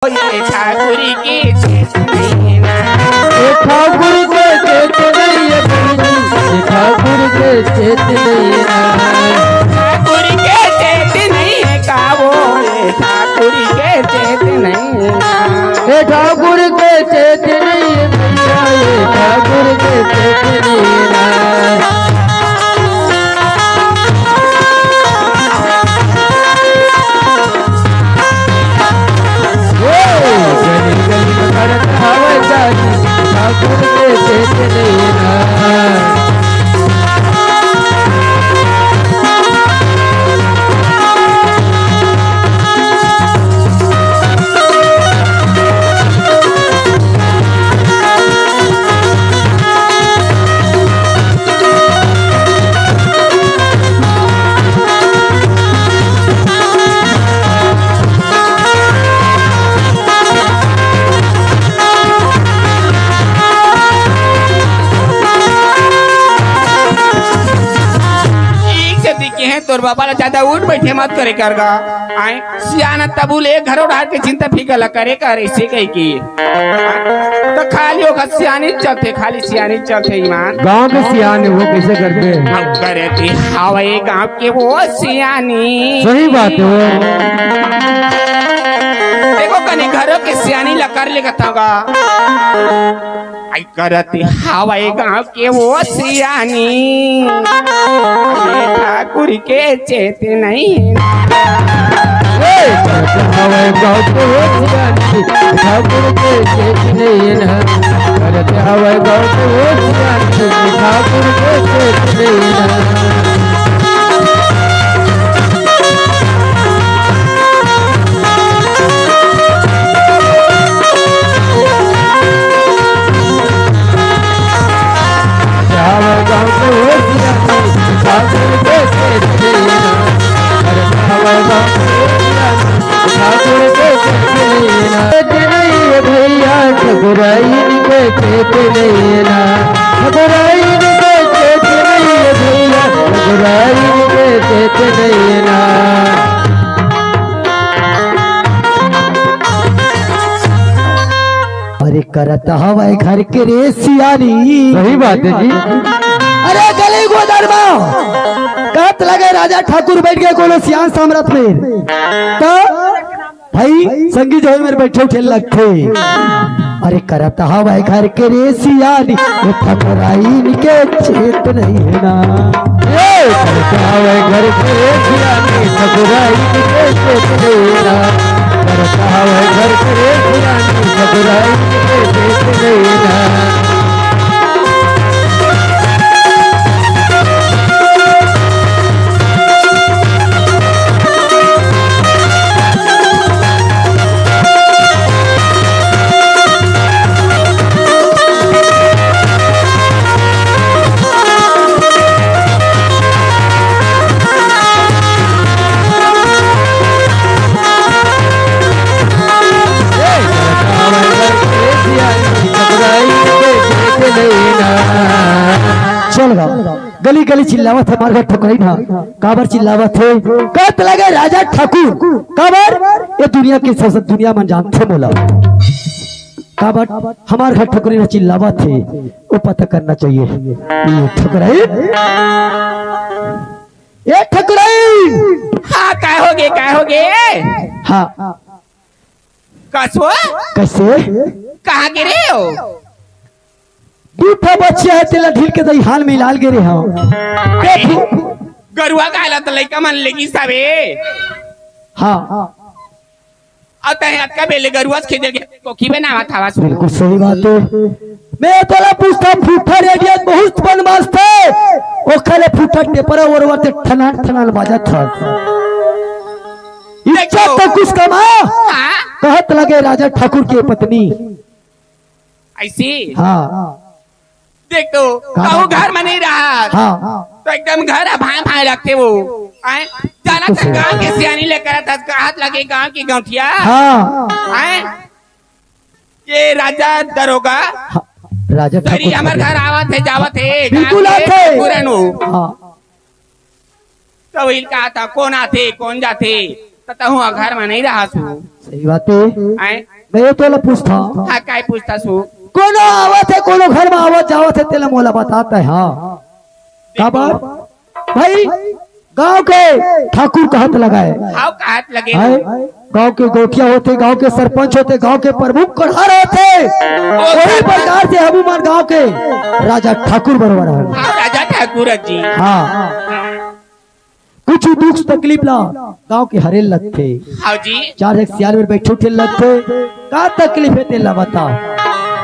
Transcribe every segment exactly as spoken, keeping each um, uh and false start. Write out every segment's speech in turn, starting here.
ये ठाकुर के चेत नइ हे ना। ये ठाकुर के चेत नइ हे बहिनी, ये ठाकुर के चेत नइ हे ना। ठाकुर के चेत नइ हे का वो, ये ठाकुर के चेत नइ हे ना। ये ठाकुर के चेत नइ हे भैया, ये ठाकुर के चेत नइ हे ना। ठीक से दिखे हैं तोर बाबा ला, ज्यादा उठ बैठे मत करे कर गा। आए, सियान तबू ले घरो डार के चिंता फिकर ला करे कर, ऐसे कही की। तो खाली ओखर सियानी चलथे, खाली सियानी चलथे ईमान। गांव के सियान हे वो, कैसे करथे? अब करे थे हवय गांव के वो सियानी। सही बात हे वो। देखो कनी घरो के सियानी ला कर ले कथा गा। आई करत हवय गांव के वो सियानी, ये ठाकुर के चेत नइ हे ना। ए, करत हवय गांव के वो सियानी, ठाकुर के चेत नइ हे ना। करत हवय गांव के वो सियानी, ठाकुर के चेत नइ हे ना। भैया ठकुराइन के चेत नइ हे ना, ठकुराइन के चेत नइ हे भैया, ठकुराइन के चेत नइ हे ना। अरे करत हवय घर के रे सियानी। सही बात हे जी। अरे गली गोदर म कहत लगे राजा ठाकुर बइठ गे कोनो सियान सामरथ म। त भाई संगी जो हे मेर बइठे उठे लगथे। अरे करत हवय घर के रे सियानी, ये ठकुराइन के चेत नइ हे ना। ए, करत हवय घर के रे सियानी, ठकुराइन के चेत नइ हे ना। करत हवय घर के रे सियानी, ठकुराइन के चेत नइ हे ना। चल गा। गली गली चिल्लावत हे, हमार घर ठकुराइन हा। काबर चिल्लावत हे? कहत लगे राजा ठाकुर। काबर? ये दुनिया के सब, सब दुनिया मन जानथे मोला। काबर? हमार घर ठकुराइन हा चिल्लावत हे, वो पता करना चाहिए। ये ठकुराइन, ये ठकुराइन। हाँ, काय होगे, काय होगे? हाँ। कस वो? कइसे? कहाँ गे रेहे हो? दू ठा बच्चा हे, तेला ढील के दइहान म लाल गे रेहे हंव। देखो। गरुवा गाय ला त लइका मन लेगिस हवे। हाँ। अउ तैं अतका बेर ले गरुवा ल खेदे के कोखी बनावत हवस। बिल्कुल सही बात हे। मैं तोला पूछथंव, फूफा रेडियन बहुत बदमाश थे। ओखर ले फूफा टेपरा ओरवा ते ठनान ठनान बाजत हस। इज्जत तो कुछ कमा। हाँ। कहत लगे राजा ठाकुर के पत्नी। अइसे? हाँ। देख तो, का कहूँ बात? घर में नहीं रहा। हाँ। तो एकदम घर भाए भाए लगथे वो। आए? जाना बिल्कुल था सही। गाँव के सियानी लेकर आता, कहत लगे गाँव की गौंटिया। हाँ। आए? ये राजा दरोगा। हाँ, राजा ठाकुर। हमर घर आवत हे, जावत हे, बिल्कुल गाँव के आथे। पुरन हो। हाँ। तो वही कहा था, कौन आथे, कौन जाथे? पता हूँ, घर में नहीं रहा सु। सही बात है। आए? मैं ये तो ला पूछता हूँ। हाँ, काय पूछता सु? कोनो आवत है, कोनो घर में आवत जावत है, तेला मोला बताता है। हाँ। काबर? भाई, गांव के ठाकुर कहत लगा है। हाव, कहत लगे। हाय, गांव के गोठिया होते, गांव के सरपंच होते, गांव के प्रमुख कोठार होते। ओ वही प्रकार से हमू मन गांव के राजा ठाकुर बरोबर हन। हाव, राजा ठाकुर जी। हाँ। कुछ दुख तकलीफ ला गांव के हरे लगथे। हाव जी। चार एक सियान में बैठे उठे लगथे। का तकलीफ है तेला बता।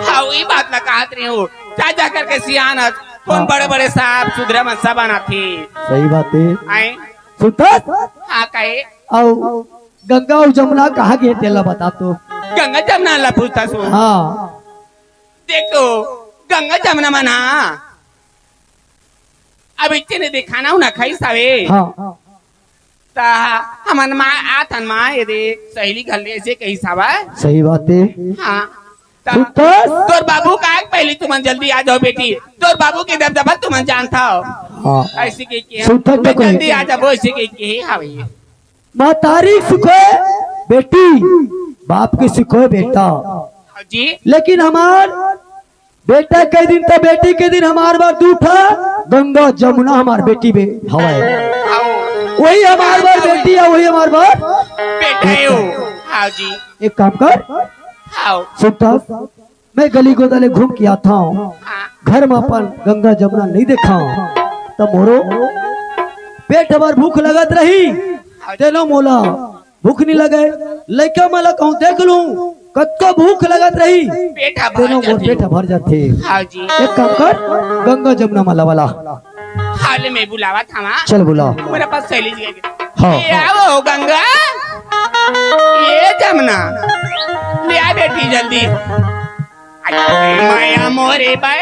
हाव, ई बात ला कहत रही हूँ। जा जा करके सियान हस, कौन हाँ। बड़े बड़े साहब सुधरे मन सब आना थे। सही बात है। आए? सुनथस? हाँ, कहे? अउ गंगा अउ जमुना कहाँ गे तेला बता तो। गंगा जमुना ला पूछता सु। हाँ। देखो, गंगा जमुना मना अब इतने दिखाना हूँ ना खाई सावे। हाँ। ता हमन माँ आथन माँ, ये दे सहेली घर ले ऐसे कही सावा। सही बात है। हाँ। ता सुतस? तोर बाबू का पहली तुमन जल्दी आ जाओ बेटी, तोर बाबू के दबदबा तुमन जानता हो। हाँ। ऐसे के के सुतस तो मैं कहे। जल्दी आ जाबो, ऐसे के के हाँ भैया। महतारी सिखोय बेटी, बाप के सिखोय बेटा। हाँ जी। लेकिन हमार बेटा के दिन त बेटी के दिन हमार बर दू ठा गंगा जमुना हमार बेटी बे हवय। हाव। वही हमार बर बेटी है, वही हमार बर बेटा है वो। हाव जी। एक काम कर, हाव। सुनता, मैं गली गोदा ले घूम के आता हूँ, हाँ। घर में अपन गंगा जमुना नहीं देखा हूँ, त मोरो पेट भर भूख लगत रही, हाँ जी। तेनो मोला भूख नहीं लगे, लइका मन ला कहूँ देख लूँ, कतको भूख लगत रही, पेट हा भर तेनो मोर जाथे। पेट हा भर जाथे। हाँ जी। एक काम कर, गंगा जमुना मला वाला। हाल में बुलावा था वहाँ। चल बुला। मेरे पास सहेली जी है। हाँ। ले आओ गंगा, ये जमुना, ले आ बेटी जल्दी। माया मोरे बे।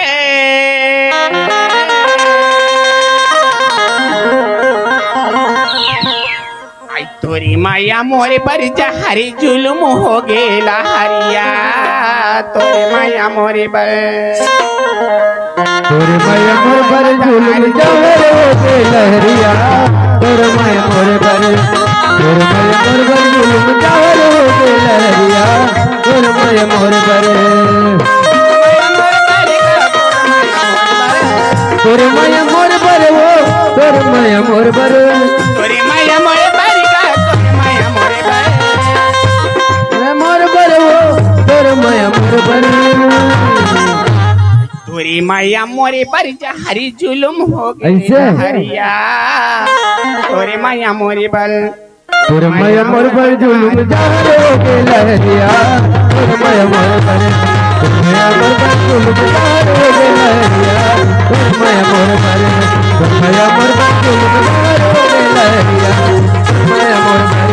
आई तोरी माया मोरे बर जहरी जुलुम हो गेला हरिया, तोरी माया मोरे बर। तोरी माया मोरे बर जुलुम जहर हो गेला हरिया, तोरी माया मोरे बर, तोरी माया मोरे बर जुलुम जहर हो गेला हरिया, तोरी माया मोरे बर। तोरे माया मोर बर वो, तोरे माया मोर बर। तोरे माया मोर बर का, तोरे माया मोर बर। अरे मोर बर वो, तोरे माया मोर बर। तोरे माया मोरे बर जहरी जुलुम हो गए ऐसे? हरिया। तोरे माया मोरे बर। तोर मया मोर बर जुलुम जहर हो गे लहरिया, तोर मया मोर बर, तोर मया मोर बर जुलुम जहर हो गे लहरिया, तोर मया मोर बर, तोर मया मोर बर जुलुम जहर हो गे लहरिया, तोर मया मोर बर।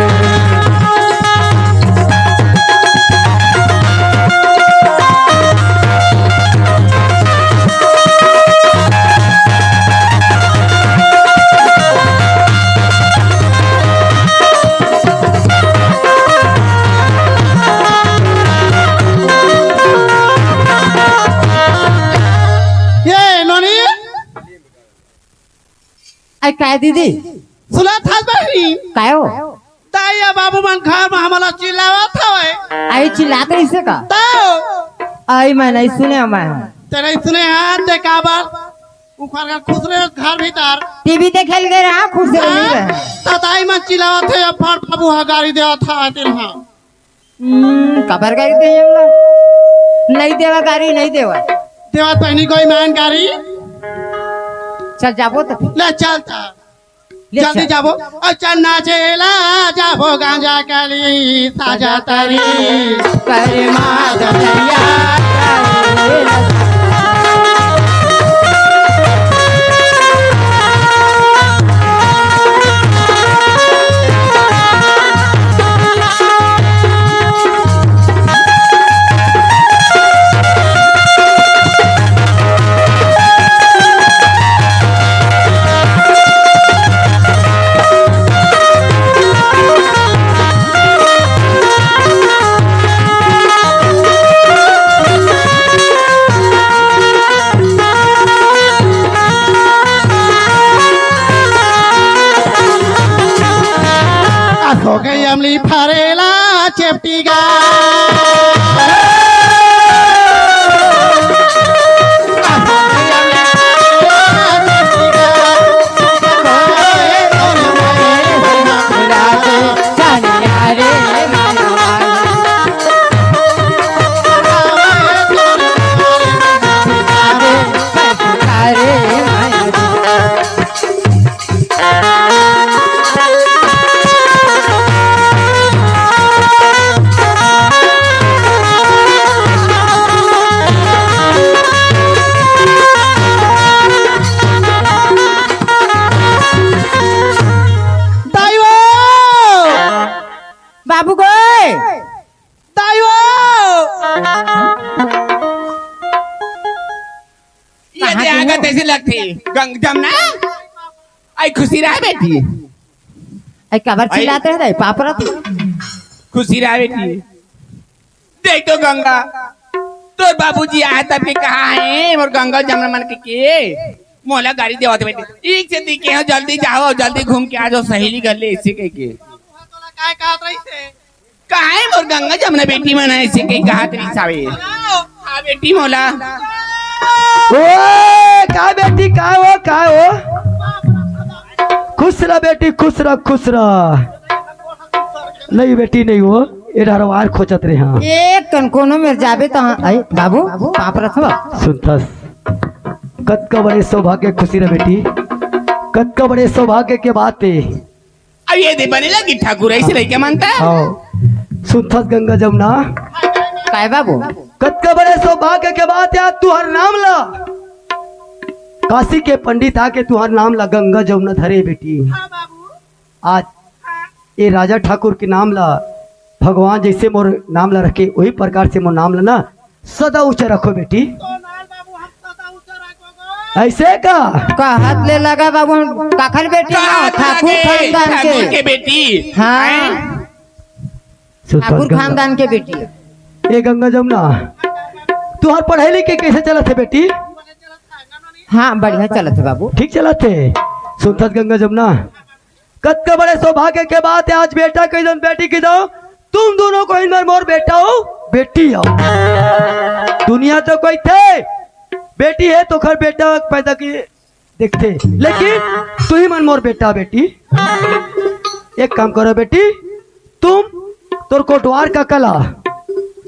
ये नोनी। अरे काय दीदी? सुनत हस बहिनी? काय हो? दाई या बाबू मन घर में हमला चिल्लावत हवय। आई चिल्लात रहिसे का? तो? आई मैं नहीं सुने मैं। ते नहीं सुने हाँ, ते काबर? उखर का खुश रहे घर भीतर। टीवी देखे ल गए रहा, खुश रहे हाँ? नहीं रहे। तो दाई मन चिल्लावत हे, अब फट बाबू हा गाड़ी देवत हा, तेल हाँ। हम्म, काबर गाड़ी दे हम लोग? नहीं देवा गाड़ी, नहीं देवा। देवा पहनी कोई मान गाड़ी? चल जाबो तो फिर। ले चल ता। ले जल्दी चल। जाबो। और चल नाचेला जाबो गांजा कली साजा तरी। करे माँ ददैया। फरेला चेपटी गा। दाई हो! बाबू गए। दाई हो! ये कहाँ दे के आगा हो? तैसे लगती गंग जमना। आई खुशी रहा बेटी। आई काबर आई चिल्लाते हैं दाई? पापरत। खुशी रहा बेटी। देख तो गंगा, तोर बाबूजी आए तब के कहा है मोर गंगा जमना मन के के मोला गाड़ी देवत बेटी। ठीक से दिखे हो, जल्दी जाओ, जल्दी घूम के आ जाओ सहेली घर ले, ऐसे कह के। तोला काय कहत रहिस हे? काहे मोर गंगा जमुना बेटी मन ऐसे कहीं कहा तरी सावे? हाँ बेटी मोला। ओए, का बेटी, का हो, का हो? खुश रह बेटी, खुश रह, खुश रह। नहीं बेटी, नहीं हो, ये डरवार खोजत रहे हाँ। एक कन कोनो मेर जाबे त, आई बाबू, पाप रखबा। सुनथस, कतका बड़े सौभाग्य खुशी रह बेटी, कतका बड़े सौभाग्य के बात है। अब ये दे बने लगी ठाकुर, ऐसे लइका मानता? हाँ। सुनथस गंगा जमुना। काय बाबू? कतका बड़े सौभाग्य के बात है, आज तुहर नाम ला काशी के पंडित आके तुहर नाम ला गंगा जमुना धरे बेटी। हाँ बाबू। आज हाँ। ये राजा ठाकुर के नाम ला भगवान जैसे मोर नाम ला रखे, वही प्रकार से मोर नाम ला ना सदा ऊंचा रखो बेटी। तो नाल बाबू, हम सदा ऊंचा रखोगे। ऐसे का? कहत ले लगा बाबू, हम काखर बेटी ना, काखर ठाकुर लगे, खानदान ठाकुर के। के बेटी। हाँ। हैं? सुल्तान ठाकुर गंगा। खानदान के बेटी। ए गंगा जमुना, तुहार पढ़ाई लिखाई कैसे चलत हे बेटी? हाँ, बढ़िया चलत हे बाबू। ठीक चलत हे। सुनथस गंगा जमुना, कतका बड़े सौभाग्य के बात हे, आज बेटा कहि दंव, बेटी कहि दंव, तुम दोनों को इनमें मोर बेटा हो, बेटी हो। दुनिया तो कोई थे, बेटी हे तो खर बेटा पैदा किए देखथे, लेकिन तुही मन मोर बेटा बेटी। एक काम करो बेटी, तुम तोर कोटवार काका ला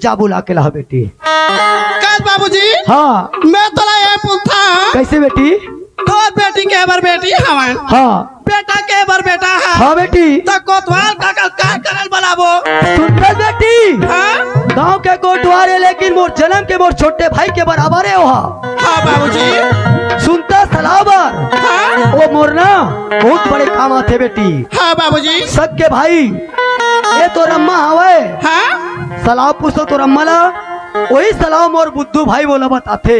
जा बुला के लाओ बेटी। कस बाबूजी? हाँ। मैं तोला ये पूछथंव। कैसे बेटी? तोर बेटी के बर बेटी हवय। हाँ। बेटा के बर बेटा हे। हाँ बेटी। त कोटवार काका काय करल बलाबो? सुनथस बेटी। हाँ? गांव के कोटवार हे, लेकिन मोर जनम के मोर छोटे भाई के बराबर हे ओहा। हाँ बाबूजी। सुनथस सलाह बर। हाँ? ओ मोर ना बहुत बड़े काम आथे बेटी। हाँ बाबूजी। सग के भाई, ये तोर अम्मा हवय। हाँ? सलाह पूछ तो तोर अम्मा ला, वही सलाह मोर बुद्धू भाई मोला बताथे।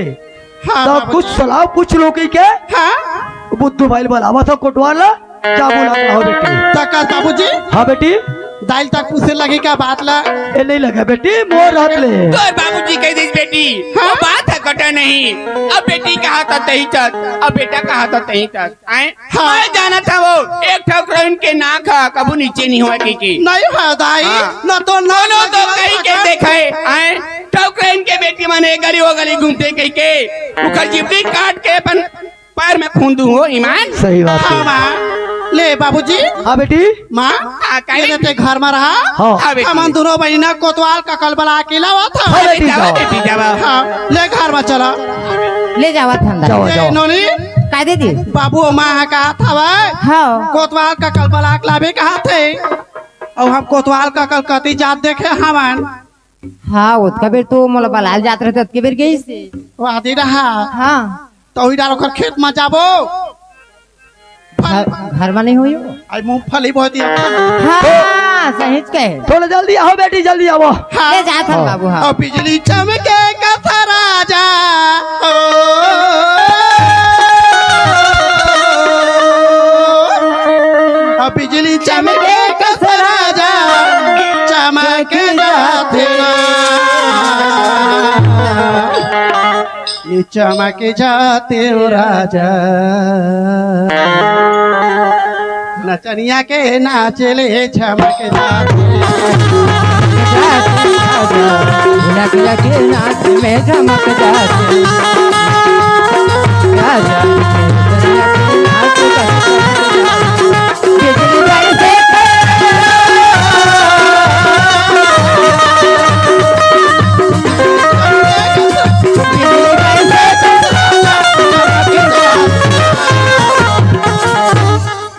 हाँ तो बाबूजी। कुछ सलाह पूछ लो कहिके। हाँ? बुद्धू भाई बलावत हंव कोटवार ला, जा बुला के लाओ बेटी। त कस बाबूजी। हाँ बेटी। दाई ल तक पूछे लगे का बात ला? ए, नहीं लगे बेटी, मोर हाथ ले। तोर बाबूजी कहि दिस बेटी, हाँ? वो बात हे कटा नहीं। अब बेटी कहा त तही तक, अब बेटा कहा त तही तक। आए? हाँ। मैं जानत हंव वो, एक ठकुरइन के नाक ह कभू नीचे नहीं होय कहिके। नहीं होय दाई, हाँ। न तो ना कोनो तो कहिके देखय, आए? ठकुरइन के बेटी मन ए गली वो गली घूमथे कहिके, ओकर जिबरी काट के अपन पैर में खून दूं हो ईमान। सही बात हे। हाँ, माँ। ले बाबूजी। हाँ बेटी। माँ, हाँ, काहे? ये ते घर में रहा। हाँ। हाँ बेटी। हमन दोनों बहिना कोतवाल काका ल बला के लावत हंव। हाँ बेटी, जावा जाओ। बेटी, जावा। हाँ, ले घर में चला। ले जावत हंव। जाओ, ए, जाओ। नोनी। काय दीदी? बाबू माँ ह कहत हवय। हाँ। कोतवाल काका ल बला के लाबे कहत हे। अउ हम कोतवाल काका ल कती जात देखे हवन। हाँ, ओतका बेर तो मोला बलाय ल जात रहिथे, ओतके बेर गइस हे। वादी रहा। हाँ। त ओही डार ओकर खेत म जाबो। घर, घर म नहीं होही। आई मूंगफली बहुत ही अच्छा। हाँ, सहीच कहे। थोड़ा जल्दी आओ बेटी, जल्दी आओ। हाँ। ले जात हन हाँ। बाबू, हाँ। अउ बिजली चमके कस राजा। ओ। अउ बिजली चमके कस राजा, चमक जाथे ना। ये चमक जाथे ओ राजा। नचनिया के नाचे ले चमक जाथे। लग लग नाच में चमक जाथे। राजा के नचनिया के नाच में चमक जाथे। बिजली जैसे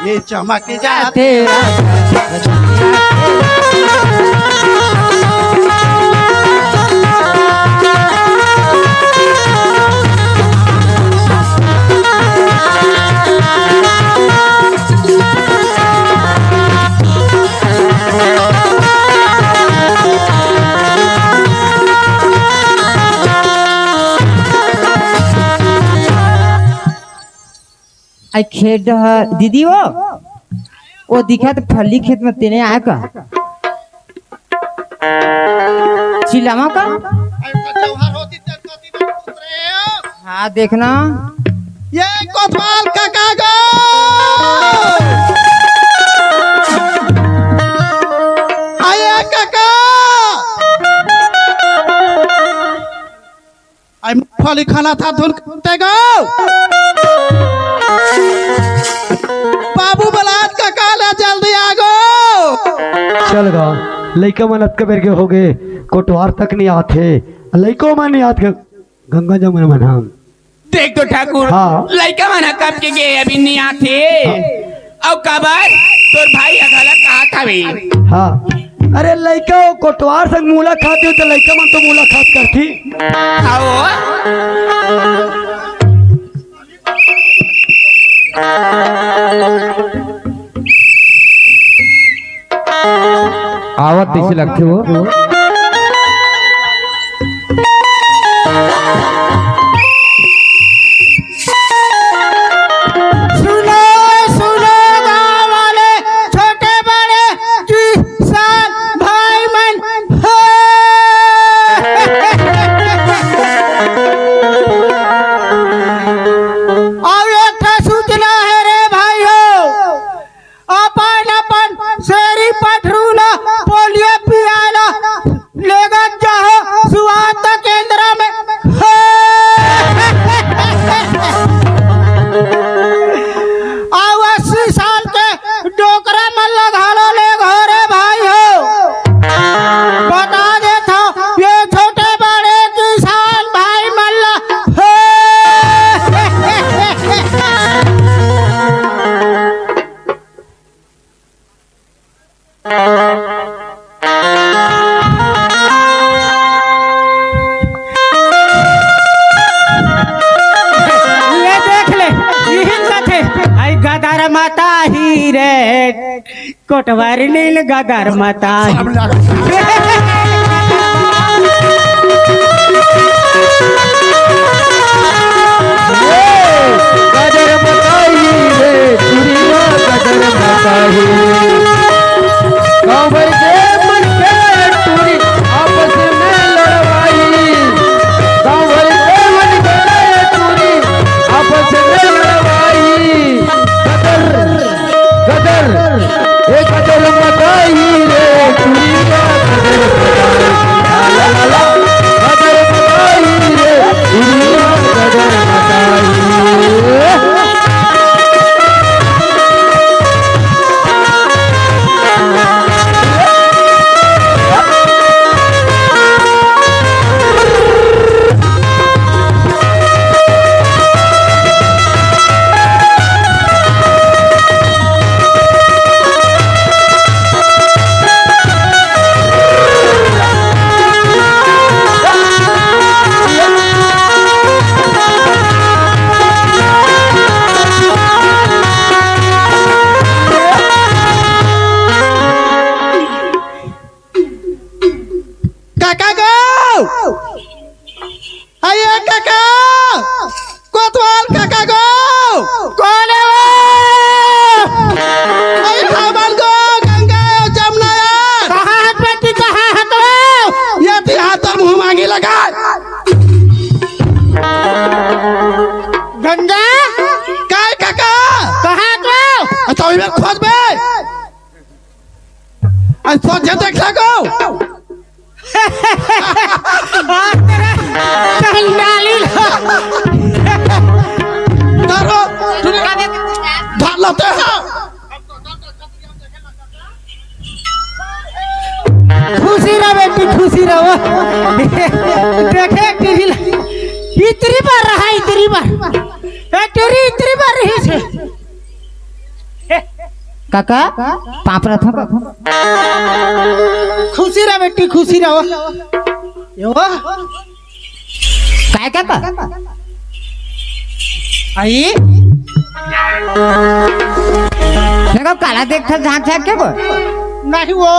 ये चमक जाथे। आई खेत डहर दीदी वो, वो दिखा तो फल्ली खेत में तेने आया का? चिल्लावा का? हाँ, देखना। ये कोतवाल काका गो। आये काका। आई मूंगफली खाना था धुन करते गो। बाबू बलात काका ले जल्दी आ गो। चल गा, लइका मन अतका बेर के हो गए, कोटवार तक नहीं आथे, लइको मन नहीं आत ग-, गंगा जमुना मन हम। देख तो ठाकुर, हाँ। लइका मन ह कब के गे, अभी नहीं आथे। हाँ। अउ काबर तोर भाई ह घला कहत हवे। हाँ। अरे लइका वो कोटवार संग मुलाकात हो तो लइका मन तो मुलाकात करती। आओ। आवत तइसे लगथे वो। सुनो, सुनो गाँव वाले, छोटे बड़े किसान भाई मन, हे। अउ एक ठो सूचना हे रे भाई हो, अपन अपन सेरी पठरू ला पोलियो पियाला लेगत जाहो स्वास्थ्य केंद्र में। अउ अस्सी साल के डोकरा मन ला घलो ले घरे भाई हो। बता देथव ये छोटे बड़े किसान भाई मन ला। ले देख ले, यही कथे, आई गदर मताही रे, कोटवार नील गदर मताही। गदर मताही रे, चुरिया गदर मताही। गाँव भर के मन के टूरी आपस में लड़वाई। गाँव भर के मन के टूरी आपस में लड़वाई। गदर, गदर, ए गदर मताई रे, चुरिया गदर मताई। ला, ला, ला, ला, गदर मताई रे, चुरिया गदर मताई। काका गो, अरे काका, कोतवाल काका गो। कोन हे वो? अरे हमन गो, गंगा अउ जमुना यार। कहाँ हे बेटी, कहाँ हे तो? ये ती हाथ अउ मुँह मांगी लगा। गंगा? काय काका? कहाँ हे तो? अच्छा, अभी मैं खोज बे। आज सोचे देख लगो। चंडाली लो। धरो, धर लेते हैं। खुशी रह बेटी, खुशी रहो। देखे टुरी ला, इतरी बार रहा, इतरी बार। ए टुरी इतरी बार रही से। काका, पाँव परत हँव। खुशी रह बेटी, खुशी रहो। यो। काय काका? आई? देखो, काला देखत झाँक झाँक के वो। नहीं वो,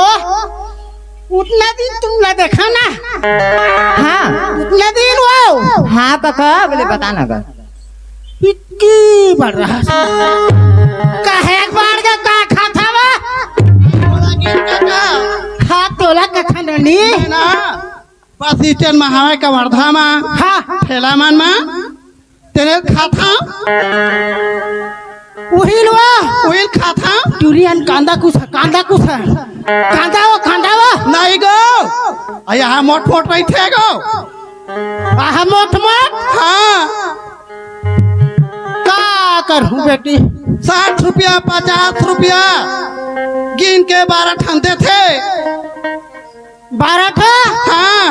उतना दिन तुमला देखा ना। हाँ। उतना दिन वो। हाँ काका, बोले बता ना गा। इतनी बड़ रहा। काहे एक बार का, का खाता वा? हाँ, तोला कथा ननी। ना, बस स्टैंड में हवे कवर्धा में। हाँ। ठेला मन में। तेने खाता। उहिल वा। उहिल खाता। टुरी अन कांदा कुछ, कांदा कुछ। कांदा वो, कांदा वो। नहीं गो। आ, यहाँ मोट मोट रहिथे गो। आहा, मोट मोट? हाँ। का करहूँ बेटी? साठ रुपया, पचास रुपया गिन के बारह ठन देथे। बारह ठा? हाँ।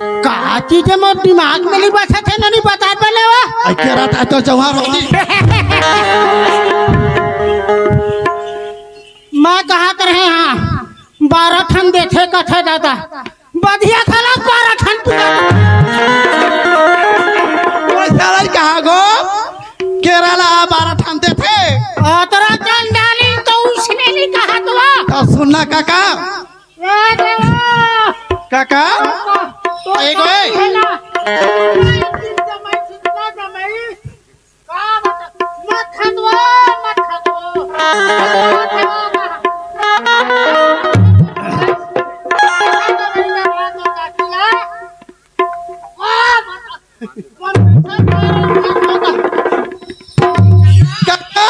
का चीज है, मोर दिमाग में नहीं बसा थे, नहीं बता पाले वा। आई के रहा था तो जवाहर होती। मैं कहा कर हे, हाँ, बारह ठन देथे कथे दादा। बधिया खला बारह ठन पूरा। कोई साला कहा गो? केरला बारह ठन देथे। अतरा चंडाली तो उसने नहीं कहा तो। तो सुनना काका। ए देवा। काका। तो एगो ए। है ना। मत खंदवा, मत खंदवा। काका,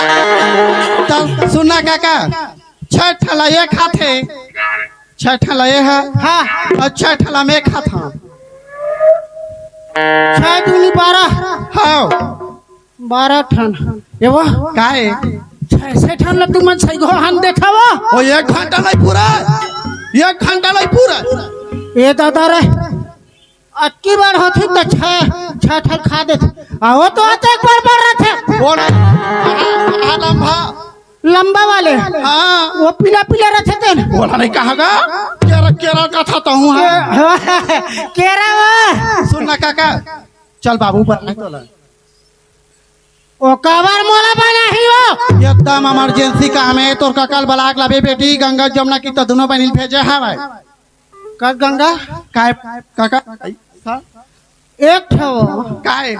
त सुनना काका, छह ठला ये खाथे, छह ठला ये है, हाँ। और छह ठला मैं खाता। छह दूनी बारह। हाँ। बारह ठन। ये वो? काहे? छह से ठन ल तुमन सही गो हन देखावा। ओ, एक घंटा नहीं पूरा, एक घंटा नहीं पूरा। ए दादा रे, अतकी बार होती तो छह, छह ठन खा देते। आ, वो तो आते एक बार बार रहते। वो नहीं, हाँ, हाँ, लंबा। लंबा वाले। हाँ। वो पीला पीला रहते थे ना। वो नहीं कहा गा? केरा, केरा का था तो हूँ, हाँ। केरा वो। सुनना काका, चल बाबू पर नहीं तो ला। ओ काबर मोला बना ही हो? एकदम इमरजेंसी काम हे, तोर कका ल बला के लाबे बेटी, गंगा जमुना की तो दुनों बहिनी भेजे हवय। का गंगा? काय काका? एक ठो। काय?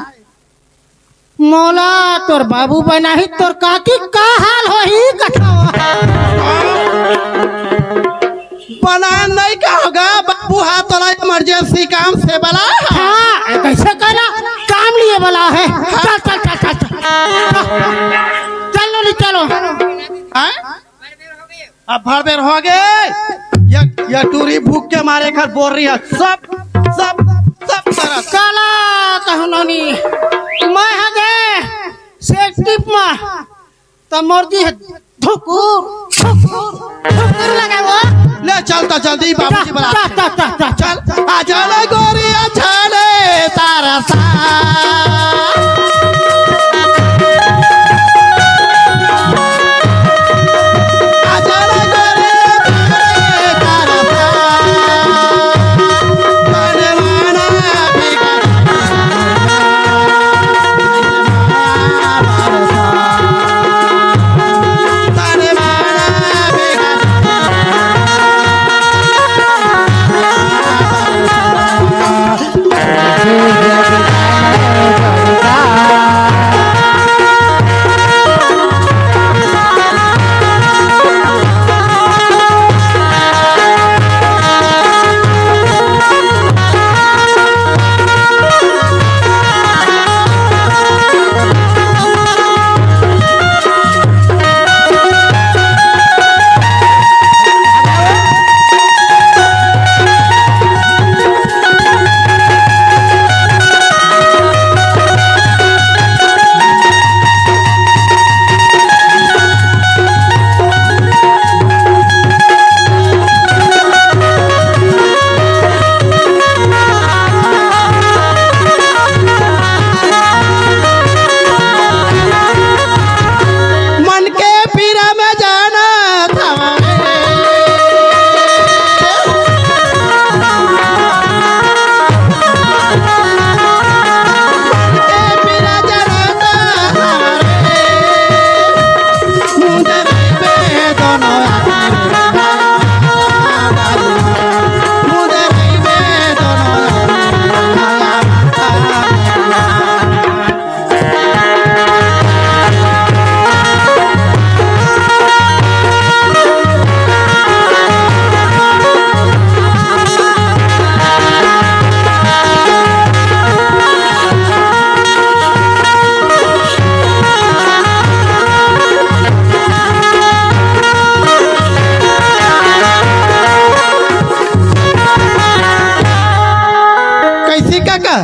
मोला तोर बाबू बना ही, तोर काकी का हाल होही कथा। बना नहीं कहोगा, बाबू हा तोला इमरजेंसी काम से बला। हाँ, कैसे कहना? काम लिए बला है। चल, चल, चल, चल, चल। चल, नोनी, चलो। हाँ? अब भर बेर हो गए। ये, ये टूरी भूख के मारे घर बोल रही है। सब, सब, सब तरह। काला कहूँ नोनी। मैं हगे सेठ टिप मा। त मोर जी हे धुकुर, धुकुर, धुकुर लगावो। ले चल त जल्दी बाबूजी बला। जा, जा, जा, जा, जा। चल, आ जा ले गोरी, आ जा ले तारा सा। आ जा ले गोरी, आ जा ले तारा सा।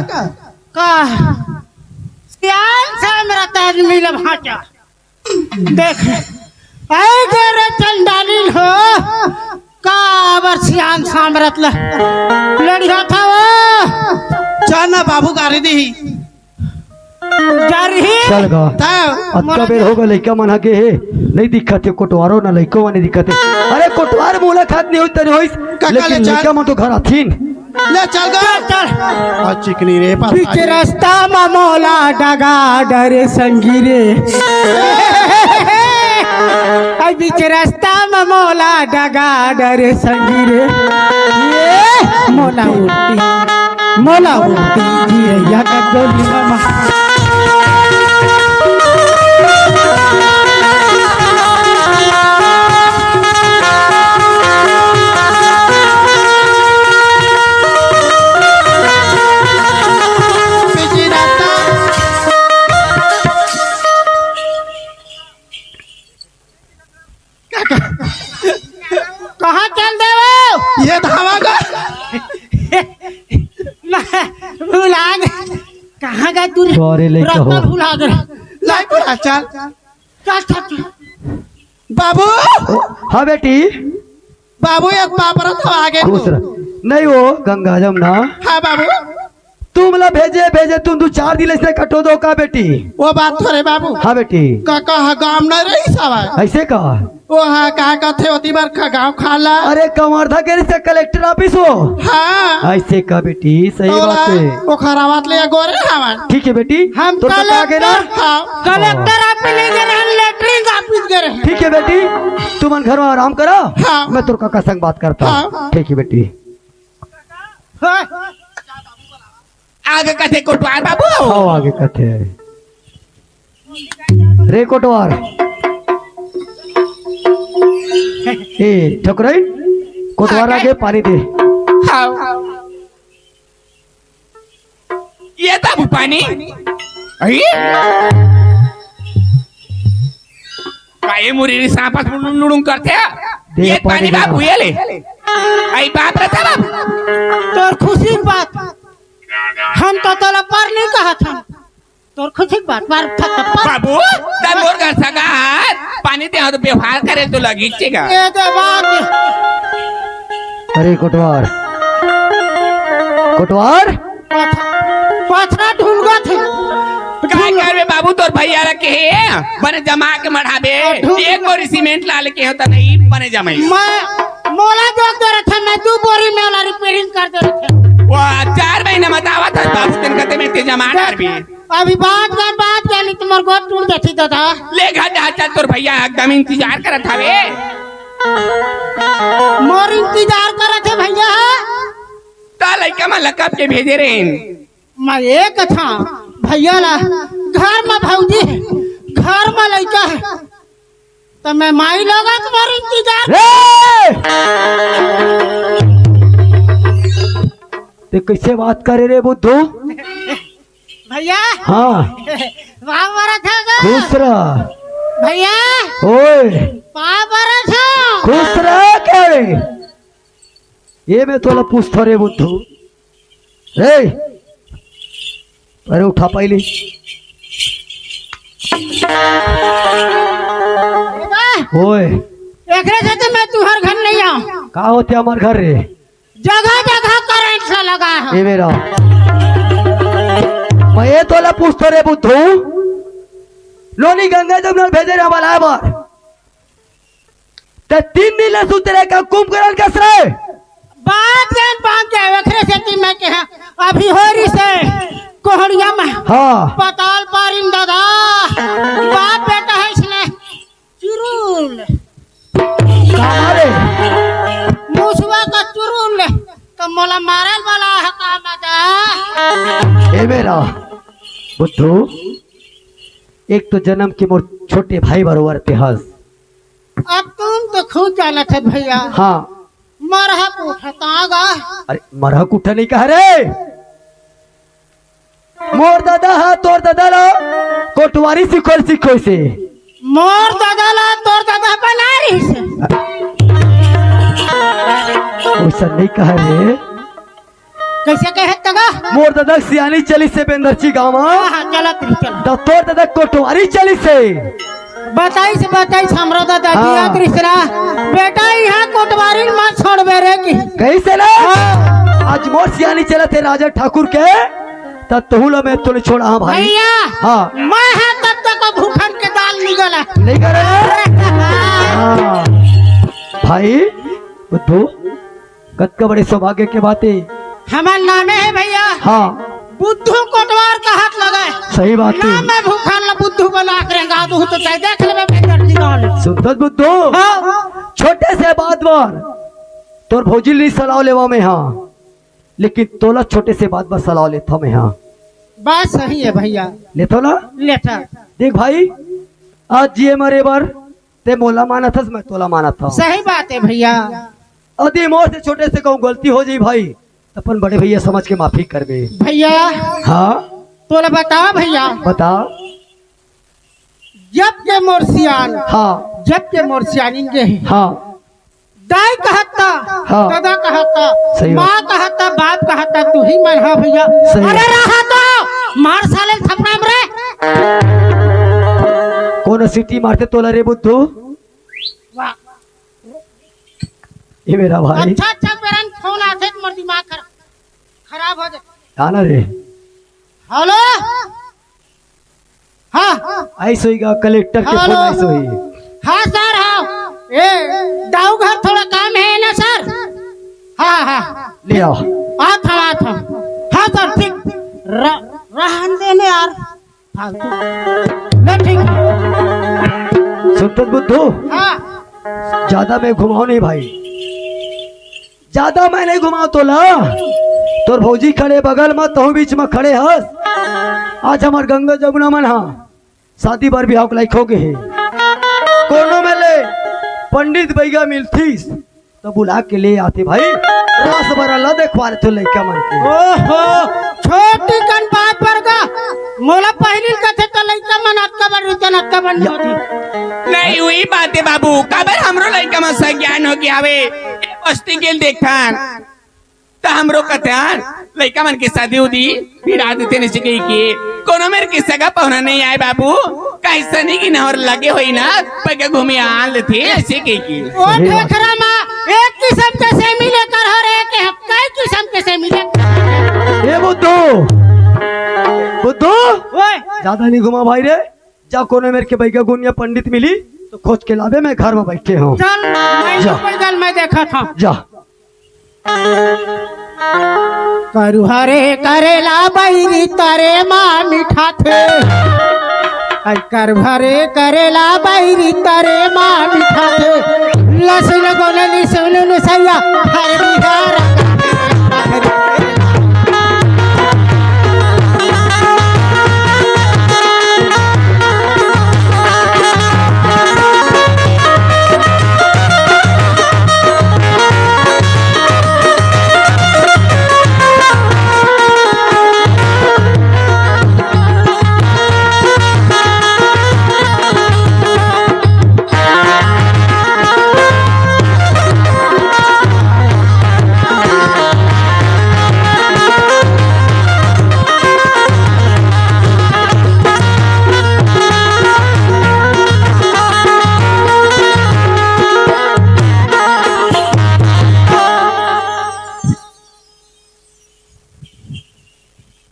का? सियान सामरत आदमी ल भांचा। देख, ऐ गे रे चंडालिन हो, काबर सियान सामरत ल लड़ियाथव? चल ना बाबू, गारी दिही। गारी? चल गा। त अतका बेर हो गे, लइका मन ह गे हे, नइ दिखत हे कोटवारो, ना लइको मन नइ दिखत हे। अरे कोटवार मुलाकात नइ होइस, तने होइस, काका लेकिन ले चल। लइका मन तो घर आथिन। ले चल गा। चल, चल। आ चिकनी रे, पास बीच आ गे। रस्ता म मोला डगा डरे संगी रे। आई बीच रस्ता म मोला डगा डरे संगी रे। ये मोला उड़ती, मोला उड़ती जिया का डोली म। कहाँ चल देवव? ये धावा का। भुला गे। कहाँ गे तू? अरे लइका हो। रत्ता भुला गे। लइका भुला, चल। चल, चल, चल। बाबू। हाँ बेटी। बाबू, एक पापरा तो आगे खुश तू। रह। नहीं वो गंगा जमुना। हाँ बाबू। तुम ला भेजे, भेजे, तुम दू चार दिन ऐसे कटो दो का बेटी? वो बात थोरे बाबू। हाँ बेटी। काका ह गाम न रही सवाय। ऐसे का? वो हा का कथे ओती बार खा गाँव खा ला। अरे कवर्धा के से कलेक्टर ऑफिस हो। हाँ। ऐसे का बेटी, सही ओला बात है। ओखर आवत ले गोरे हवन। ठीक है बेटी। हम तोर का कलेक्टर, आगे ना? हाँ। कलेक्टर ऑफिस ले गे रहे, लेटरिन ऑफिस गे रहे। ठीक है बेटी, तुमन घर में आराम करा। हाँ। मैं तोर काका संग बात करता हूँ। हाँ। ठीक है बेटी। हाँ। आगे कथे कोटवार बाबू। आओ आगे कथे। रे कोटवार। ए, ठकुराइन, कोटवार आगे पानी दे। हाँ। ये बाबू पानी? अरे? का ये मुरी री सांपस लुड़ुंग लुड़ुंग करथे? दे ये पानी पानी दे। बाबू, ये ले। आई बाप रहता बाबू। तोर खुशी के बात। हम तो तोला पर नहीं कहत हन। तोर खुशी के बात, पर थप्पड़। बाबू, तब मोर घर सगा हाथ, पानी दे, तो व्यवहार करे तो लगी चेगा। ये दे बात। अरे कोटवार, कोटवार। पाछा, पाछा ढूंढा थे। काय करबे बाबू, तोर भैया रखे हे, बने जमा के मढ़ाबे। ढूंढ एक बोरी सीमेंट ला लेके होता नहीं, बने जमाई। मैं, मोला जोक दे रखे, मैं दू बोरी में वाला रिपेयरिंग कर दे रखे। वो चार महीना मत आवत है बाबू, तेन कते में ते जमा डार भी। अभी बात कर, बात कर, नहीं तुम्हार गोद टूट जाती दादा। ले घर जा, चल, तोर भैया एकदम इंतजार करत हवे। मोर इंतजार करत है भैया। ता लइका मन ला कब के भेजे रहे? मैं एक था भैया ला, घर में भौजी, घर में लइका है, तो मैं माई लोग तुम्हार इंतजार। ए! ते कैसे बात करे रे बुद्धू? भैया। हाँ। पाँव परत हँव गा। खुश रह। भैया। ओए। पाँव परत हँव। खुश रह के। ये मैं तोला पूछथँव रे बुद्धू। ए। अरे उठा पाइली। ओए। एकरे सेती मैं तुँहर घर नइ आँव। का होथे हमर घर रे? जगह जगह करंट से लगा है। ए मेरा, मैं ये तोला पूछथँव रे बुद्धू, नोनी गंगा जमुना भेजे रहे बलाए बर, ते तीन दिन ले सुते रहे का कुंभकर्ण कस रे? बात जान बात जाए, एकरे सेती मैं कहा, अभी हो रही से कोहड़िया में हाँ। पताल पारिन दादा, बाप बेटा है इसने चुरुल। का मारे? मुसवा का चुरुल। त मोला मारल वाला है का मजा? ए मेरा बुद्धू, एक तो जनम के मोर छोटे भाई बरोबर ते हस। अब तुम तो खुद जानत है भैया। हाँ। मरहक उठता गा। अरे मरहक उठा नहीं कह रे। मोर ददा ह तोर ददा ल कोटवारी सिखोय सिखोय से। मोर ददा ल तोर ददा बना रही से। वैसा नहीं कह रे। कइसे कहे तगा? मोर ददा के सियानी चलिस हे बेंदरची गाँव म। हाँ, हाँ, चलत रही, चलत। त तोर ददा के कोटवारी चलिस हे। बताइस, बताइस हमरो ददा जी, हाँ। याद रहिस ना। बेटा, इहाँ कोटवारी ल मत छोड़बे रे कि। कइसे ना? हाँ। आज मोर सियानी चलत हे राजा ठाकुर के, त तहूँ ला मैं तो नइ छोड़ाहूँ भाई। भइया, हाँ। मैं हा तब तक भूखन के दाल नइ गला। नइ गला ना? हाँ। भाई, बुद्धू, कतका बड़े सौभाग्य के बात हे। हमर नामे हे भइया। हाँ। बुद्धू कोटवार कहत लगे। सही बात हे। ना मैं भूखन ला बुद्धू बना के रेंगा दूँ त चाहे देख लेबे बेंदरची गाँव ले। सुनथस बुद्धू? हाँ। छोटे से बात बर तोर भौजी ल नइ सलाव लेवँव मैं हा, लेकिन तोला छोटे से बात बर सलाव लेथँव मैं हा। बात सही हे भइया। लेथँव ना? लेथँव। देख भाई, आज जिए मरे बर तैं मोला मानत हस, मैं तोला मानत हँव। सही बात हे भइया। यदि मोर से छोटे से कहूँ गलती हो जाही भाई, त अपन बड़े भइया समझ के माफी करबे। भइया। हाँ। तोला बता भइया। बता। जब के मोर सियान। हाँ। जब के मोर सियानिन गे हे। हाँ। दाई कहत त, हाँ। ददा कहत त, सही बात। माँ कहत त, बाप कहत त, तुही मन हा भइया। सही अरे बात। रहा तो, मार साले ल थपड़ाम रे। कोन सीटी मारथे तोला रे बुद्धू? वाह। ये मेरा भाई। अच्छा, अच्छा, बेरा म फोन आथे त मोर दिमाग खरा-, खराब हो जाथे। आना रे। हेलो। हाँ। अइसे होही गा, कलेक्टर के फोन हेलो। अइसे होही। हाँ सर, हाँ। ए, दाऊ घर थोड़ा काम हे ना सर? हाँ, हाँ। ले आओ। आत हँव, आत हँव। हाँ सर, ठीक। र-, रहन दे ना यार। फालतू। ना ठीक। सुनथस बुद्धू? हाँ। जादा मैं घुमावँव नहीं भाई। जादा मैं नइ घुमावँव तोला। तोर भौजी खड़े बगल म, तहूँ बीच म खड़े हस। आज हमर गंगा जमुना मन हा शादी बर बिहाव के लायक हो गे हे। कोनो मेर ले पंडित बइगा मिलतिस त बुला के ले आतेंव भाई। रास बरा ला देखवा लेतेंव लइका मन के। ओहो, छोटी कन बात बर गा। मोला पहिली ल कथे त लइका मन अतका बड़ रहिथन, अतका बड़ नइ होतिस। नहीं, उही बात हे बाबू, काबर हमरो लइका मन सज्ञान हो गे हवे। ए बस्ती के ल देखथन, त हमरो कथन, लइका मन के शादी उदी बिड़ा देतेन अइसे कहिके। कोनो मेर के सगा पहुना नइ आय बाबू, कइसनी के नहर लगे होही ना, बइगा घूमे आन लेथे अइसे कहिके। ओ सही बात। ठेकरा मा एक किसम के सेमी लेकर हो रे, के हम कई किसम के सेमी लेकर। ए बुद्धू, बुद्धू, ओए। जादा नइ घुमा भाई रे। जा कोनो मेर के बइगा गुनिया पंडित मिलही त खोज के लाबे, मैं घर म बइठे हँव। चल, मैं जा। पैदल मैं देखत हँव। जा। करुहा रे करेला बइरी तरे मा मिठाथे। अई करुहा रे करेला बइरी तरे मा मिठाथे। लसुन गोनली सुन नु सैया हर बिहार।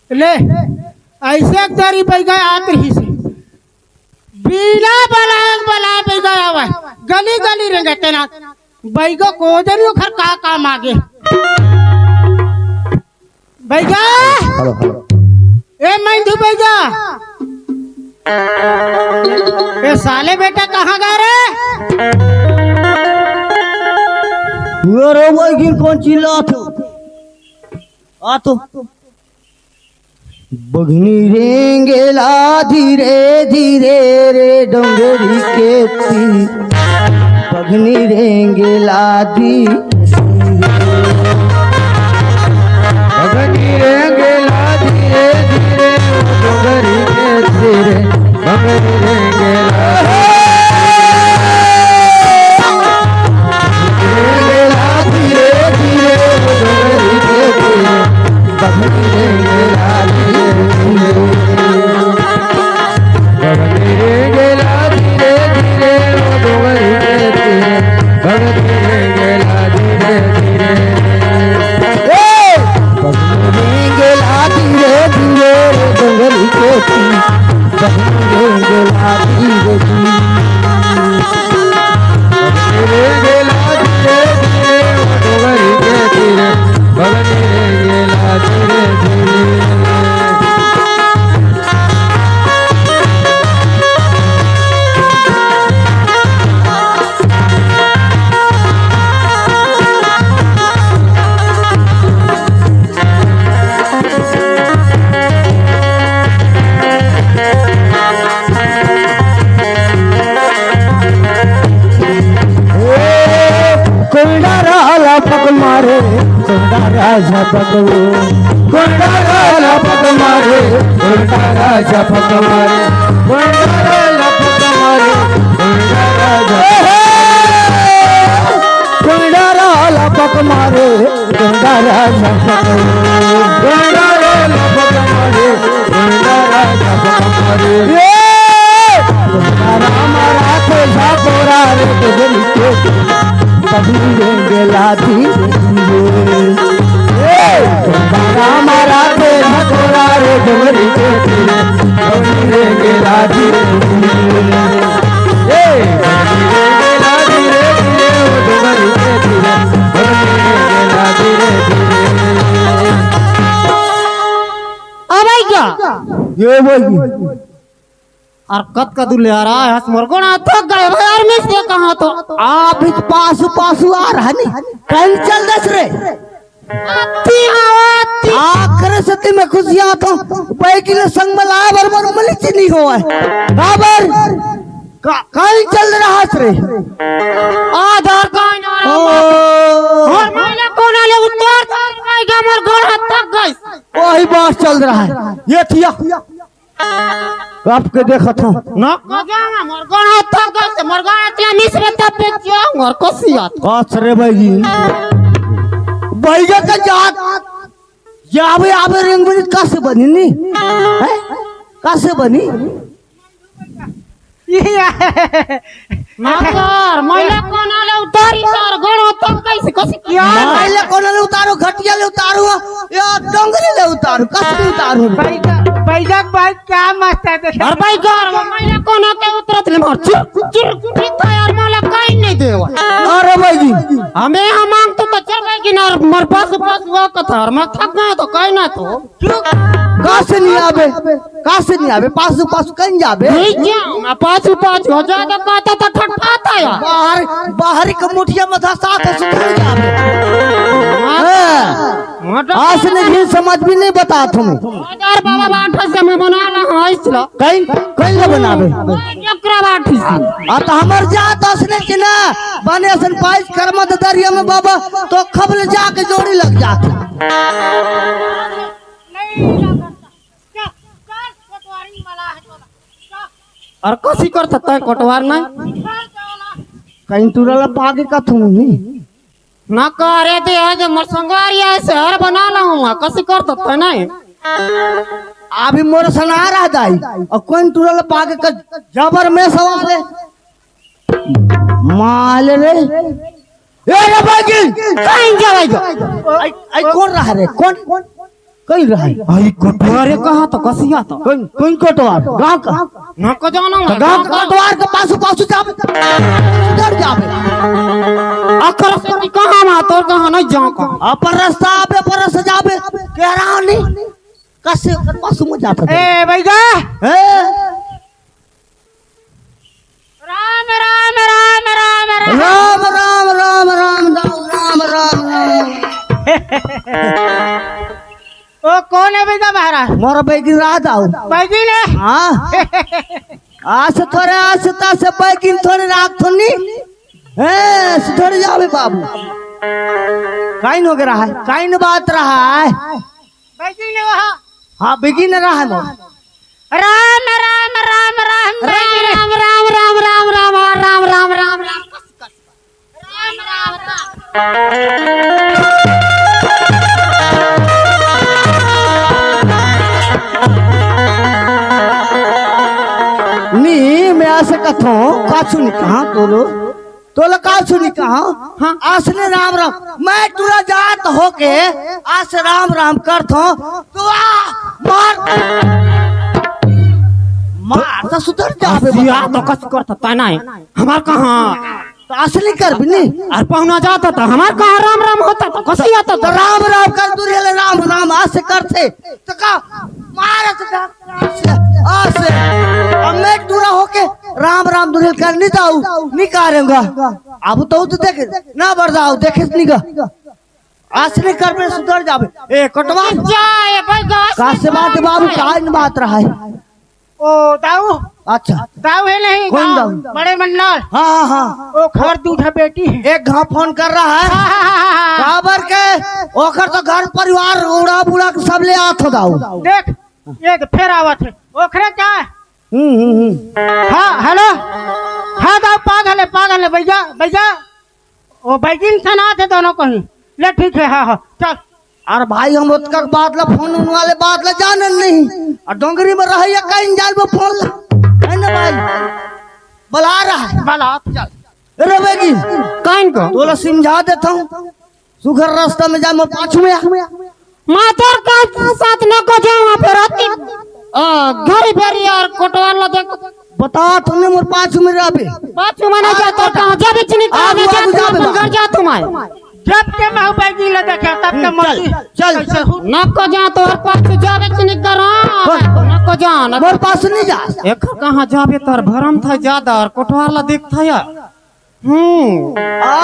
ले, अइसे एक दरी बइगा आत रहिस हे। बिना बलाए, बलाए बइगा आवय। गली, गली रेंगे तेना। बइगा को जनी ओखर का काम आगे। बइगा। Hello, hello. ए, मैंधू बइगा। ए, साले बेटा कहाँ गा रे? अरे, वही गिर कौन चिल्लात हो? आ तो। बघनी रेंगेला धीरे धीरे रे डोंगरी के तीर। बघनी रेंगेला धीरे। बघनी रेंगेला धीरे धीरे डोंगरी के तीर। बघनी रेंगेला धीरे धीरे डोंगरी के तीर। कोंडा राला पक मारे, कोंडा राजा पक वो। कोंडा राला पक मारे, कोंडा राजा पक मारे, कोंडा राला पक मारे, कोंडा राजा। कोंडा राला पक मारे, कोंडा राजा पक मारे, कोंडा राला पक मारे, कोंडा राजा पक मारे। ए! राम रात झकोरा रे डोगरी के, बबली रे गेला धीरे धीरे। ए, राम रात झकोरा रे डोगरी के, बबली रे गेला धीरे धीरे। ए, बबली रे गेला धीरे धीरे, ओ डोगरी के धीरे, बबली रे गेला धीरे धीरे। अबे का? ये बोल। अउ कतका दूर ले आ रहा है, मोर गोड़ा थक गए भाई, यार, मिस दे कहाँ तो। आप इस पासू पासू आ रहा नहीं, कल चल दस रे। आती हवा, आती। आखिर सती में खुशियां तो बैठी ले संग में लाए बर मोर मलिच नहीं हुआ है। काबर? का-, कल चल रहा है रे। आधार कार्ड ना रहा। ओ। और मैंने कोना ले उतार, उतार भाई का मोर गोड़ा थक गए। वही बात चल रहा है। ये थिया। कब के देखत हूँ। ना? मजा ना, मोर गोड़ा थक गए, मोर गोड़ा इतना मिस में तब पे जाऊँ और कोसियात। कस रे बैगी। बैगे के जात। जाबे आबे रिंग मिनट कस बनी नी? हैं? कस बनी? ये ना कर, मैंने कोना ले उतारी तार गोड़ तब कैसे, कैसे किया? पहले कोना ले उतारो, घटिया ले उतारो, या डोंगरी ले उतारो, कस ले उतारो। बैजक, बैजक भाई क्या मस्त है, देखो। अरे भाई कर, मैंने कोना के उतरत ले मार, चुर, चुर, चुर, था यार, माला काई नहीं देवा। अरे भाई जी। हमें हम मांग तो बच्चा भाई की ना, मर पास, पास हुआ कथा, मैं थक गया तो काई ना तो। कस नहीं आबे, कस नहीं आबे, पासू पासू कहीं जाबे। नहीं क्या? मैं पासू पासू हो जाता, कहता था, ठठाता यार। बाहर, बाहर के मुठिया में धसा था, सुधर जाबे। हाँ। हाँ। हाँ, तो आस ने भी समझ भी नहीं बता तुम। हजार बाबा बांठा से मैं बना रहा हूँ, इसला। कहीं, कहीं ले बनाबे। चक्रा बांठी से। आ तो हमर जात असने कि ना, बने असन पाइस कर्म दरिया में बाबा, तो खबल जाके जोड़ी लग जात। नहीं, नहीं, नहीं, नहीं। अउ कसी करत हस तैं कोटवार ना? कहीं टूरा ला पागे का थूम नहीं? ना करे दे, आज मोर संगवारी आए से हर बना ला हूँ, कसी करत हस तैं ना? अभी मोर सना रहा दाई, अउ कोई टूरा ला पागे का जबर में सवा से। माल रे। ए रे बागी, कहीं जा भाई जा। आई, आई कौन रहा रे? कौन, कहीं रहा है? आई कोटवार रे, कहाँ तो कसिया तो। कौन, कौन कोटवार? गाँव का? ना को जाना तो मैं, गाँव गाँव का का। कोटवार के पासू, पासू जाबे। उधर जाबे। अकर से कहाँ मा तोर कहाँ नहीं जाओ का। अपर रास्ता आबे, अपर रास्ता जाबे। कह रहा नहीं। कसे पासू में जाता था। ए, बैगा। ए? राम, राम, राम, राम, राम। राम, राम, राम, राम, राम, राम, राम, राम। ओ, कौन है बेटा महाराज? मोर बैगिन राज आओ। बैगिन है? हाँ। आस थोड़े, आस तास बैगिन थोड़े राख थोनी। ए, सुधर जावे बाबू। काइन हो गया है? काइन बात रहा है? बैगिन है वहाँ। हाँ, बैगिन रहा है मोर। राम, राम, राम, राम, राम, राम, राम, राम, राम, राम, राम, राम, राम, राम, राम, राम। से कथों, का सुनी कहाँ तोलो? तोला का सुनी कहाँ? हाँ। असने राम राम, मैं टूरा जात होके अस राम राम करथों, तो आ, मार, मार तो सुधर जा बे, हसिया बता। तो कस करता ता नहीं, हमार कहाँ? तो असली कर भी नहीं। अरे पहुना जाता था, हमार कहाँ राम राम होता था, कस आता तो था? राम राम कर, दूर ले राम राम अस करथे, तो का मारत जा। असे, असे, अब मैं टूरा होके राम राम दुल्हन कर नहीं जाऊ, नहीं करेंगा। अब तो, तो देख, ना बरदाऊ, देखे नहीं गा। असली कर में सुधर जाबे। ए, कटवा। जा, ए, भाई, गाछ का से में बात काम बाबू, है। का इन बात रहा है? ओ, दाऊ। अच्छा। दाऊ है नहीं, कौन दाऊ? दाऊ? बड़े मंडल। हाँ, हाँ, हाँ। ओ, घर दूठा बेटी है। एक घाव फोन कर रहा है। हाँ, हाँ, हाँ, हाँ, हाँ। काबर के, ओकर तो घर परिवार उड़ा बुड़ा के सब ले आत हो दाऊ। देख, ये तो फेर आवत हे। ओखरे का? हम्म, हम्म, हम्म। हाँ, हेलो। हाँ, दाऊ, पागल हे, पागल हे, भैया, भैया। ओ, बैगिन सना थे दोनों कहीं। ले, ठीक हे, हाँ, हाँ, चल। अरे भाई, हम ओतका के बात ला, फोन उन वाले बात ला जानन नहीं। अउ डोंगरी में रहइया कहीं जान वो फोन ला। है ना भाई? बुला रहा है। बुला, चल। अरे बैगिन, काइन को? तोला समझा देथों। सुघर रास्ता में जा, मोर पाछू में आ। मैं तोर का साथ न को जाऊँ, फिर अति, आ, घरी भेरी यार, कोटवार ला देख। बता, तूने मोर पाछू में रह बे। पाछू में नहीं आ, जा, तोर कहाँ जाबे चिनी, कहाँ आगू, नहीं जा, आगू तू जाबे अपन बा। घर जा तू माय। जब के मैं बैगी ला देखे, तब के हम्म, मर्जी। चल, चल। कैसे हो? न को जा, तोर पाछू जाबे चिनी करो। कौन? न को जा, न मोर पाछू नहीं जा। एक कहाँ जाबे, तोर भरम था ज्यादा अउ कोटवार ला दिखता यार। हम्म।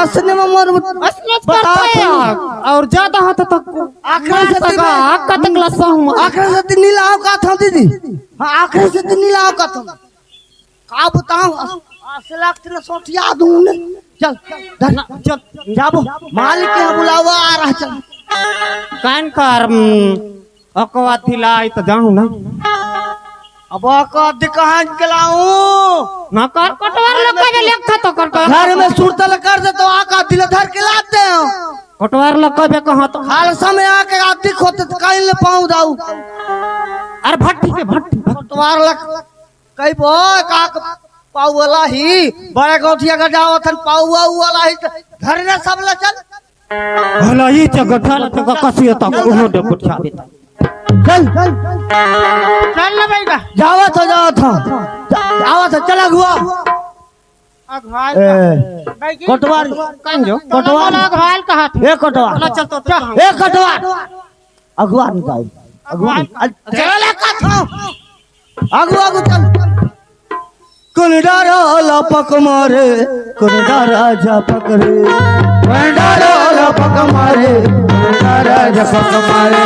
असने में मोर असने बता करता है तू। यार। अउ ज्यादा होता तो आखिरी से मैं दिन सगा, में कतक लसा हूँ मैं। आखिरी से दिन नीला आओ का था दीदी? हाँ, आखिरी से दिन नीला आओ का था। का बताऊँ? अस-, असला के तेरे सोटिया दूँ ने। चल, धर। ना, चल। जाबो। मालिक के यहाँ बुलावा आ रहा, चल। कान कर, हम्म। अकवा दिलाई त जाऊं ना। अब अकवा दि कहाँ के लाऊं? ना कर कटवार लोग का जे लेखा तो कर कर। घर में सुरतल कर दे तो आका दिल धर के लाते हो। कटवार लोग का बे कहाँ तो। खालसा में आके आदि खोते तो कहीं ले पाऊं दाऊ। अरे भट्टी पे भट्टी, भट्टी। कटवार लग कई बो का पाऊ वाला ही बड़े गोठिया का जावत हन पाऊ वाऊ वाला ही घर ने सब ले चल। भला ई चगठा ल तक कसियो तक उहो डे बुठा देता। चल। चल ना बैगा। जावत हो, जावत हो। जावत हो, चल अगुआ। अगुआल ए, का? बैगी? कोटवार। कौन जो? कोटवार। अगुआल कहा थे? ए कोटवार। चल, चल, तो, तो, ए कोटवार। अगुआ नहीं जाओ। अगुआ नहीं। चल, चल, ले का था? आगू, आगू चल। कुंडा राला पक मारे, कुंडा राजा पक रे। कुंडा राला पक मारे, कुंडा राजा पक मारे।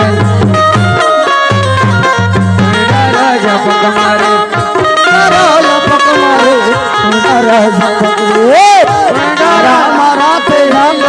कुंडा राजा पक मारे, कुंडा राला पक मारे, कुंडा राजा पक रे। कुंडा रामा राते हम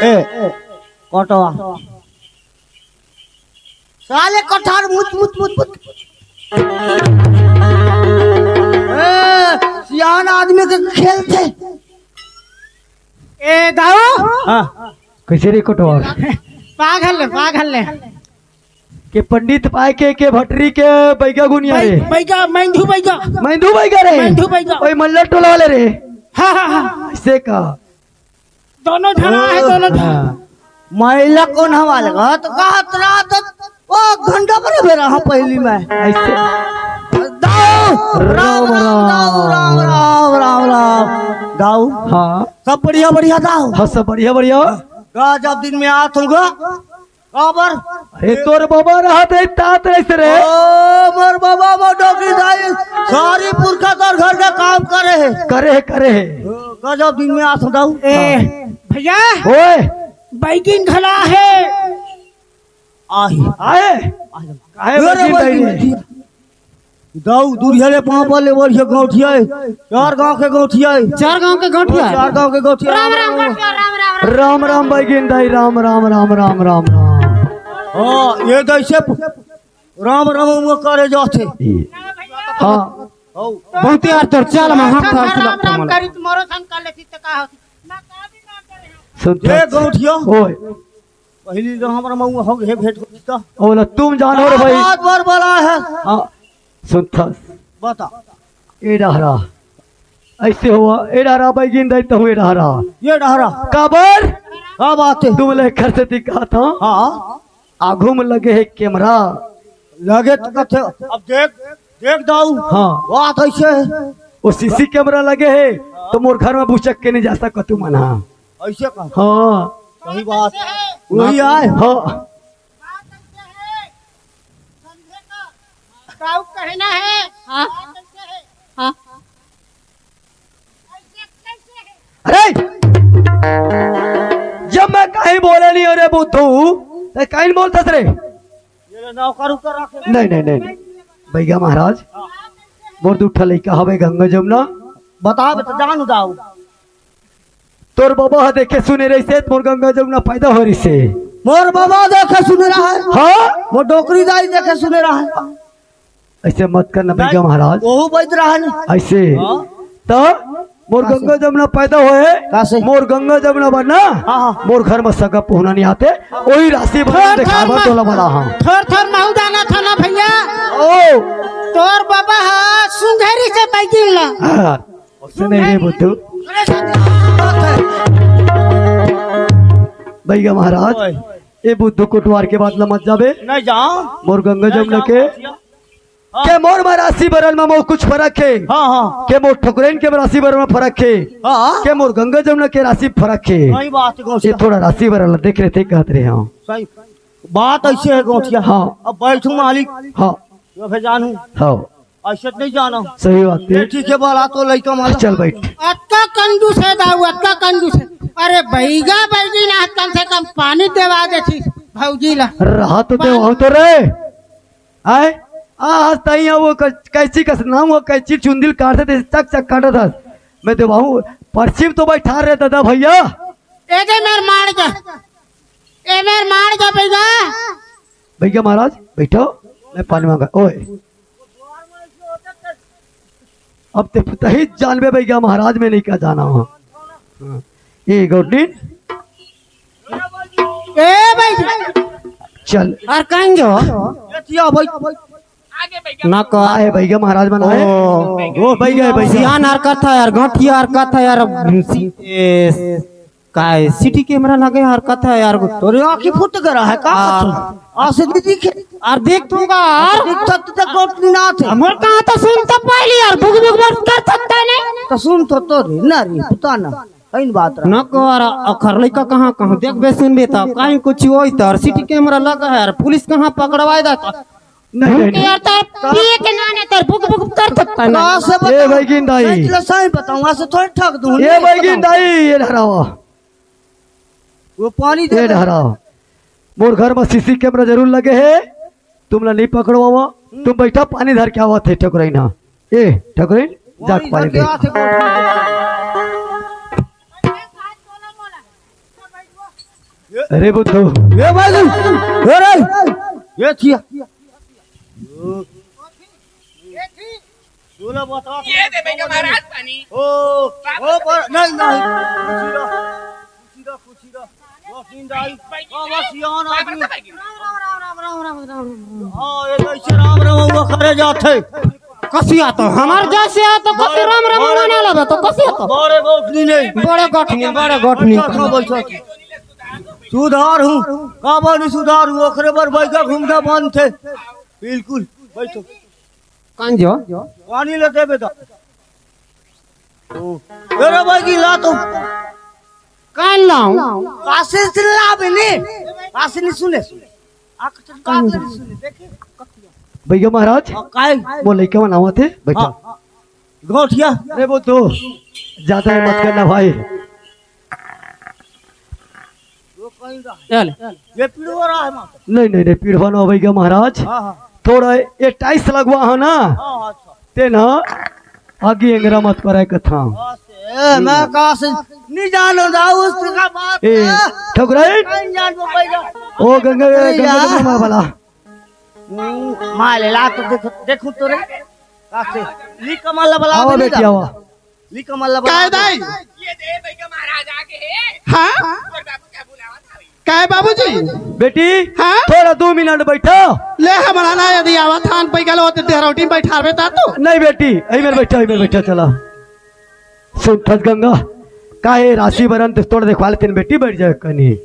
ए, कटवा। साले कटहर मुच, मुच, मुच, मुच। ए, सियान आदमी के खेल थे। ए, दाऊ। हाँ। कैसे रे कटहर? पागल ले, पागल ले। के पंडित पाए के, के भटरी के बैगा गुनिया रे। बै-, बैगा, मैंधू बैगा। मैंधू बैगा रे। मैंधू बैगा। ओए मल्लर टोला वाले रे। हाँ, हाँ, हाँ। ऐसे का? दोनों झना हे, दोनों झना। हाँ। महिला कोन हवा लगा? तो कहत रहा तो ओ घंटा पर बेरा हाँ पहली में। ऐसे। दाऊ, राम, राम, राम, दाऊ, राम, राम, राम, राम, राम। दाऊ। हाँ। सब बढ़िया, बढ़िया दाऊ। हाँ, सब बढ़िया, बढ़िया। का जब दिन में आत होगा, काबर? अरे, तोर बाबा रहत हे, तात रहिस रे। ओ, मोर बाबा, मोर डोकरी दाई, सारी पुरखा तोर घर के काम करे हे। करे हे, करे हे। गजब दिन में आस दाऊ। ए, हाँ। भैया, ओए। बैगिन घला हे। आही। आए? आही। काहे अरे, बैगिन बैगिन दाई? दाऊ, दूरिया ले पाँव पर ले, बढ़िया गौंटिया हे। चार गांव के गौंटिया हे। चार गांव के गौंटिया हे। चार गांव के गौंटिया। राम राम गौंटिया, राम राम राम। राम राम बैगिन दाई, राम राम राम राम राम राम। हाँ, ये कैसे राम राम वो करे जाथे। हाँ। हौ। बहुत यार तोर चाल में हम था राम राम करी, तुम्हारो सन कर लेती तो का होती? सुन ये था। गौंटिया। ओए। पहली तो हमारा मऊआ हो गए भेंट होता। ओला तुम जानो रे भाई। बात बार बड़ा है। हाँ, सुन था। बता। ए डहरा। ऐसे हुआ, ए डहरा बैगिन दाई तहूँ ए डहरा। ये डहरा। काबर? का बात है? तुम ले घर से दिखा था। हाँ। आगू में लगे हे कैमरा। लगे तो कथे, अब देख, देख दाऊ। हाँ। बात ऐसे है। वो सीसी कैमरा लगे हे, तो मोर घर में बुचक के नहीं जा सकत तू मन हा। ऐसे का? हाँ। सही बात। वही आए। हाँ। का कहना है? हाँ। हाँ। अरे, जब मैं कहीं बोले नहीं, अरे बुद्धू, तो कहीं बोलता रे? ये नौकर उकर रखे। नहीं, नहीं, नहीं, नहीं। भैया महाराज, मोर दू ठा लइका हवे गंगा जमुना। बता, बता, जान दाऊ। तोर बाबा ह देखे सुने रहिसे, मोर गंगा जमुना पैदा हो रहिसे। मोर बाबा देखे सुने रहा है। हाँ? मोर डोकरी दाई देखे सुने रहा है। ऐसे मत करना नहीं, भैया महाराज। वहू बैठ रहा है ना। ऐसे। हाँ? तो मोर कैसे? गंगा जमुना पैदा होए। कैसे? मोर गंगा जमुना बनना। हाँ, हाँ। मोर घर में सगा पहुना नहीं आते। वही राशि बना थर, थर दिखावा मा-, तोला बड़ा हाँ। थर थर महू जाना था ना भैया। ओ। तोर बाबा हा सुंघेरी से बैगिन ला। हाँ। से नहीं रे बुद्धू। भैया महाराज, ओए। ए बुद्धू कोटवार के बात ला मत जाबे। नहीं जाओ। मोर गंगा नहीं जमुना जाओ, के, नहीं जाओ। हाँ। के मोर मा राशि बरन मा मोर कुछ फरक हे। हाँ, हाँ। के मोर ठकुरैन के राशि बरन मा फरक हे। हाँ। के मोर गंगा जमुना के राशि फरक हे। सही बात है, ये थोड़ा राशि बरन ला देख रहे थे, कहत रहे हाँ। सही बात ऐसे है गौंटिया। हाँ। अब बैठू मालिक। हाँ। यो भे जानू। हाँ। ऐसे तो नहीं जाना। सही बात है। ये ठीक है, बाला तो लइका माला। चल बैठ। अतका कंजूस है दाऊ, अतका कंजूस है। अरे बैगा बैगी ना, कम से कम पानी देवा देती भौजी ला। रहा तो दे, वहाँ तो रहे। आए? आ, आज ताई वो क-, कैंची का नाम, वो कैंची चुंदिल काटत हे, चक चक काटत हे। मैं देवाहूँ, पर्ची में तो बैठा रहे दादा भैया। ए दे मेर मार जा, ए मेर मार जा भैया। भैया महाराज, बैठो, मैं पानी मांगा। ओए, अब ते तही जानबे भैया महाराज, मैं नहीं का जाना हूँ। हाँ। ए गौरलीन, ए भाई, चल। अरे कहीं जो? ये थिया भाई। ना को। आए भैया महाराज मन आए। ओ। ओ भैया, भैया। सियान हरकत है यार, गठिया हरकत है यार। सी-, ए, का है? सीटी कैमरा लगे हरकत है यार। तोरे आँखी फुट गया है का? आ। आसे दीदी के। और देख तू का यार। देख तो, तो गोट ना थे। हमर कहाँ तो सुन तो पहली यार, बुक बुक बस कर सकता नहीं। तो सुन तो, तो रे, ना रे, पता ना। कहीं बात रहा। न को यार, अखर लइका कहाँ, कहाँ देखबे सुनबे त, कहीं कुछ होई त, सीटी कैमरा लगा है यार, पुलिस कहाँ पकड़वाए दा त। नहीं, नहीं, नहीं। यार, तर पिए के नाने तर बुक बुक कर सकता ना। कहाँ से ए बताऊं? भाई गिन दाई। सच ले सही बताऊं, ऐसे थोड़ी ठग दूं। ए नहीं भाई गिन बताऊं। दाई, ये डहरावा। वो पानी दे ये दे। डहरावा। मोर घर में सीसी कैमरा जरूर लगे है, तुमला नहीं पकड़वावा। तुम बैठा, पानी धर के आवत है ठकुरैन। ए ठकुरैन, जा पानी दे। अरे बुद्धू। ए भाई, ए रे, ए थिया। ये दे भैया महाराज पानी। ओ, ओ, पर, नहीं, नहीं। कुछ ही रहा, कुछ ही रहा, कुछ ही रहा। वो सिंह दाई, वो, वो सियान आदमी। हाँ, ये तो ऐसे राम राम हुआ करे जाते। कसिया तो हमार जैसे आ तो कसे राम राम बड़े, मना लेबे तो कसिया तो। बड़े गोठनी नहीं। बड़े गोठनी, बड़े गोठनी। अच्छा, अच्छा, बैठो। सुधार हूँ, काबर नहीं सुधार हूँ, ओकरे बर बैठा घूमता बंद थे। बिल्कुल, बैठो। कांजो? पानी ले दे बेटा। ओ, अरे भाई की ला तो। कान लाऊं? कासे से लावे ने? आस नहीं सुने, सुने। आँख चुनका के नहीं सुने, देखे। भैया महाराज, हाँ, काय? वो लइका मन आवत हे, बैठा। हाँ, हाँ। गौठिया। अरे वो तो ज्यादा हिम्मत करना भाई। वो कहीं रहा है। चल। ये पीड़ो रहा है माता। नहीं, नहीं, नहीं, पीड़वा ना भैया महाराज। हाँ, हाँ। थोड़ा ये टाइस लगवा हो ना। हाँ, हाँ, अच्छा। ते ना आगे एंगरा मत पराय कथा। ए, मैं कहा से नहीं जानो जाऊ उसका बात ए, है। ठकुराइन। नहीं जानो भैया। ओ गंगा, अरे गंगा यार। जमुना माँ वाला। हम्म, माँ ले ला तो देखो, देखो तो रे। कहा से ली कमल वाला आओ भी नहीं बेटी, जाओ। आओ। ली कमल वाला काय दाई? ये दे भैया महाराज आगे है। हाँ? और बाबू क्या बुलावा था? काय बाबूजी? बेटी, हाँ? थोड़ा दो मिनट बैठो। ले, हमन आना, यदि आवत हन, पैगल होते, तेरौटी में बैठारबे ता तू। नहीं बेटी, यही मेर बैठो, यही मेर बैठो, चला। सुन, ठस गंगा, काहे राशि बरन ते तोड़ देखवा लेते न बेटी, बैठ जाए कनी।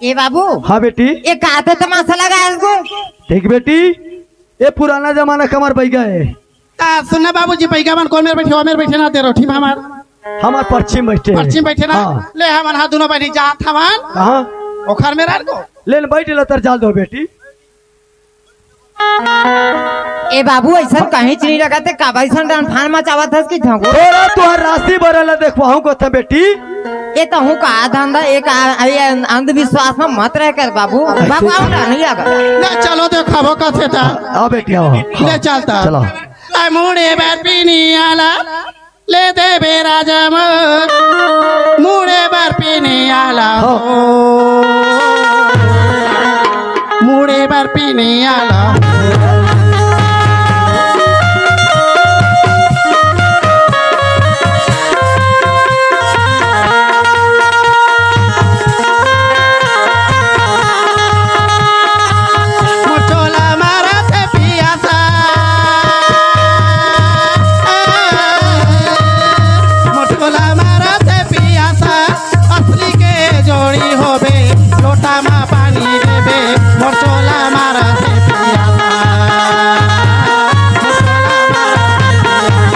ए बाबू। हाँ बेटी। ए का तो तमाशा लगा है इसको? देख बेटी, ये पुराना जमाना के हमार बैगा है। ता सुन ना बाबूजी, पैगा मन कोन मेर बैठे, ओ मेर बैठे ना, तेरौठी में हमार। हमार पश्चिम बैठे हैं। पश्चिम बैठे ना? हाँ। ले, हमन हा दोनों बहिनी जात हवन। कहाँ? ओखर मेर को। ले न बैठ ले, तर जाल दो बेटी। ए बाबू, ऐसा कहीं च नहीं लगा ते, काबर ऐसा डंफान मचावत हस कि झगो? थोड़ा तुहार राशि बरल देखवाहूँ को था बेटी। ए तहूँ का धंधा, एक आ-, आ-, ये अंधविश्वास में मत रह कर बाबू। बाबू, आओ ना, नहीं लगा। ले चलो, देखाबो कथे ता। आ बेटी, आओ। ले चलता। चलो। आ मुड़े बर पीनी आला, ले देबे राजा मोर, मुड़े बर पीनी आला हो। हाँ। मुड़े बर पीनी आला। मोर चोला मारत हे पियासा। मोर चोला मारत हे पियासा। असली के जोड़ी होबे, लोटा मा पानी देबे। मोर चोला मारत हे पियासा। मोर चोला मारत हे पियासा।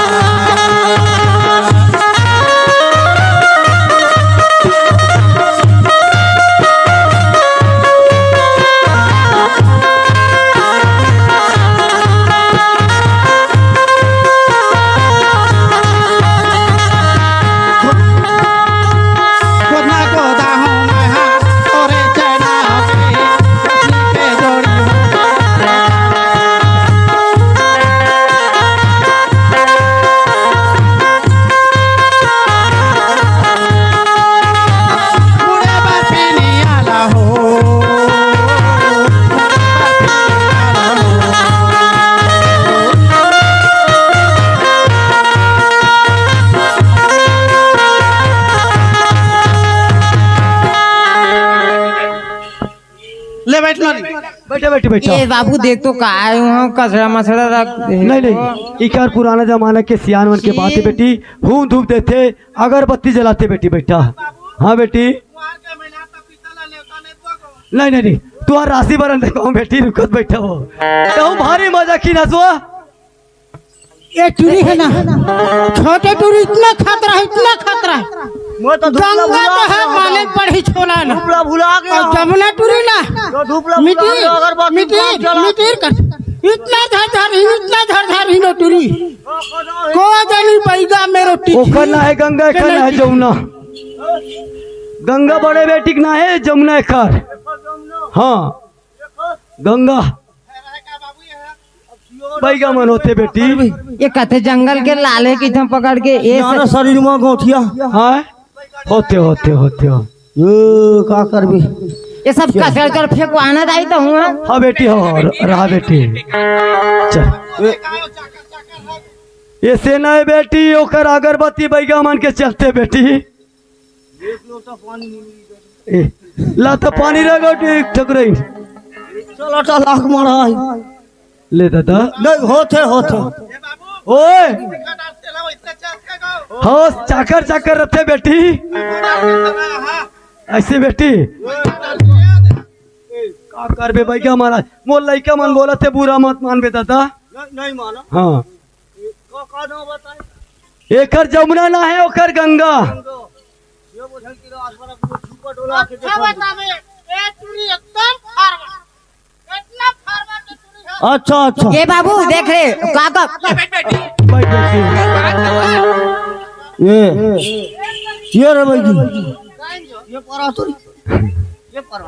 ले बैठ लो रे। बैठे, बैठे, बैठो। ए बाबू, देख तो का है वहाँ कचरा मचरा रख। नहीं, नहीं, इकर पुराना जमाना के सियान मन के बात है जी। बेटी, हूँ धूप देथे, अगरबत्ती जलाथे बेटी, बैठा। हाँ बेटी। नहीं, नहीं, नहीं, तुहार राशि बरन देखो बेटी, रुकत बैठा हो। तो भारी मजा की नसवा। ये टूरी है ना, छोटे टूरी इतना खतरा है, इतना खतरा है। मैं तो धूपला गंगा भुला तो है, गया। माने पढ़ी छोला ना। धूपला भुला गया। और जमुना टूरी ना, तो धूपला भुला मिट्टी, गया, अगरबत्ती मिट्टी, बाप जला। मिट्टी कर, इतना झरझर ही, इतना झरझर ही नो टूरी। को जानी पैगा मेरो टिक। ओकर ना है गंगा, एकर ना है जमुना। गंगा बड़े बेटी के ना है, जमुना एकर। हाँ, गंगा। बैगा मन होथे बेटी। ये कथे जंगल के लाले की थम पकड़ के, ए स- शरीर में गोठिया। हाँ, होथे, होथे, होथे हो। ये का करबे? ये सब कचरा उचरा फेंकवाना दाई तो हुआ। हाँ बेटी, हो, रहा बेटी। चल। ए, ये से नहीं बेटी, ओकर अगरबत्ती बैगा मन के चलथे बेटी। एक लोटा पानी नहीं मिली। ए, ला तो पानी रह गो, एक ठकुराइन। चलो, तो लाख मारा है। ले दादा। नहीं, होथे, होथे। ओए। हो, चाकर, चाकर रथे बेटी। ऐसे बेटी। का करबे भैया महाराज? मोर लइका मन बोलथे, बुरा मत मानबे दादा। नहीं, नहीं माना। हाँ। का, का नाम बताए? एकर जमुना ना है, ओकर गंगा। गंगा। ये बोझन की रात भर अपने छुपा डोला के अच्छा देखो। बतावे। ये चुरी एकदम फारवा। इतना फारवा के चुरी है। अच्छा, अच्छा। ये बाबू, देख रे, काका। बैठ, बैठ। ये, ये रे भाई। ये परा तो, ये परा।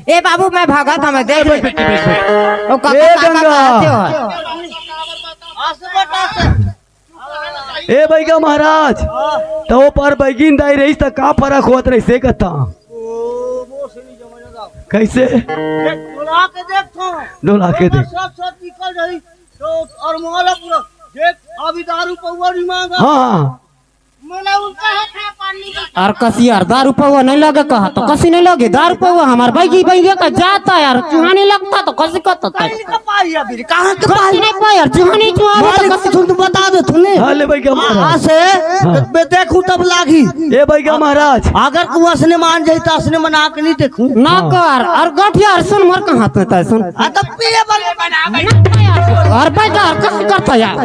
ए बाबू, मैं भागत हँव, देख ले। ओ काका, ए काका गंगा। कहत हे। ए बइगा महाराज, त ओ पार बइगिन दाई रहिस त का फरक होत रहिस, से कथा? कइसे? डोला के देख तो। डोला के देख। सब, सब निकल रही। तो और मोहल्ला पूरा देख, अभी दारू पौवा नहीं मांगा। हाँ, हाँ। अरे कसी यार, दारू पौवा नहीं लगे कहा तो कसी नहीं लगे, दारू पौवा हमार बइगी बइगी का जाता यार, चूहा नहीं लगता तो कसी कहता था। कहीं का पाई अभी, कहाँ के कसी पाई? नहीं पाई यार, चूहा नहीं चूहा तो मालिक कसी। सुन, तू बता दे तूने। हाँ, ले बइगा महाराज। हाँ, से हाँ। मैं देखूं तब लागी। ए बइगा महाराज। अगर कुआं से ने मान जाई तो असने मना के नहीं देखूं। ना हाँ। कर, और गठिया और सुन मोर कहाँ पे था सुन। आ तब पिए बल। और बइगा और कसी करता यार।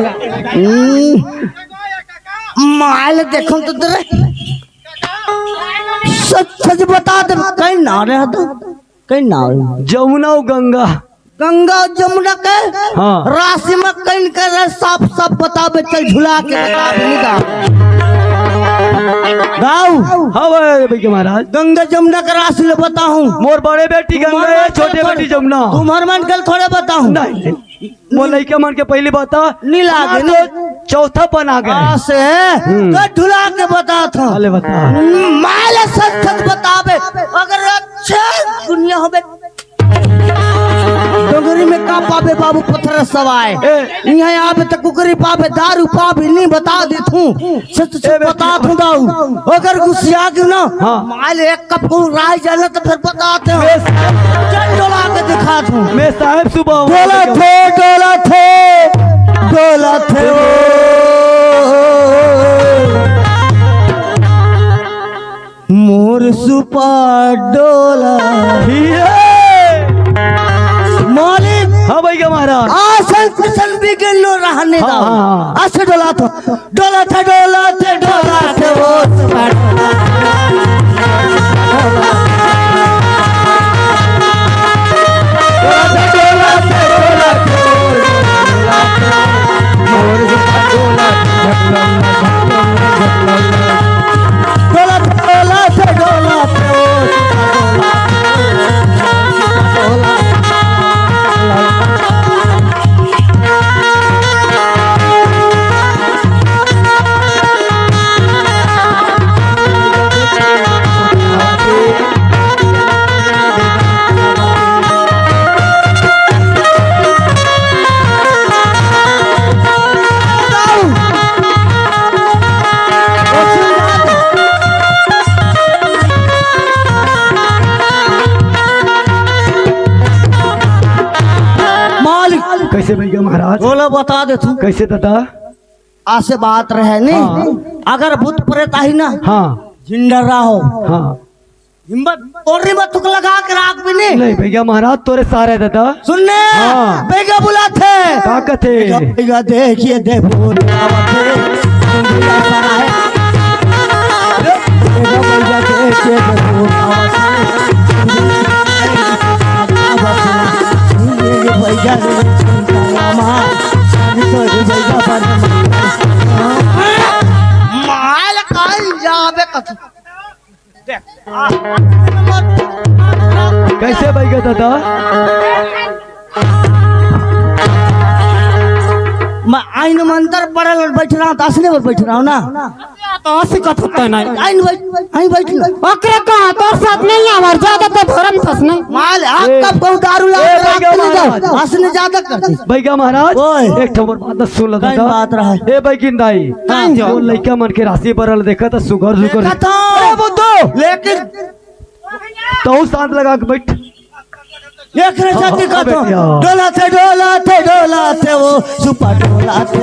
हम्म। माल देखो तो तेरे। सच, सच बता दे, कहीं ना रहे तो, कहीं ना रहे। जमुना अउ गंगा। गंगा अउ जमुना के हाँ। राशि में कहीं कर रहे, साफ, साफ बताबे, चल झुला के बताबे, नहीं गा। गाऊ। हाँ भाई, बइगा महाराज। गंगा जमुना के राशि ले बताऊं। मोर बड़े बेटी गंगा है, छोटे बेटी जमुना। तुम्हार मन कल थोड़े बताऊं। नहीं, नहीं। वो लइका मन के पहली बता, नी लागे, हाँ, नी। तो चौथा पन आ गए। हाँ, से, हम्म। तो ढुला के बता था। अले बता। हम्म, माले सच सच बताबे, अगर अच्छा दुनिया होबे। डोंगरी में का पाबे बाबू पत्थर सवाए। ए। यहाँ आबे तो कुकरी पाबे, दारू पाबे, नहीं बता दे तू। सच सच ए, बता तू दाऊ। अगर गुस्सिया गिर ना, हाँ। माल एक कप को राय जाना तो फिर बताते हो। मैं चल डोला के दिखा तू। मैं साहेब सुबह हूँ। डोला थे, डोला थे, डोला थे ओ। मोर सुपा डोला। ये। मालिक। हाँ बइगा महाराज। आसन कुसन बिगड़ लो रहने हाँ, दो। हाँ, हाँ। अस डोला तो। डोलत हे, डोलत हे, डोलत हे, ओ सुपर। डोलत हे, डोलत हे, डोलत हे, ओ सुपर, डोलत हे, डोलत हे, डोलत हे, ओ सुपर, डोलत हे। मालिक। कइसे बइगा महाराज? बोला, बता दे तू। कइसे दादा? आसे बात रहे नहीं। हाँ। अगर भूत प्रेत आही ना, हाँ। जिंदा रहो। हाँ। हिम्मत, तोरी मत तुक लगा के राख भी नहीं। नहीं बइगा महाराज, तोरे सारे दादा। सुनने, हाँ। बइगा बुलाथे। का कथे? बइगा, बइगा देखिए, देखो, आवथे। बइगा सारा है। बइगा, बइगा देखिए, देखो, आवथे। बइगा, बइगा, बइगा, माल काल जाबे कथू। कइसे बइगा दादा? मैं आइन मंतर पढ़ल बैठ रहा हूँ, तो असने पर बैठ रहा हूँ ना। तो असी कथू तो नहीं। आइन बैठ, आइन बैठ ना। ओकरे कहा तोर साथ नहीं है, हमार ज्यादा तो धर्म थस नहीं। माल, आप ए, कब कहूँ दारू ला ए, के राख बइगा के ले जाओ। महाराज। असने ज्यादा कर दी। बइगा महाराज, ओए। एक ठो मोर बात सुन ला कई दादा। बात रहा है। ए बइगिन दाई। कई जो? वो लइका मन के राशि बरल देखा त सुघर सुघर। देखा था। अरे बुद्धू। लेकिन तू शांत लगा के बैठ। एक रे हाँ, जाति हाँ, का तो। बेटिया। डोला थे, डोला थे, डोला थे वो, सुपा डोला थे।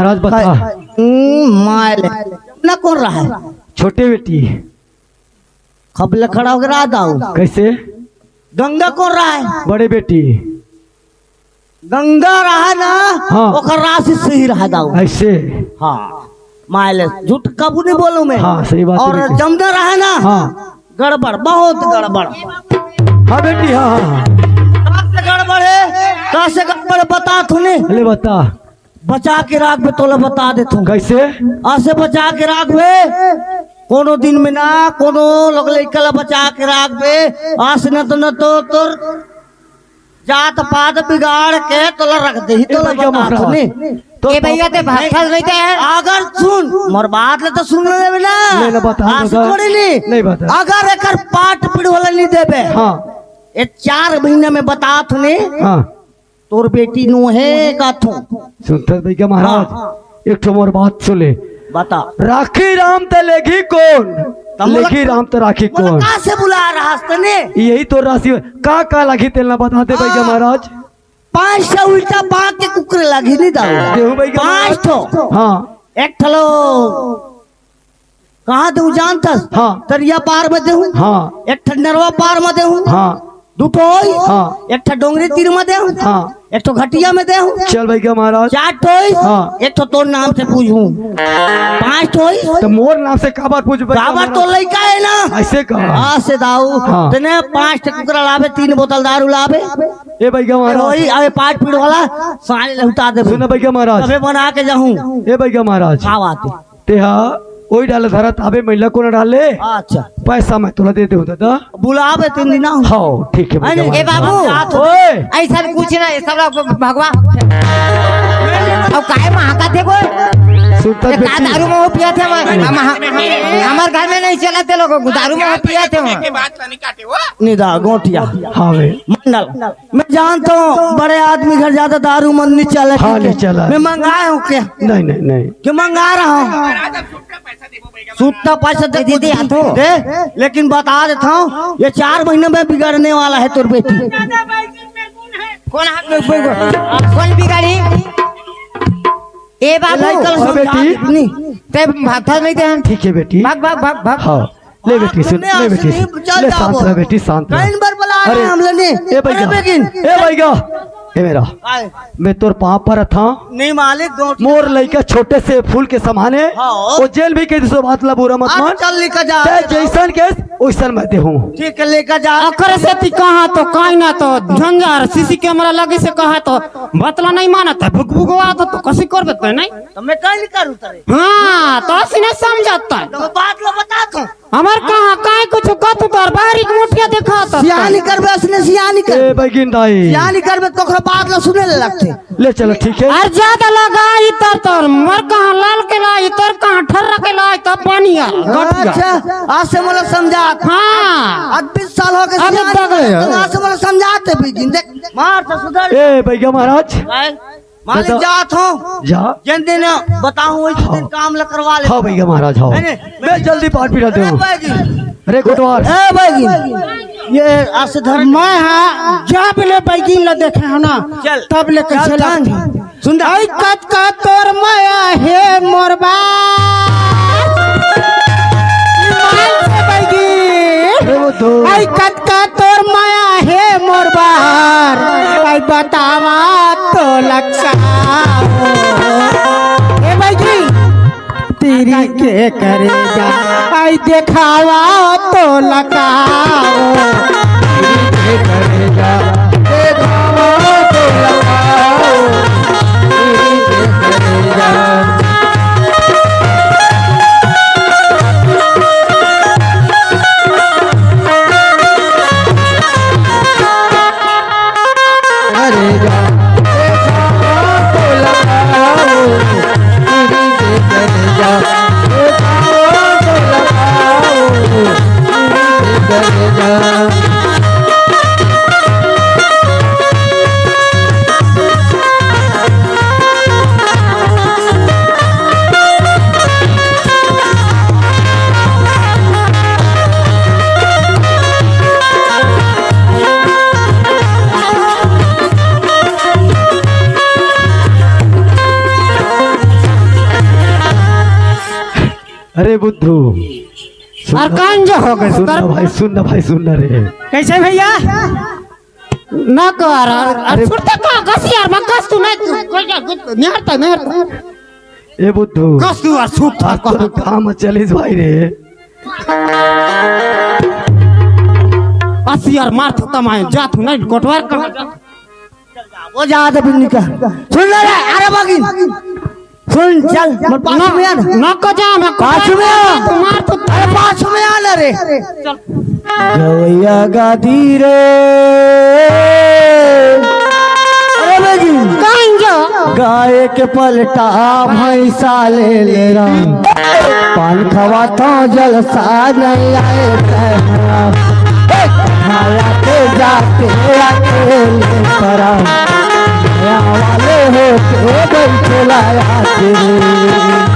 आज बता। हम्म, माय ले। ना कौन रहा है? छोटे बेटी। खबले खड़ा होके रहा दाऊ। कैसे? गंगा कौन रहा है? बड़े बेटी। गंगा रहा ना, हाँ। ओकर राशि सही रहा दाऊ। ऐसे? हाँ। माय ले, झूठ कबू नहीं बोलूं मैं। हाँ, सही बात है और बेटी। जमुना रहा ना, हाँ। गड़बड़, बहुत गड़बड़। हाँ बेटी, हाँ, हाँ, हाँ। का से गड़बड़ है, का से गड़बड़ बता तूने। ले बता। बचा के राखबे, तोला बता देथों। कैसे? आसे बचा के राखबे, कोनो दिन में ना, कोनो लोग लइका ला बचा के राखबे, आसे न तो, न तो तोर जात पात बिगाड़ के तोला रख देही, ए तोला भैया बता महाराज, तूने। तो ए भैया, ते भाषा नहीं दे। अगर सुन, मोर बात ले तो सुन लेबे ना। ले, ले, बता, आसे बता। थोड़ी नहीं। नहीं बता। अगर एकर पाठ पीढ़ वाला नहीं देबे, हाँ। ये चार महीना में बता तूने। हाँ। तोर बेटी नो हे कथों। सुनथस भैया महाराज, हाँ, हाँ। एक ठो मोर बात सुन ले। बता। राखी राम त लेगी कौन? त मोला लेगी राम त राखी मोला कौन? का से बुला रहा हस तने? यही तो राशि का का लागी तेल ना बता दे भैया हाँ। महाराज। पाँच सौ उल्टा बांध के कुकरे लागी नहीं दाऊ। देहूं भैया पाँच महाराज। ठो। हाँ। एक ठलो कहाँ देहूं जानथस? हाँ। तरिया पार में देहूं। हाँ। एक ठन नरवा पार में देहूं। हाँ। दू ठो होई। हाँ। एक ठो डोंगरी तीर में देहूं। हाँ। एक ठो घटिया में देहूं। चल भैया महाराज। चार ठो होई। हाँ। एक ठो तोर नाम से पूछूं। पांच ठो होई। तो मोर नाम से काबर पूछ भैया काबर महाराज? तो लइका है ना। ऐसे कहा। हाँ से दाऊ। हाँ। तने पांच ठो कुकरा लाबे, तीन बोतल दारू लाबे। ए भैया महाराज। होई, अबे पांच पीढ़ वाला साले लहुटा देबे। सुन भैया महाराज। अबे बना के जाहूं। ए भैया महाराज। का बात है? तेहा ओही डाले धरत आबे, महिला कोन डाले? अच्छा। पैसा मैं तोला दे देहूं दादा। बुलाबे तीन दिन आओ। हाँ, ठीक है भैया, ए बाबू। ओए। ऐसा कुछ ना, ये सब लोग भगवा। अब काहे महाका थे कोई? सुनता ये का बेटी। दारू में हो पिया थे हम, हम, हमार घर में नहीं चला थे लोगों को, दारू में हो पिया थे हम। निदा गोटिया। हाँ बे। मंडल। मैं जानता हूँ, बड़े आदमी घर ज्यादा दारू मन नहीं चला, हाँ, ठीक है? नहीं चला। मैं मंगाया हूँ क्या? नहीं, नहीं, नहीं। क्यों मंगा रहा हूँ? सुट्टा पैसा दे, दे, दे, दे, दे, लेकिन बता देता हूँ, ये चार महीने में बिगड़ने वाला है तोर बेटी। कौन हाथ में कोई, कौन बिगाड़ी? ए बाबू। लइका हाँ, बेटी। समझा नहीं। ते भागता नहीं थे हम। ठीक है, बेटी। भाग, भाग, भाग, भाग। हाँ। ले बेटी, सुन, ले बेटी, सुन। चल ले, जाओ। शांत रह बेटी, शांत रह। कई बार बुला रहे अरे, हैं हम लोग ने। ए भैया। अरे बेगिन। ए भैया। ए मेरा। आए। मैं तोर पाँव परत हंव। नहीं मालिक, दो मोर लइका छोटे से फूल के समान हे। हाँ। वो जेन भी कहि दिस ओ बात ला बुरा मत मान। चल निकल जा। ते जैसन कहेस, वैसन मैं देहूं। ठीक है, लेकर जा। अकरे सेती कहा तो काई ना तो झंझार सीसी कैमरा लगे से कहा तो बतला नहीं मानत है, भुक भुकवा तो, तो कसी करबे ते नहीं? तो मैं काई नहीं करूं तेरे? हाँ, तो असी नहीं समझता है। तो मैं बात ला बता तू। हमर कहाँ, काई कुछ कत कर, बाहरी के मुठिया दिखात। सियानी करबे, असने सियानी कर। ए, बैगिन दाई। सियानी करबे, तोखरा बात ला सुने ले लगथे। ले चलो, ठीक है। अरे ज्यादा लगाई तर तोर, मोर कहाँ लाल के लाई, तोर कहाँ ठर्रा के लाई, तब पानी आ, गटिया। अच्छा, आज से मोला समझात। हाँ। आज बीस साल हो गए अब सियानी तक करत, आज से मोला समझाते भी दिन। देख, मार तो सुधर। ए, बैगा महाराज। काय? मालिक, बता। जात हंव। जा। जेन दिन बताहूं, वही दिन हाँ। काम ला करवा ले। हाँ भैया महाराज, हाँ। है ने? मैं जल्दी पाठ पिला अरे दूं। बैगी। अरे कोटवार। ए बैगी। ये अस धर्म मैं हाँ, जब ले बैगी ला देखे हो ना, चल। तब ले चल, कैसे चल। लगथे? सुन। आई कतका तोर माया हे मोर बा। ईमान से बैगी। अरे वो तो। आई कतका तोर माया हे मोर बार, आई बतावा तो लक्षाओ। ए भाई जी, तेरी के करेजा, आई देखावा तो लकाओ। तेरी के करेजा, देखावा तो लकाओ। तेरी के करेजा। अरे जा, ए सावा तो लगाओ, तेरी के करे जा, ए सावा तो लगाओ, तेरी के करे जा। अरे बुद्धू, सुन और ना। कान जो हो गए, सुन ना भाई, सुन ना भाई, सुन ना रे। कैसे भैया? ना कर, और, और अरे सुनते का, कस यार, मैं कस तू नहीं, तू, कोई क्या, कुछ नहीं हटता, नहीं हटता। ए बुद्धू, कस तू और सूत था, आज तो काम चलिस भाई रे। अस यार, मार तो तमाए, जा तू नहीं, कोटवार का। वो जा दे बिन्नी का। सुन ले रे, अरे बागी। सुन, चल, मोर पास ना, में आ ना। ना को जा, मैं पास में आ। तुम्हार तो अरे पास में आ ना रे। गवैया गादी रे। अरे बेगी। कौन जो? गाय के पलटा भैंसा ले ले राम। पान खवा तो जलसा नहीं आए तहरा। खाया के जाके अकेले परा। नया वाले होके बैठे लाया के।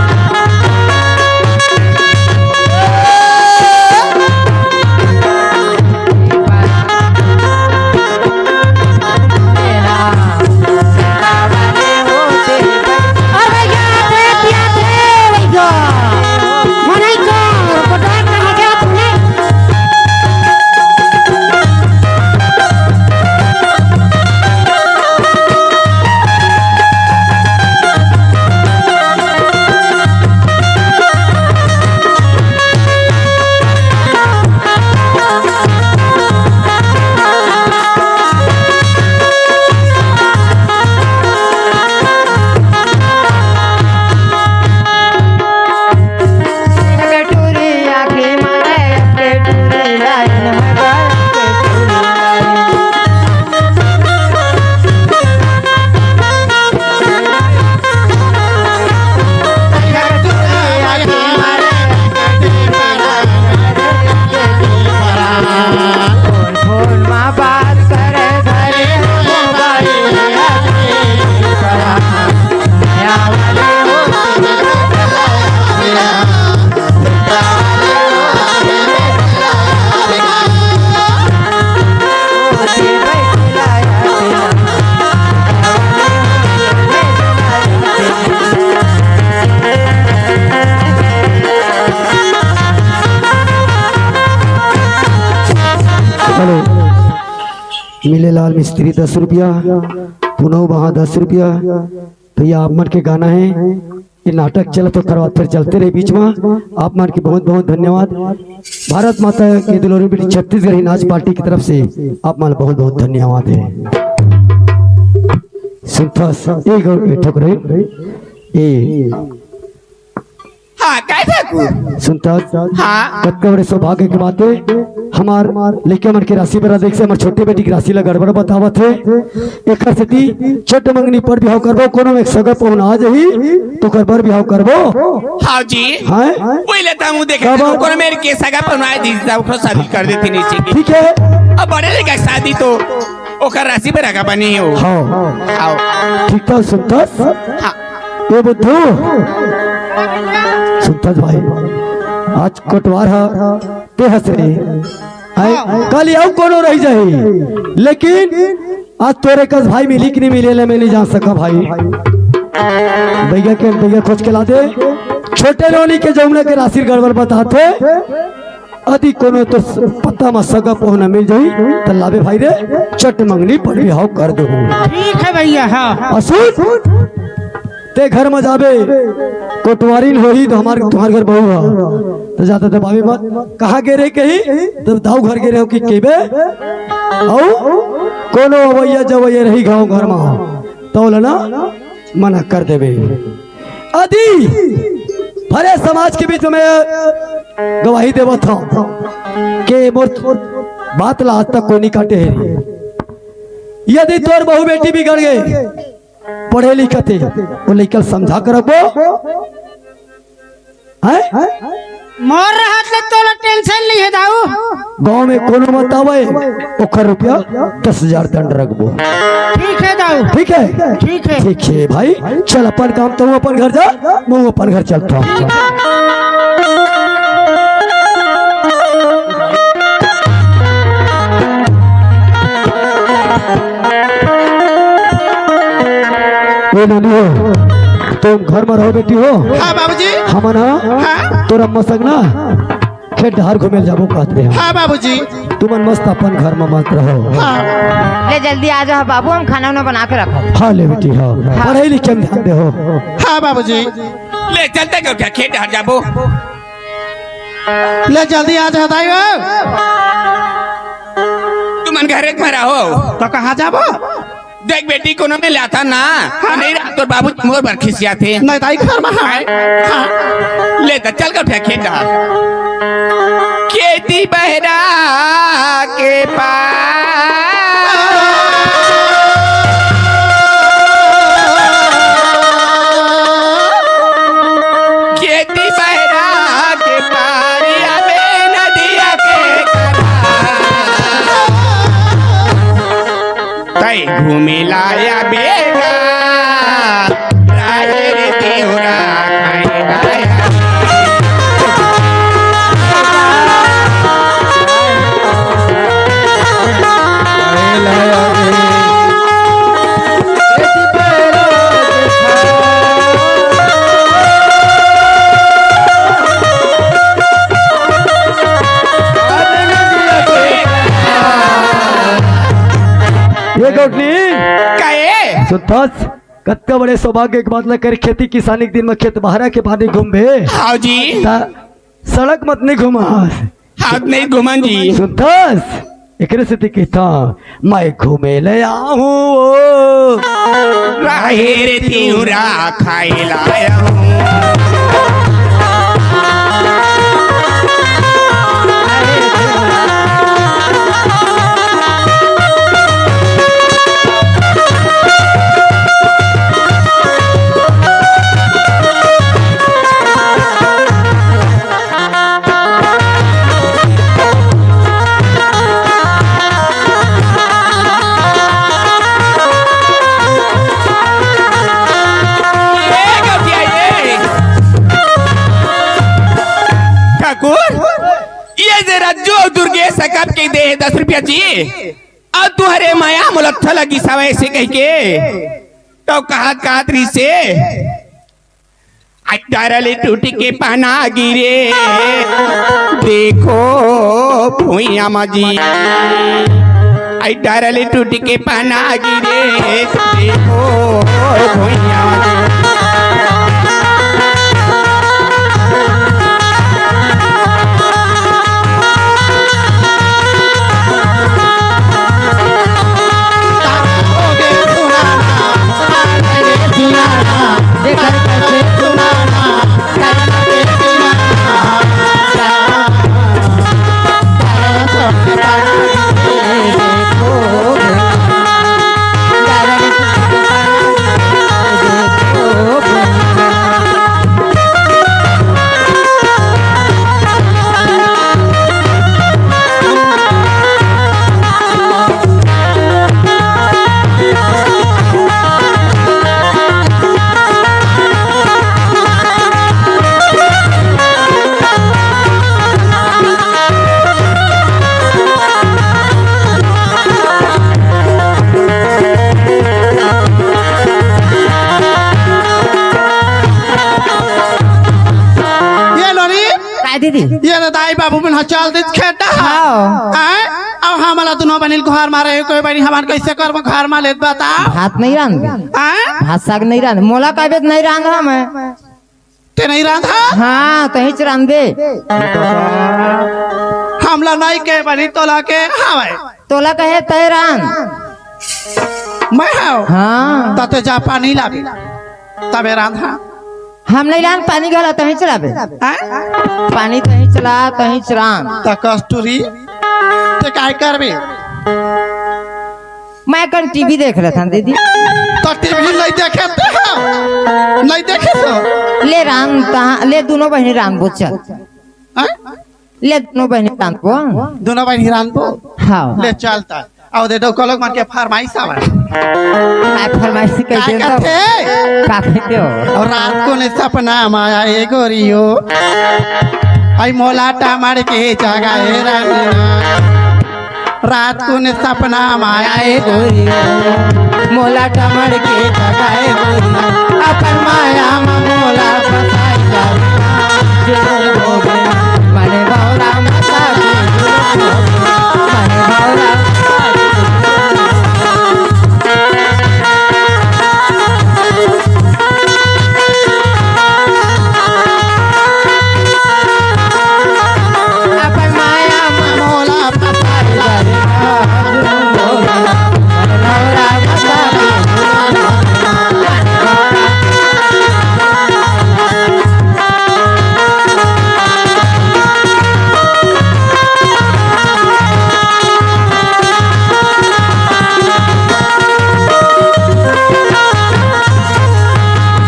हेलो, मिले लाल मिस्त्री दस रुपया, पुनव बहा दस रुपया। भैया, आप मन के गाना है, ये नाटक चलत, ओकर बाद फिर चलते रहे बीच में। आप मन के बहुत बहुत धन्यवाद। भारत माता के दुलारी बेटी छत्तीसगढ़ी नाच पार्टी की तरफ से आप मन बहुत बहुत धन्यवाद है। सुनथस, एक और एक ठोक रे। ए हाँ, काय ठाकुर? सुनथस। हाँ। कतका बड़े सौभाग्य के बात है। हमार लइका मन के राशि बेरा देख से हमर छोटे बेटी के राशि ला गड़बड़ बतावत हे। एकर सेती चट मंगनी पर बिहाव करबो, कोनो में सगा पहुना आ जाही, तो ओकर बर बिहाव करबो। हाँ जी। हाँ? वही लेता हूँ, देखे काबर? कोनो मेर के सगा पहुना आ जाही, ओकरो शादी कर देती नीचे की। ठीक है। अब बड़े लइका शादी तो ओकर राशि बेरा का बनी हो। हाँ। आओ। ठीक था, सुनथस। हाँ। ए बुद्धू, सुनथस भाई, आज कोटवार हा, ते हस रे। आय, कल अउ कोनो रही जाही, लेकिन आज तोरे कस भाई मिली कि नहीं मिले, ले मैं नहीं जान सका भाई। भैया के, भैया खोज के ला दे। छोटे नोनी के जमुना के राशि गड़बड़ बताथे। अदी कोनो तो स-, पता म सगा पहुना मिल जाही, त लाबे भाई रे, चट मंगनी पर बिहाव कर देहूँ। ठीक है भैया, हाँ। अ सुन, ते घर म जाबे, कोटवारिन होही तो हमार, तुम्हार घर बहू हा। तो जादा दबावे मत, कहाँ गे रहे कही, तब दाऊ घर गे रहे हो कि केबे, अउ कोनो अवैया जवैया रही गाँव घर म, तो ओला ना मना कर देबे। अदी भरे समाज के बीच में गवाही देवत हूँ कि मोर बात ला आज तक कोई नहीं काटे है। यदि तोर बहू बेटी बिगड़ गए, पढ़े लिखत हे, वो लइका ल समझा कर रखबो। हैं? मोर रहत ले तोला टेंशन नहीं है दाऊ। गांव में कोनो मत आवे, ओकर रुपया दस हजार दंड रखबो। ठीक है दाऊ। ठीक है? ठीक है। ठीक है भाई, चल अपन काम, तू अपन घर जा, मैं अपन घर चलता हूँ। ये नोनी हो। तुम घर में रहो बेटी हो। हाँ बाबूजी। हमन ह हाँ। तोर अम्मा संग ना खेत डहर घूमे ल जाबो कहत रहे। हाँ बाबूजी। तुमन मस्त अपन घर में मत रहो। हाँ। ले जल्दी आ जाओ बाबू, हम खाना उना बना के रखब। हाँ ले बेटी हो। हाँ। पढ़ाई लिखाई में ध्यान दे हो। हाँ बाबूजी। ले चलते क्यों क्या खेत डहर जाबो? ले जल्दी आ जाओ दाई हो। तुमन घरे में रहो। तो कहाँ जाबो? देख बेटी, कोनो में लाता ना, हाँ। नहीं रहा तोर बाबू मोर बर खिसियाथे। नहीं दाई, घर में है। हाँ। ले त चल कर फेंक खेत डहर। खेती बहरा के पार। खेती बहरा के पारी आबे नदिया के करा। तै घूमे लाया बेगा, राहे रे देवरा खाए लाया। ये गौटनी। काहे? सुनथस, कतका बड़े सौभाग्य के बात ल कर खेती किसानी के दिन में खेत बहरा के पानी घूमबे। हाँ जी। त सड़क मत नहीं घूमस। हाथ नहीं घूमन जी। सुनथस, एकरे सेती कहिथंव, मैं घूमे ले आहूं। राहे रे तिंवरा खाए लाया हूँ। ए, गौटिया, ए। ठाकुर, ये जे रज्जो दुर्गेश सकब के दे दस रुपया जी, अउ तुंहरे मया मोला अच्छा लगिस हवय अइसे कहिके, तौ कहत कहत रिहिसे, आई डारा ले टूट के पाना गिरे, देखो भुइयां म जी। आई डारा ले टूट के पाना गिरे, देखो भुइयां म जी। ये नोनी, काय दीदी? ये तो दाई बाबू मन ह चल दिस खेत डहर। हाँ। हैं? अब हमला दुनो बहिनी घर मा रहे, कोई बहिनी हमन कइसे करबो घर मा ले त बता? भात नइ रांध। हैं? भात साग नइ रांध। मोला कहबे त नइ रांध हवं मैं। ते नइ रांध? हाँ, तहीच रांध दे। हमला नइ कहे बहिनी तोला के हवय। तोला कहे तय रांध। मैं हव? हाँ। त ते जा पानी लाबे। तबे रांध। हम नइ लान पानी घला, तहीच लाबे। हैं? पानी तहीच ला, तहीच रांध। त कस्तूरी, ते काय करबे? मैं कन टीवी देख रहा था दीदी। त टीवी नइ देखे ते हो? नइ देखे तो? ले रांध, तहाँ, ले दुनो बहिनी रांध बो चल। हैं? ले दुनो बहिनी रांध बो। दुनो बहिनी रांध बो? हाँ। ले चल त। अउ दे डौकलोक मन के फरमाइश हवय। काय फरमाइश कहिथे? का कहिथे हो? अउ रात कुन सपना मा आए गोरी हो, आई मोला टमाड़ के जगाए रानी। रात कुन सपना मा आए गोरी हो। मोला टमड़ के जगाए गोरी, अपन माया म मोला फसाए जा। जुलुम होगे, मने भौरा मसाके जुलुम होगे, मने भौरा मसाके जुलुम होगे। अपन माया म मोला फसाए जा रे, जुलुम होगे, मने भौरा मसाके जुलुम होगे।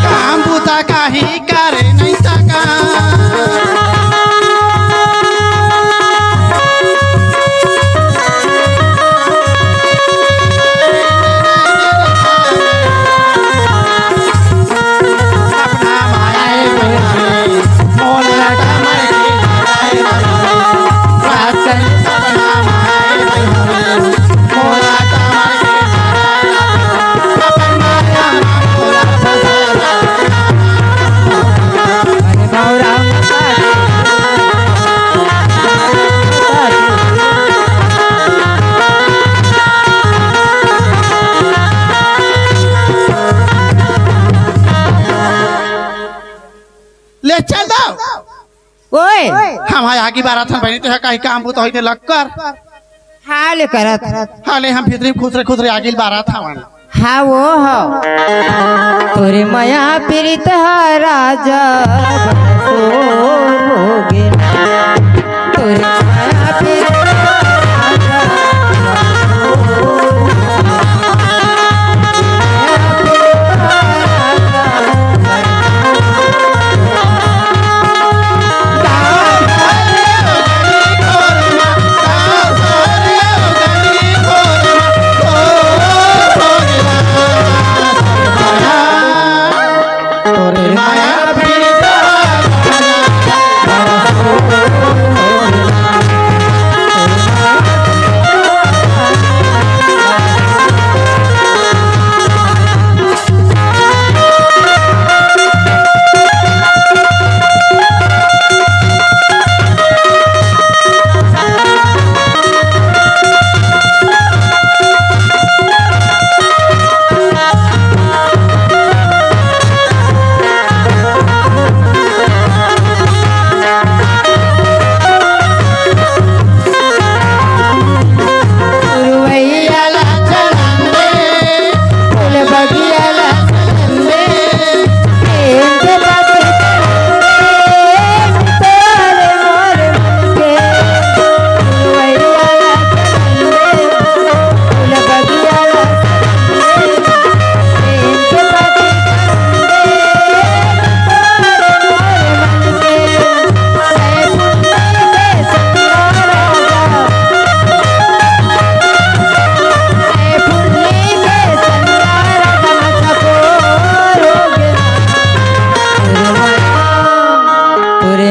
काम बूता काही करे नहीं सका। ले चल दो। ओए। हम हा आगी बारत हन बहिनी, तो है कहीं काम बूता होई ते लग कर। हाँ ले करत। हाँ ले हम भीतरी खुसरे खुसरे आगी बारत हवन। हाँ वो हो। तोरे मया पीरित हा राजा बरसोर होगे। तोरे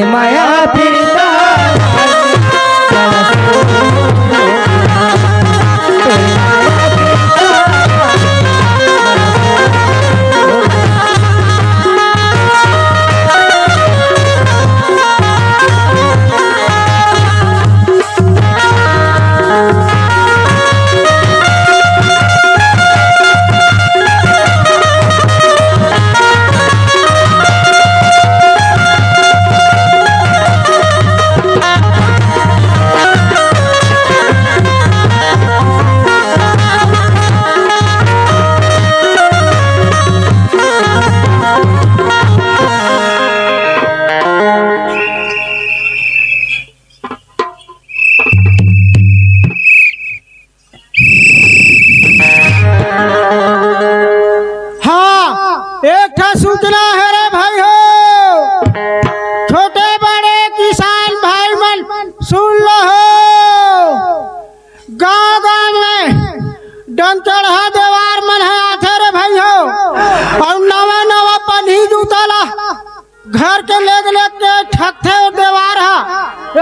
मया पीरित हा राजा बरसोर होगे। हाँ, एक ठा सूचना हे रे भाई हो, छोटे बड़े किसान भाई मन सुन लो हो, गांव गांव में डंचड़हा देवार मन हे आथे रे भाई हो, अउ नवा नवा पनही जूता ला घर के लेग लेग के ठकथे देवार हा,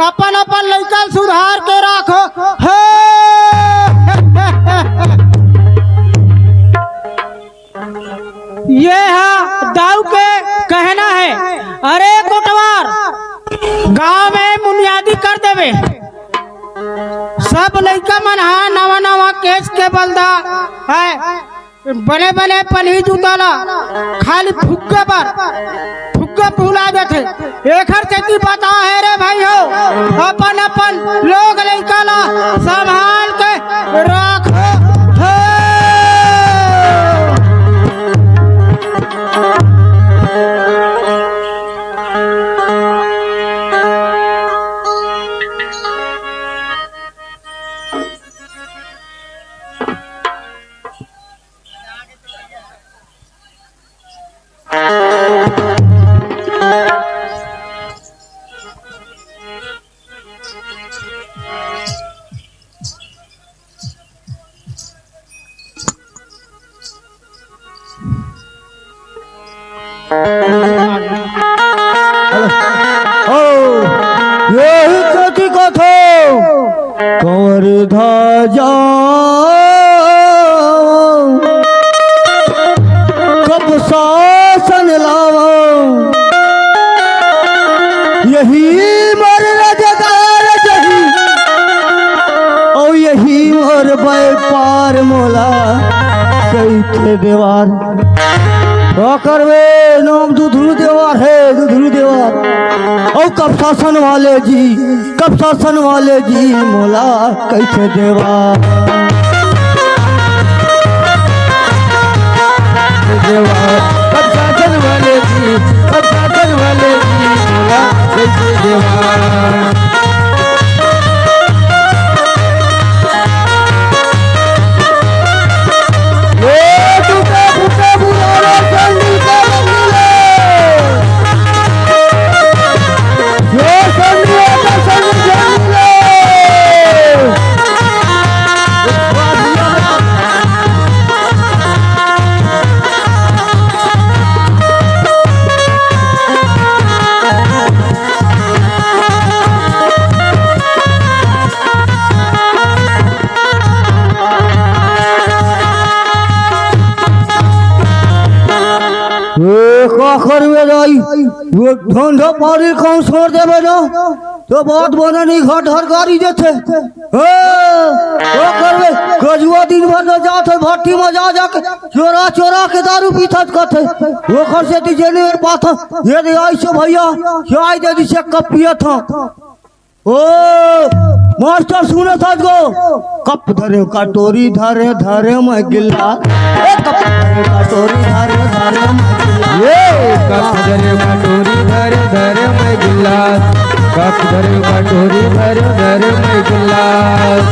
अपन अपन लइका ल सुधार के राखो। हे। अरे कोटवार, गांव में मुनियादी कर देबे। सब लइका मन हा नवा नवा केस के बलदा है, बने बने पनही जूता ला खाली फुग्गे बर, फुग्गे फुला देथे। एखर सेती बता हे रे भाई हो, अपन अपन लोग लइका ला संभाल के रखो। ओ, यही कथी कथो, कंवर ध्वजा कप शासन लावो, यही मोर रोजगार जही, ओ यही मोर व्यापार मोला कहिथे देवार। का करबे, नाम दुधरू देवार हे, दुधरू देवार। अउ कप शासन वाले जी, कप शासन वाले जी, मोला कहिथे देवार। देवार, कप शासन वाले जी, कप शासन वाले जी, मोला कहिथे देवार। ए टूटे फूटे पुराना सैंडल का बदले। ए सैंडल का सैंडल बदले। ए, का करबे दाई? वो धंधा पानी काम छोड़ देबे ना, तो बात बने नहीं, घर घर गाड़ी देथे। ए, का करबे? गजुआ दिन भर न जात है, भट्टी में जा जा के चोरा चोरा के दारू पीथत कथे। ओखर सेती जेने मेर पाथन, ये दे आई से भैया, चाय दे दी से कप पियत हन। ओ, मास्टर सुनत हस गो, कप धरे कटोरी धरे धरे मैं गिलास। ए, कप धरे कटोरी धरे धरे मैं गिलास। ए, कप धरे कटोरी धरे धरे मैं गिलास। कप धरे कटोरी धरे धरे मैं गिलास।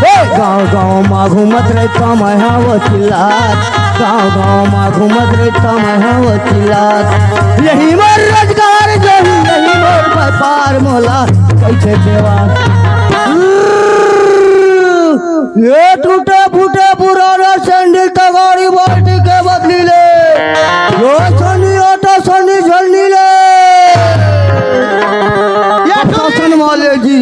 ए, गाँव गाँव मा घूमत रहिथँव मैं हव चिल्लात। गाँव गाँव मा घूमत रहिथँव मैं हव चिल्लात। यही मोर रोजगार जही, यही मोर व्यापार मोला कहिथे देवार। ये टूटे फूटे पुराना सैंडल तगाड़ी बाल्टी के बदली ले। यो सनी आटा सनी झलनी ले। ये कप शासन वाले जी,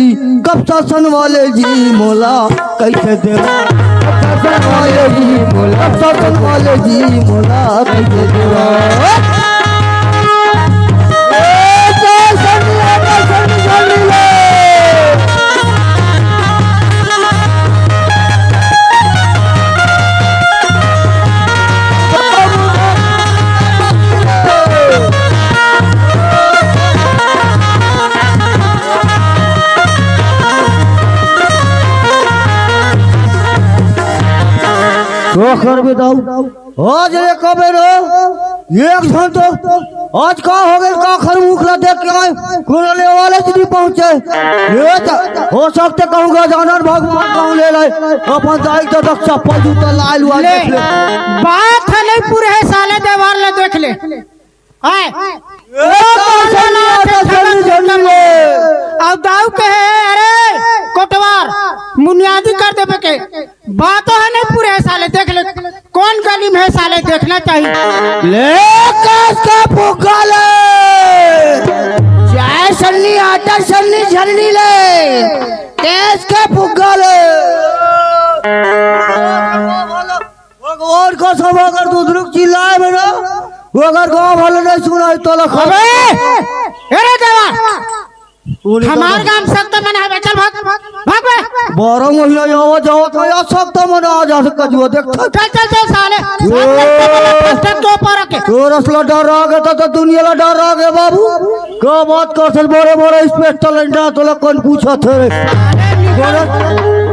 कप शासन वाले जी मोला कहिथे देवार। कप शासन वाले जी मोला, कप शासन वाले जी मोला कहिथे देवार। ए, जय सनी, जय सनी, जय नीले। तो कर बताओ। आज रे कबे रे, एक झन तो आज का हो गइल, का खर मुख ला देख के आए, कोरोना वाले जी नहीं पहुंचे। ये तो हो सकते कहूँगा जानन भगवान कहूँ ले लाए, अपन जाई तो तक चप्पल जूता लाए लुआ ले। देख ले। बात है नहीं पूरे है साले देवार ले देख ले। आए। ये तो सन्नी आता सन्नी झंडी ले। अब दाऊ कहे, अरे कोटवार, मुनियादी कर देबे के। बातों है नहीं पूरे है साले, देख ले कौन गली में है साले, देखना चाहिए। ले कस का फुग्गा ले, चाय सन्नी, आटा सन्नी, झलनी ले, कस का फुग्गा ले। भगवान कसम अगर दूसरे को चिल्लाए में ना, वो अगर गाँव वाले नहीं सुना है तो लखा। अबे, ए रे देवा, उल्टा हमार बोल। गांव सख्त मन है बे, चल भाग, भाग बे। बारह महीना आवा जावा तो यार सख्त मन आ जा सकता जुआ देख। चल, चल, चल साले, सब ए। सख्त मन है, ठक, ठक के ऊपर रखे। तोर असला डर आ गया तो, तो दुनिया ला डर आ गया बाबू। क्या बात कर सक बड़े बड़े इंस्पेक्टर लंडा तोला कौन पूछा थे रे?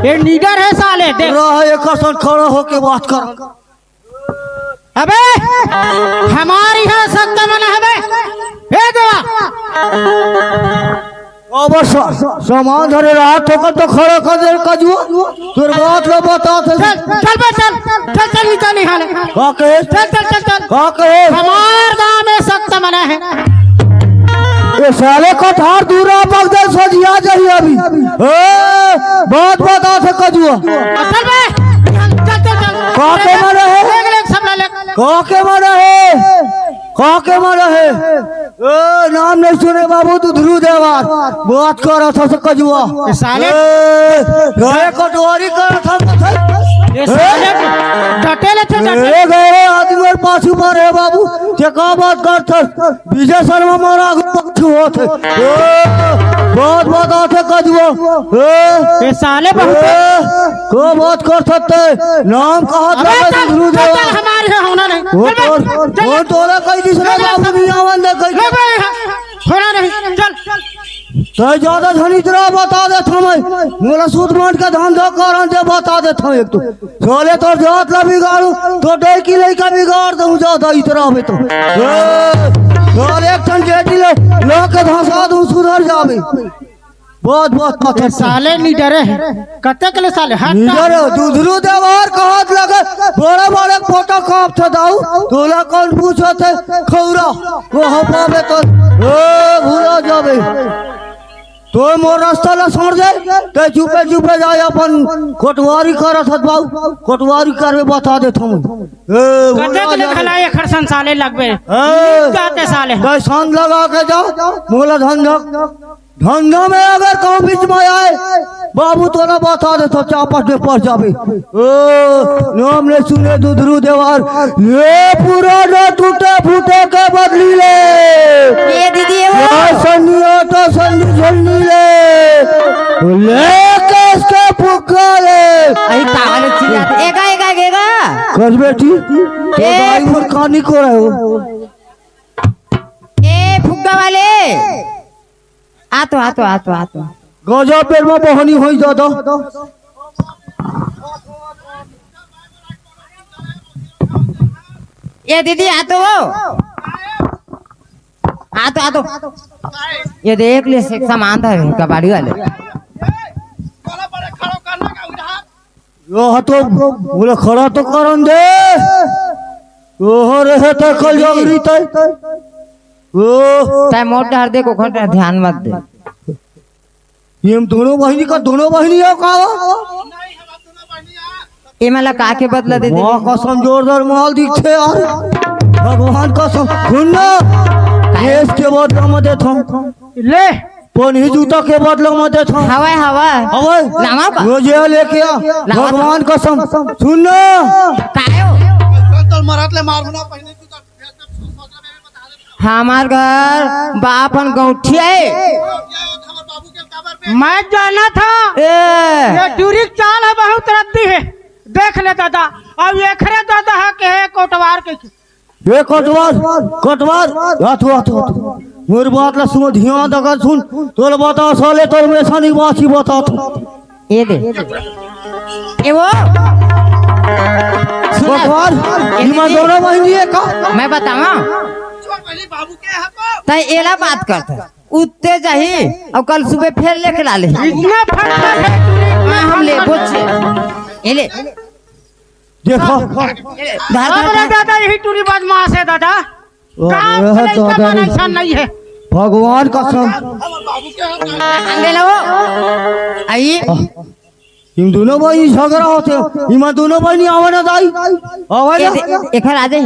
ये निडर है साले, देख। रहा है एक आसन खड़ा होके बात कर। अबे, हमार इहाँ सख्त मन हवे। ए देवा। अब स-, सामान धरे रहा, थोकन तो खड़ा कर दे कजुआ। तोर बात ला बता दे। चल, चल बे, चल। चल, चल, निकल इहाँ ले। का कहे? चल, चल, चल, चल। का कहे? हमार गांव में सख्त मन है। ये साले कथार दूरा पग दे सजिया जही अभी। ए, बात बता दे कजुआ। चल बे। चल, चल, चल। का के मन है? देख ले, सब ला ले। का के मन है? का के मन है? ए, नाम नहीं सुने बाबू, तू ध्रुव देवार। बात कर रहा था से कजुआ। ए, साले। ए, गए कटवारी कर रहा था से। ए, साले, डटे ले थे, डटे। ए, गए आदमी और पाछू पर है बाबू। ते का बात कर था? विजय शर्मा मारा आगू पाछू होत है। ए, बात बता थे कजुआ। ए, ए, साले बहुत ए, का बात कर सकते? नाम कहा अबे था चल, ध्रुव चल, देवार? चल, हमारे यहाँ होना नहीं। वो चल बे, तोर, चल, वो तोरा कही दिस रे चल, बाबू चल, नहीं आवन दे कही। ले बे, यहाँ होना नहीं, चल। तो ज्यादा झन इतना बता देत हूँ मैं। मोला सूद बांध के धंधा करन दे बता देत हूँ एक तो। साले तोर जात ला बिगाड़ू, तो डे की लइका बिगाड़ दूँ ज्यादा इतना अबे तो। ए, साले एक ठन जेटी ले, ला के धंसा दूँ सुधर जाबे। बहुत, बहुत, बहुत ए, अच्छा। साले निडरे है। कते के ले साले? हट। निडर है, दुधरू देवार कहत लगे, बड़े, बड़े पोटा काप थे दाऊ, तोला कौन पूछत है? खौरा, वो हो पावे तो, ए, भूला जाबे। तो मोर रास्ता ला छोड़ दे, ते चुपे, चुपे जाए अपन कोटवारी करत हत बाऊ, कोटवारी करबे बता देत हूँ। ए, कते भूला के ले जाबे। खला एखर सन साले लगबे। ए, जाते साले। ते सन लगा के जा, मोला धन धक। धंधा में अगर कहूँ बीच में आए, बाबू तोला बता दे तो चापट में पड़ जाबे। ओ, नाम ले सुने दुधरू देवार, ये पूरा न टूटे फूटे के बदली ले। ये दीदी, ये वो। या सन्नी ऑटो सन्नी झुलनी ले। ले केस के फुग्गा ले। अरे तावा ले चिल्लाते। एगा, एगा, एगा। कर बेटी, तो ए। दाई मोर कहानी को रहे हो। ए फुग्गा वाले। आ तो, आ तो, आ तो, आ तो। गजब बेर में बहनी होई दादा। ए दीदी, आ तो। आ तो, आ तो। ये देख ले, से सामान था कबाड़ी वाले। यो तो बोले खड़ा तो करन दे। ओहो रे, हे तो कल जगरी तय। ओ। तय मोट हर दे को खंड ध्यान मत दे। ये हम दोनों बहिनी का, दोनों बहिनी है का? ये मला का के बदला दे दे। माँ कसम जोरदार माल दिखथे यार। भगवान कसम। सुन ना। काय? ये इसके बदला में देता हूँ। ले। कोन ही जूता के बदला में देत हूँ। हवय, हवय। हवय। लावा बा। रोज ये लेके आ। लावा बा। भगवान कसम। सुन ना। काय हो? चल, चल, मरत ले मार मुना पहले जूता। हमार घर बाप हन गौठी है। मैं जाना था। ए। ये टूरी चाल है, बहुत रद्दी है। देख ले दादा। अब एखरे दादा है के है कोटवार के। ए कोटवार, कोटवार, हाथ, हाथ, हाथ। मोर बात ला सुन, ध्यान दगा सुन। तोर बता साले, तोर में सानी बासी बता तू। ये दे। ये वो। सुन। कोटवार, ये इमा दे। दोनों बहिनी है का? मैं बतावा। तय एला बात करता। उत्ते जाही, और कल सुबह फिर लेके ला ले। इतना फटका है। मैं हम ले, बुझ। ये ले। देखो। धर, धर, अब ना धर। दादा, यही टूरी बदमाश है दादा। अरे काम के लइका दादा मन रे। ऐसा नहीं है। भगवान कसम। अंदे लो। आई। इन दोनों भाई झगड़ा होते। इमा दोनों भाई नहीं आवे ना दाई। आवे ए, ना। ए, एखर आ जाई।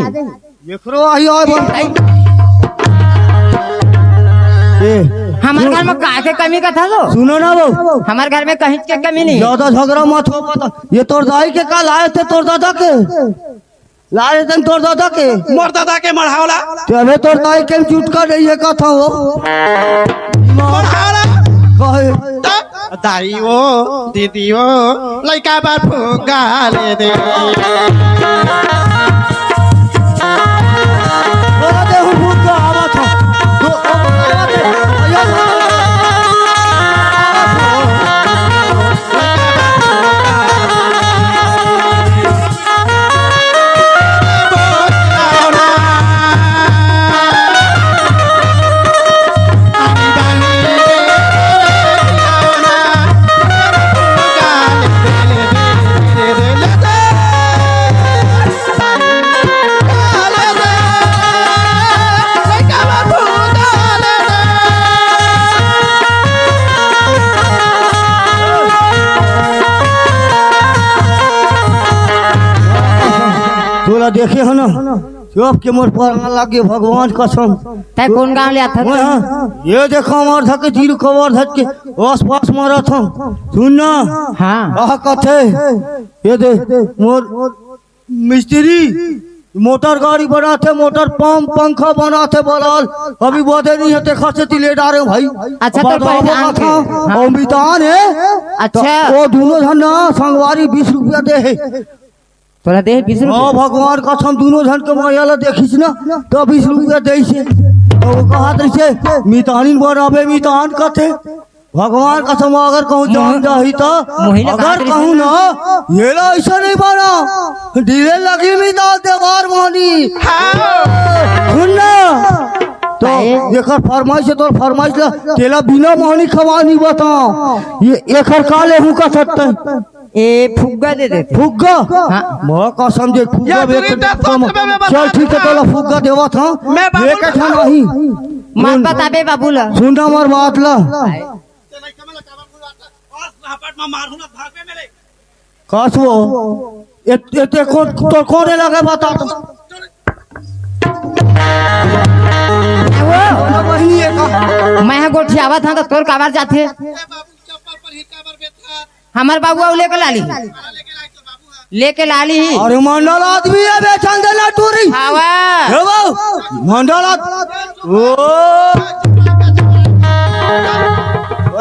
एकरो आई आए बोल। ए, हमार घर में का के कमी का था लो? सुनो ना वो। हमार घर में कहीं के कमी नहीं। ज्यादा झगड़ा मत हो, मत। ये तोर दाई के का लाए थे तोर दादा के? लाए तन तोर दादा के। मोर दादा के मढ़ावला। ते अबे तोर दाई के चुटका नहीं है कथा हो। मढ़ावला। कहे। त दाई वो, दीदी वो, लइका बार फुग्गा ले दे। बोला दे हूँ फुग्गा आवत हो। दो, आवत है। तोला देखे हो ना, चुप के मोर पर लागे भगवान कसम। तै कौन गांव ले आथस? मैं, हाँ, ये देखो हमार धके जीरो कवर धके आस पास मारत हूँ। सुन ना। हाँ। कहा कथे? ये दे मोर मिस्त्री मोटर गाड़ी बनाथे, मोटर पंप पंखा बनाथे बलाल। अभी बदे नहीं है, देखा से तिले डारे भाई। अच्छा, तो बाद में पहचान के। हाँ। अउ मितान है। अच्छा। तो वो दोनों झन ना संगवारी बीस रुपया दे है। तोला दे बीस रुपया? हाँ, भगवान कसम, दोनों झन के मया ला देखिस ना, तो बीस रुपया देइस हे। तो वो कहत रहिसे, "मितानिन बनाबे, मितान कथे।" भगवान कसम, अगर कहूँ जान मोह-, जाही तो, मोहिला अगर कहत रहिसे कहूँ ना। ना, ये ला ऐसा नहीं बना, ढीले लगी मितान देवार मानी। हाँ। सुन ना, तो काहे? एकर फरमाइश है, तोर फरमाइश ला, तेला बिना मोहनी खवानी बता। ये एकर का ले हूँ का सकते हैं? ए, फुग्गा दे देते। फुग्गा? हाँ। मैं कसम जे फुग्गा या बेच तू के इतना कम। सोच में मैं बता चल ठीक है, दूंगा। तोला फुग्गा देवत हूँ। मैं बाबू एक ला अच्छा नहीं। मत बताबे बाबू ला। सुन ना हमार बात ला। कस वो? ए, ए, ते कौन, तो कौन है लगे बता तो? वो? वही है का? मैं हा गोठियावत हाँ तो तोर काबर जाथे? हमर बाबू अउ लेके लाली। लेके लाली ही। अरे मंडल आदमी है, बेचन देना टूरी। हवा। हे बाबू, मंडल आद-, ओ।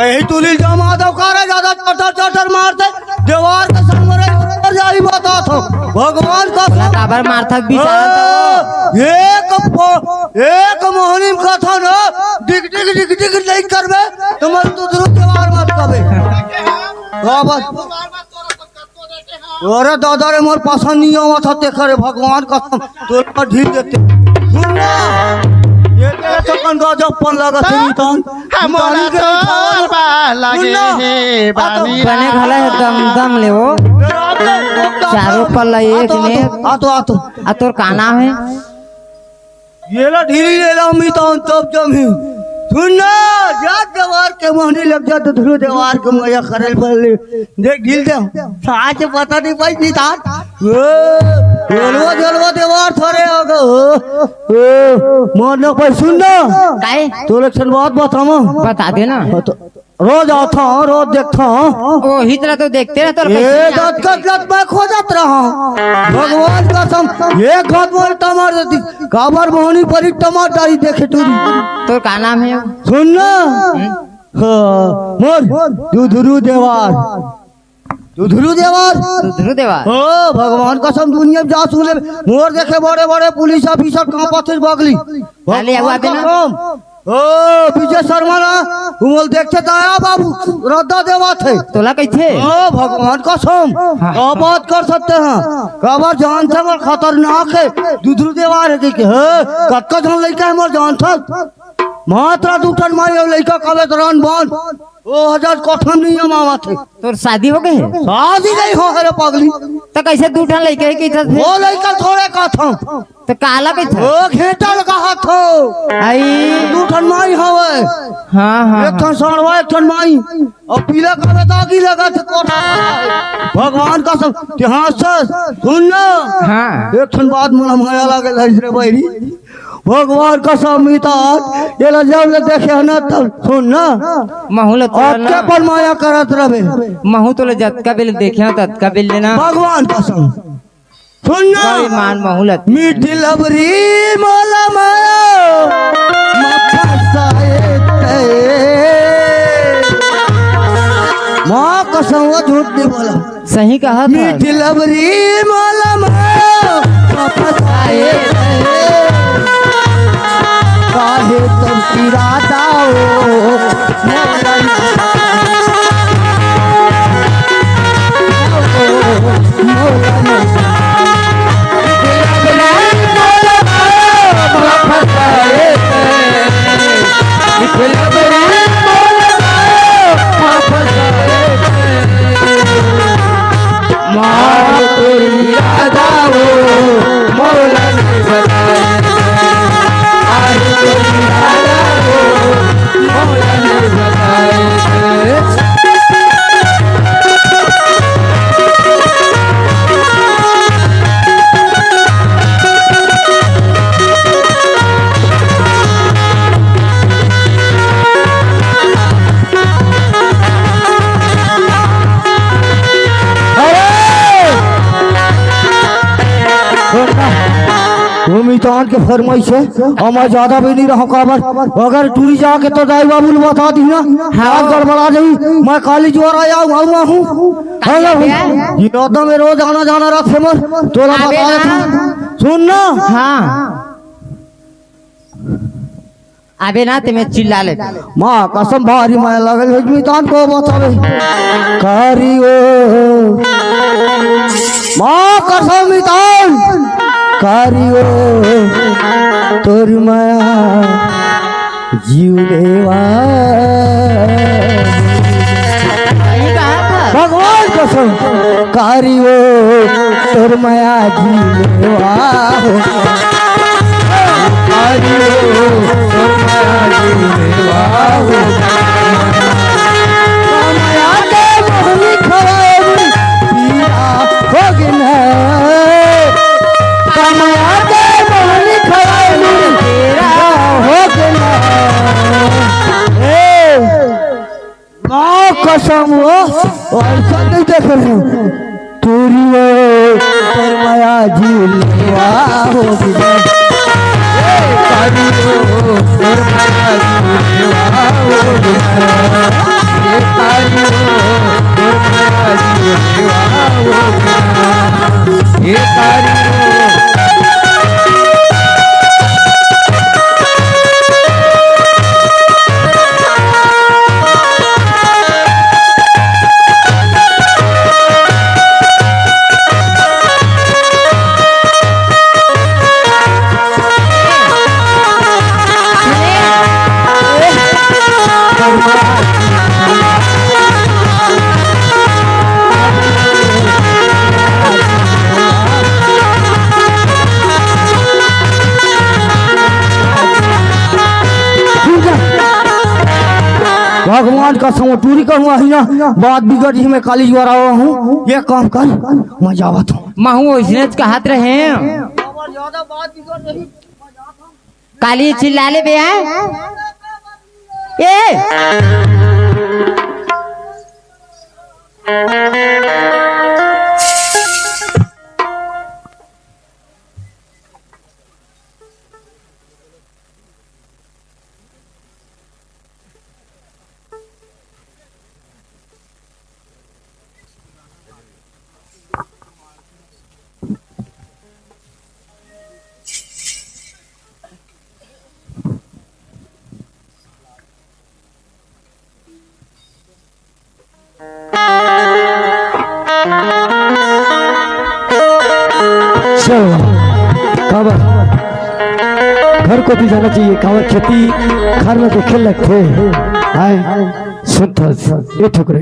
यही टूरी जमा दो, कारे ज्यादा चटर चटर मारते, देवार के संग रे, ऊपर जाई बता थो। भगवान का तोला काबर मारथा बिचारा तो? ओ, एक पो-, एक मोहनी में कथा ना, डिग डिग डिग डिग नहीं करबे, तो मैं तो जरूर देवार मत कबे। हाँ, बस। अरे दादा रे, मोर पसंद नहीं आवत ह, तेकर भगवान कसम, तोर पर ढील देते। सुन ना, ये तेरे तो कन गजब पन लगा थे, नितान। हमरा नितान के तो नहीं खावा। बा लगे सुन ना। हे आ तो बानी बने घला है, दम, दम ले वो। तेरा तो चारों पल्ला एक आ तो, ने। आ तो, आ तो। आ तोर का नाम है? ये ला ढीली ले ला, मितान तब जमी। सुन ना, जा देवार के मोहनी लग जा, तो ध्रुव देवार के मया करल पहले। देख ढील दे। साँच पता नहीं पाई मितान। ओ, जलवा, जलवा देवार थोड़े आ गए। ओ, ओ, मोर न कोई सुन ना। काहे? तो इलेक्शन बात बतावा। बता दे ना। हाँ, तो रोज आता हूँ, रोज देखता हूँ। ओ, हित रहा तो देखते रह, तोर ए, कैसे दत कत लत मैं खोजत रहा। भगवान कसम, एक हाथ में टमाटर देती, काबर मोहनी परी टमाटर ही देखे टूरी। तोर का नाम है? सुन ना। हम्म। हाँ, मोर दुधरू देवार। दुधरू देवार। दुधरू देवार। ओ, भगवान कसम, दुनिया में जा सुन ले, मोर देखे बड़े बड़े पुलिस ऑफिसर कांपत हे बगली। अरे, आवा भगवान देना। कसम। ओ, विजय शर्मा ना, उमल देखते दया बाबू, रद्दा देवा थे। तोला कैसे? ओ, भगवान कसम, हाँ। का बात कर सकते हैं? काबर जानते हैं, मोर खतरनाक है, दुधरू देवार है कि, कि, हे, कतका झन लइका है मोर जानत हस? मात्र दू ठन माई अउ लइका काले दौरान बांध, ओ हजार कठन नहीं हम आवत है। तोर शादी हो गए है? शादी नहीं हो, अरे पगली। तो कैसे दू ठन लइका है कि इधर से? वो लइका थोड़े का था। तो काला कइथे? ओ घेंटा लगा हाथ हो। आई। दू ठन माई हवे। हाँ, हाँ, एक ठन हाँ। साढ़वा, एक ठन माई। अउ पीला काला दागी लगा थे कोठा। भगवान कसम, ध्यान से सुन ना। हाँ। एक ठन बात मोला मया लागे ला रे बहिरी। भगवान कसम मितान, एला जब ले देखे हन ना तब सुन ना। महू ल तोला ना। अतके पर मया करत रहे। महू तोला जतका बेल देखे हन ततका बेल लेना। भगवान कसम। सुन ना। बेईमान महूलत। मीठी लबरी मोला माया, मा फसाए ते। माँ कसम, वो झूठ नहीं बोला। सही कहा था। मीठी लबरी मोला माया, मा फसाए ते। काहे तुम पिराता हो? अरे! वो मितान के फरमाइश हे, अउ मैं ज्यादा भी नहीं रहूं काबर। अगर टूरी जाके तो दाई बाबू ल बता दी ना, हाँ। बात गड़बड़ा जाही। मैं काली जुवारा आया हूँ, आऊँ, आऊँ। है ना भाई? क्या? ये तो में रोज आना जाना रखे मोर, तोला अबे बता ना। देता हूँ। सुन ना। हाँ। अबे ना, ते में चिल्ला ले। माँ कसम, भारी माया लगल हे, मितान को बतावे। कारी ओ। माँ कसम, मितान। कारी ओ। तोर माया जीव लेवा। सही कहा था। भगवान कसम। कारी ओ। तोर माया जीव लेवा। माँ कसम हो, ऐसा नहीं देख रहे हो। तोरी ओ, तोर माया जीव लेवा हो गया। ए, तारी ओ, तोर माया जीव लेवा हो गया। ए, तारी ओ, तोर माया जीव लेवा हो गया। ए, तारी ओ, भगवान का समटूरी करूँ ही ना, बात बिगड़ ही, मैं काली जुवारा हूँ। ये काम कर, मैं जावत हूँ। महू ओइसने कहत रहे। काली चिल्ला ले बे, हैं? ए! चलो, काबर घर कोती जाना चाहिए, काबर खेती खार में देखे लगथे। आए, सुन था, ये ठुकरे।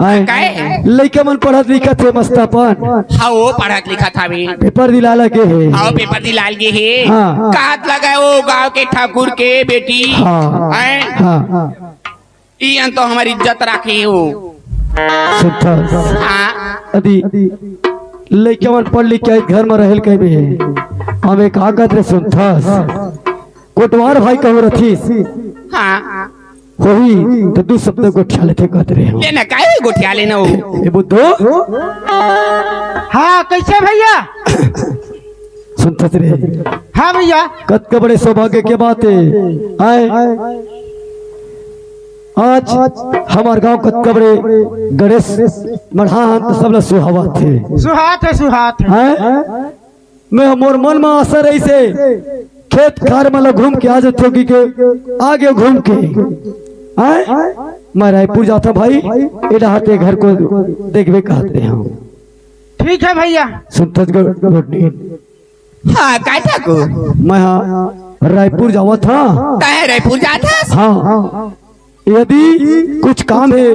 आए, काहे? लइका मन पढ़त लिखत हे मस्त अपन। हाँ, वो पढ़त लिखत हवे। पेपर दिला लगे हे। हाँ, पेपर दिलाल गे हे। हाँ। कहत लगा वो गांव के ठाकुर के बेटी। हाँ। आए? हाँ। इयन तो हमर इज्जत राखे हो। सुनथस। हाँ। अदी लइका मन पढ़ लिख के आइस घर में रहेल कहिबे। हमें का कहत रे सुनथस। कोटवार भाई कहूँ रथिस। हाँ। होही तो दू शब्द गोठिया लेथे कहत रे हो। लेना काहे गोठिया लेना हो? ए बुद्धू। हाँ। कैसे भैया? सुनथस रे। हाँ भैया। कतका बड़े सौभाग्य के बात हे। आय, आज हमर गांव कतका बड़े गणेश मढ़ा हन, त सबला सुहावत हे। सुहात हे, सुहात हे। आय, मैं, मोर मन म आशा रहिसे, खेत खार मन ला घूम के आ जाथों कि के आगे घूम के। आय, मैं रायपुर जाथों भाई, ए डहर ते घर को देखबे कहत रहे हंव। ठीक हे भैया। सुनथस गोठनी। हाँ, काय ठाकुर? मैं, हाँ, रायपुर जावत हंव। काय रायपुर जात हस? हाँ। यदि कुछ काम हे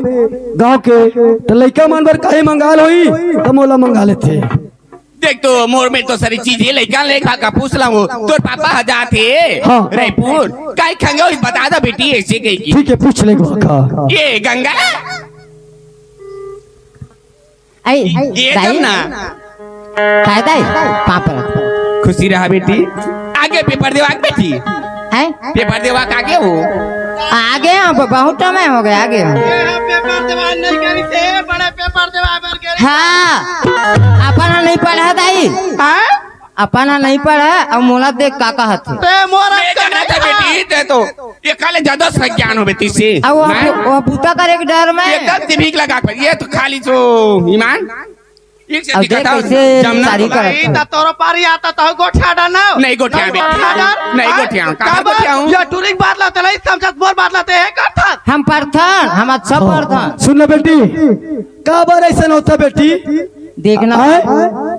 गांव के, त लइका मन बर काहीं मंगाल होही, त मोला मंगा लेथे। देख तो, मोर में तो सारी चीज हे, लइका ले का पूछ लाहूं, तोर पापा ह जात हे हाँ। रायपुर, काय खंगे होही बता दा बेटी, अइसे कहिके। ठीक हे, पूछ ले का। ए गंगा, आई, ये दाई। तब ना। काय दाई? पाँव परत। खुशी रहा बेटी। आगे पेपर देवा के बेटी। हैं? पेपर देवा के आगे हो। आगे हम ब-, बहुत समय हो गया, आगे हम। ये हम पेपर देवा नहीं करी थे, बड़ा पेपर देवा बर करी। हाँ, अपन ह नहीं पढ़ा दाई। हाँ? अपन ह नहीं पढ़ा, अउ मोला देख का कहत हे। ते मोर मैं अक्कल जानत नहीं हे था। बेटी, ते तो ये काले ज्यादा सज्ञान हो बेटी से। अउ वो मैं बू-, वो बूता करे के डर में। एकदम दिमाग लगा कर, ये तो खाली जो ईमान, एक से अब देख दिक्कत है, कैसे जमना शादी तो करत नहीं, है। त तोरो पारी आता त गोठिया डर ना। नहीं गोठिया नहीं बेटी। गोठिया डर। नहीं हाँ? गोठिया, कहाँ का बात? गोठिया हूँ? ये टूरी के बात लाते नहीं, समझत मोर बात लाते हैं, करथन। हम पढ़थन, हम अच्छा हाँ। पढ़थन। सुन ले बेटी, काबर अइसन होथे बेटी? देखना। आय?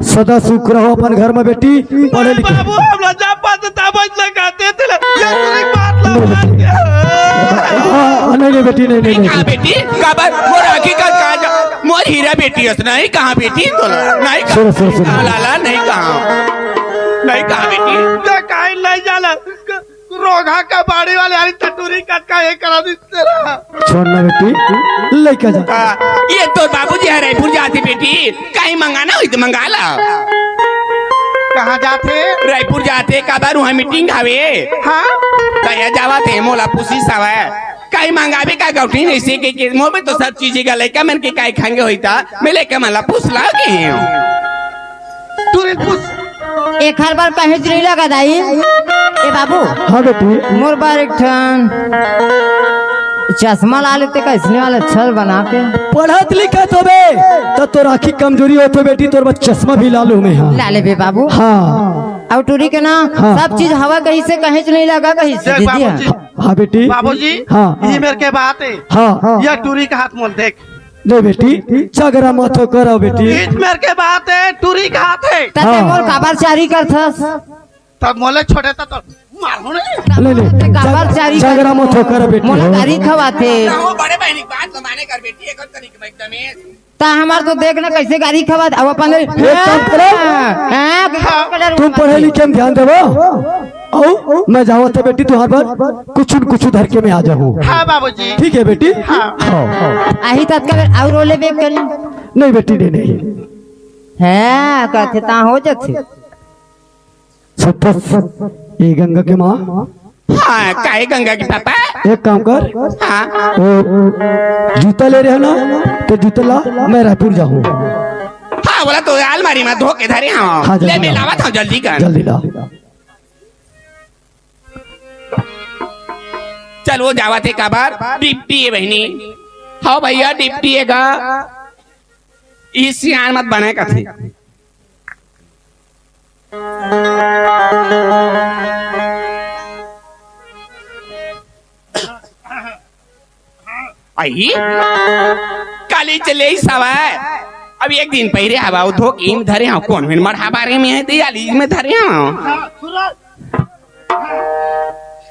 सदा सुख रहो अपन घर में बेटी, पढ़े लिखे। बाबू, हम लोग जा पाते थे, अब इतना कहते थे ना, ये तो एक बात ला, नहीं, बात नहीं। क्या? हाँ, नहीं, नहीं, बेटी, नहीं, नहीं, नहीं, नहीं। कहाँ बेटी? काबर? मोर आँखी का काज, मोर हीरा बेटी हस, नहीं कहाँ बेटी? बोला, नहीं कहाँ? सुनो, सुनो, सुनो। हाँ, लाला, नहीं कहाँ? नहीं कहाँ बेटी? ये काहे नहीं जाला? रोघा का बाड़ी वाले आली टटूरी कटका ये करा दी तेरा। छोड़ ना बेटी, लइका जा। आ, ये तोर बाबूजी ह रायपुर जाथे बेटी, काहीं मंगाना होही त मंगा ला। कहाँ जाथे? रायपुर जाथे, काबर उहाँ मीटिंग हवे। हाँ? त ये जावत हे, मोला पूछिस हवय। काहीं मंगाबे का गौठी नहीं से के, के मोर में तो सब चीज हे गा, लइका मन के काहीं खंगे होही त, मैं लइका मन ला पूछ ला के हूँ। टूरी पूछ। एखर बर कहीं नहीं लगा दाई। ए बाबू। हाँ बेटी। मोर बर एक ठन चश्मा ला लेते, कइसने वाला अच्छा बना के। पढ़त लिखत होबे, त तोर आँखी कमजोरी होथे बेटी, तोर बर चश्मा भी ला लूँ मैं, हाँ। ला लेबे बाबू। हाँ। अउ टूरी के ना, हाँ। सब चीज हवा कहीं से कहीं से नहीं लगा कहीं से, देख दीदी, बाबूजी। हाँ। हाँ बेटी। बाबूजी, हाँ। ये मेरे के बात हे। हाँ। ये टूरी का हाथ मोल देख। नहीं बेटी, झगरा मत हो करो बेटी। ईच मेर के बात हे, टूरी के हाथ हे। त ते हाँ। मोर काबर चारी करथस? तब मोले छोड़े त तो मारहूँ नहीं। ले, ले। ते काबर चारी झगरा मत हो करो बेटी। मोला गारी खवाथे। ना हो, बड़े बहिनी के बात ल माने कर बेटी, एक तरीके में एकदम ही। त हमर तो देख ना कइसे गारी खवाथे। अब अपन एक काम करो। हाँ, हाँ। तुम पढ़े लिखे में ध्यान देवो। अउ मैं जावत हे बेटी, तुँहर बर कुछु न कुछु धर के मैं आ जाहूँ। हाँ बाबूजी। ठीक हे बेटी? हाँ। हाँ। आही ततका बेर अउ रो लेबे करी। नहीं बेटी, नहीं, नहीं। हाँ, कहथे ता हो जाथे। सत्ता, ये गंगा के माँ। हाँ, काहे गंगा के पापा? एक काम कर। हाँ। वो जूता ले रहे हो ना, त जूता ला, मैं रायपुर जाहूँ। हाँ, बोला तो अलमारी में धो के धरे हँव। हाँ, जल्दी ले, मैं ला। लावत हँव, जल्दी कर। जल्दी ला। चल, वो जावत हे काबर? डिप्टी हे बहिनी। हव भइया, डिप्टी हे गा। ई सियान मत बने कथे। अही, काली चले ही सवाय। अब एक दिन पहिरे हवा, वो धोक ईम धरे हँव, कोन में मरहा बारे में हे, ते आली में धरे हँव।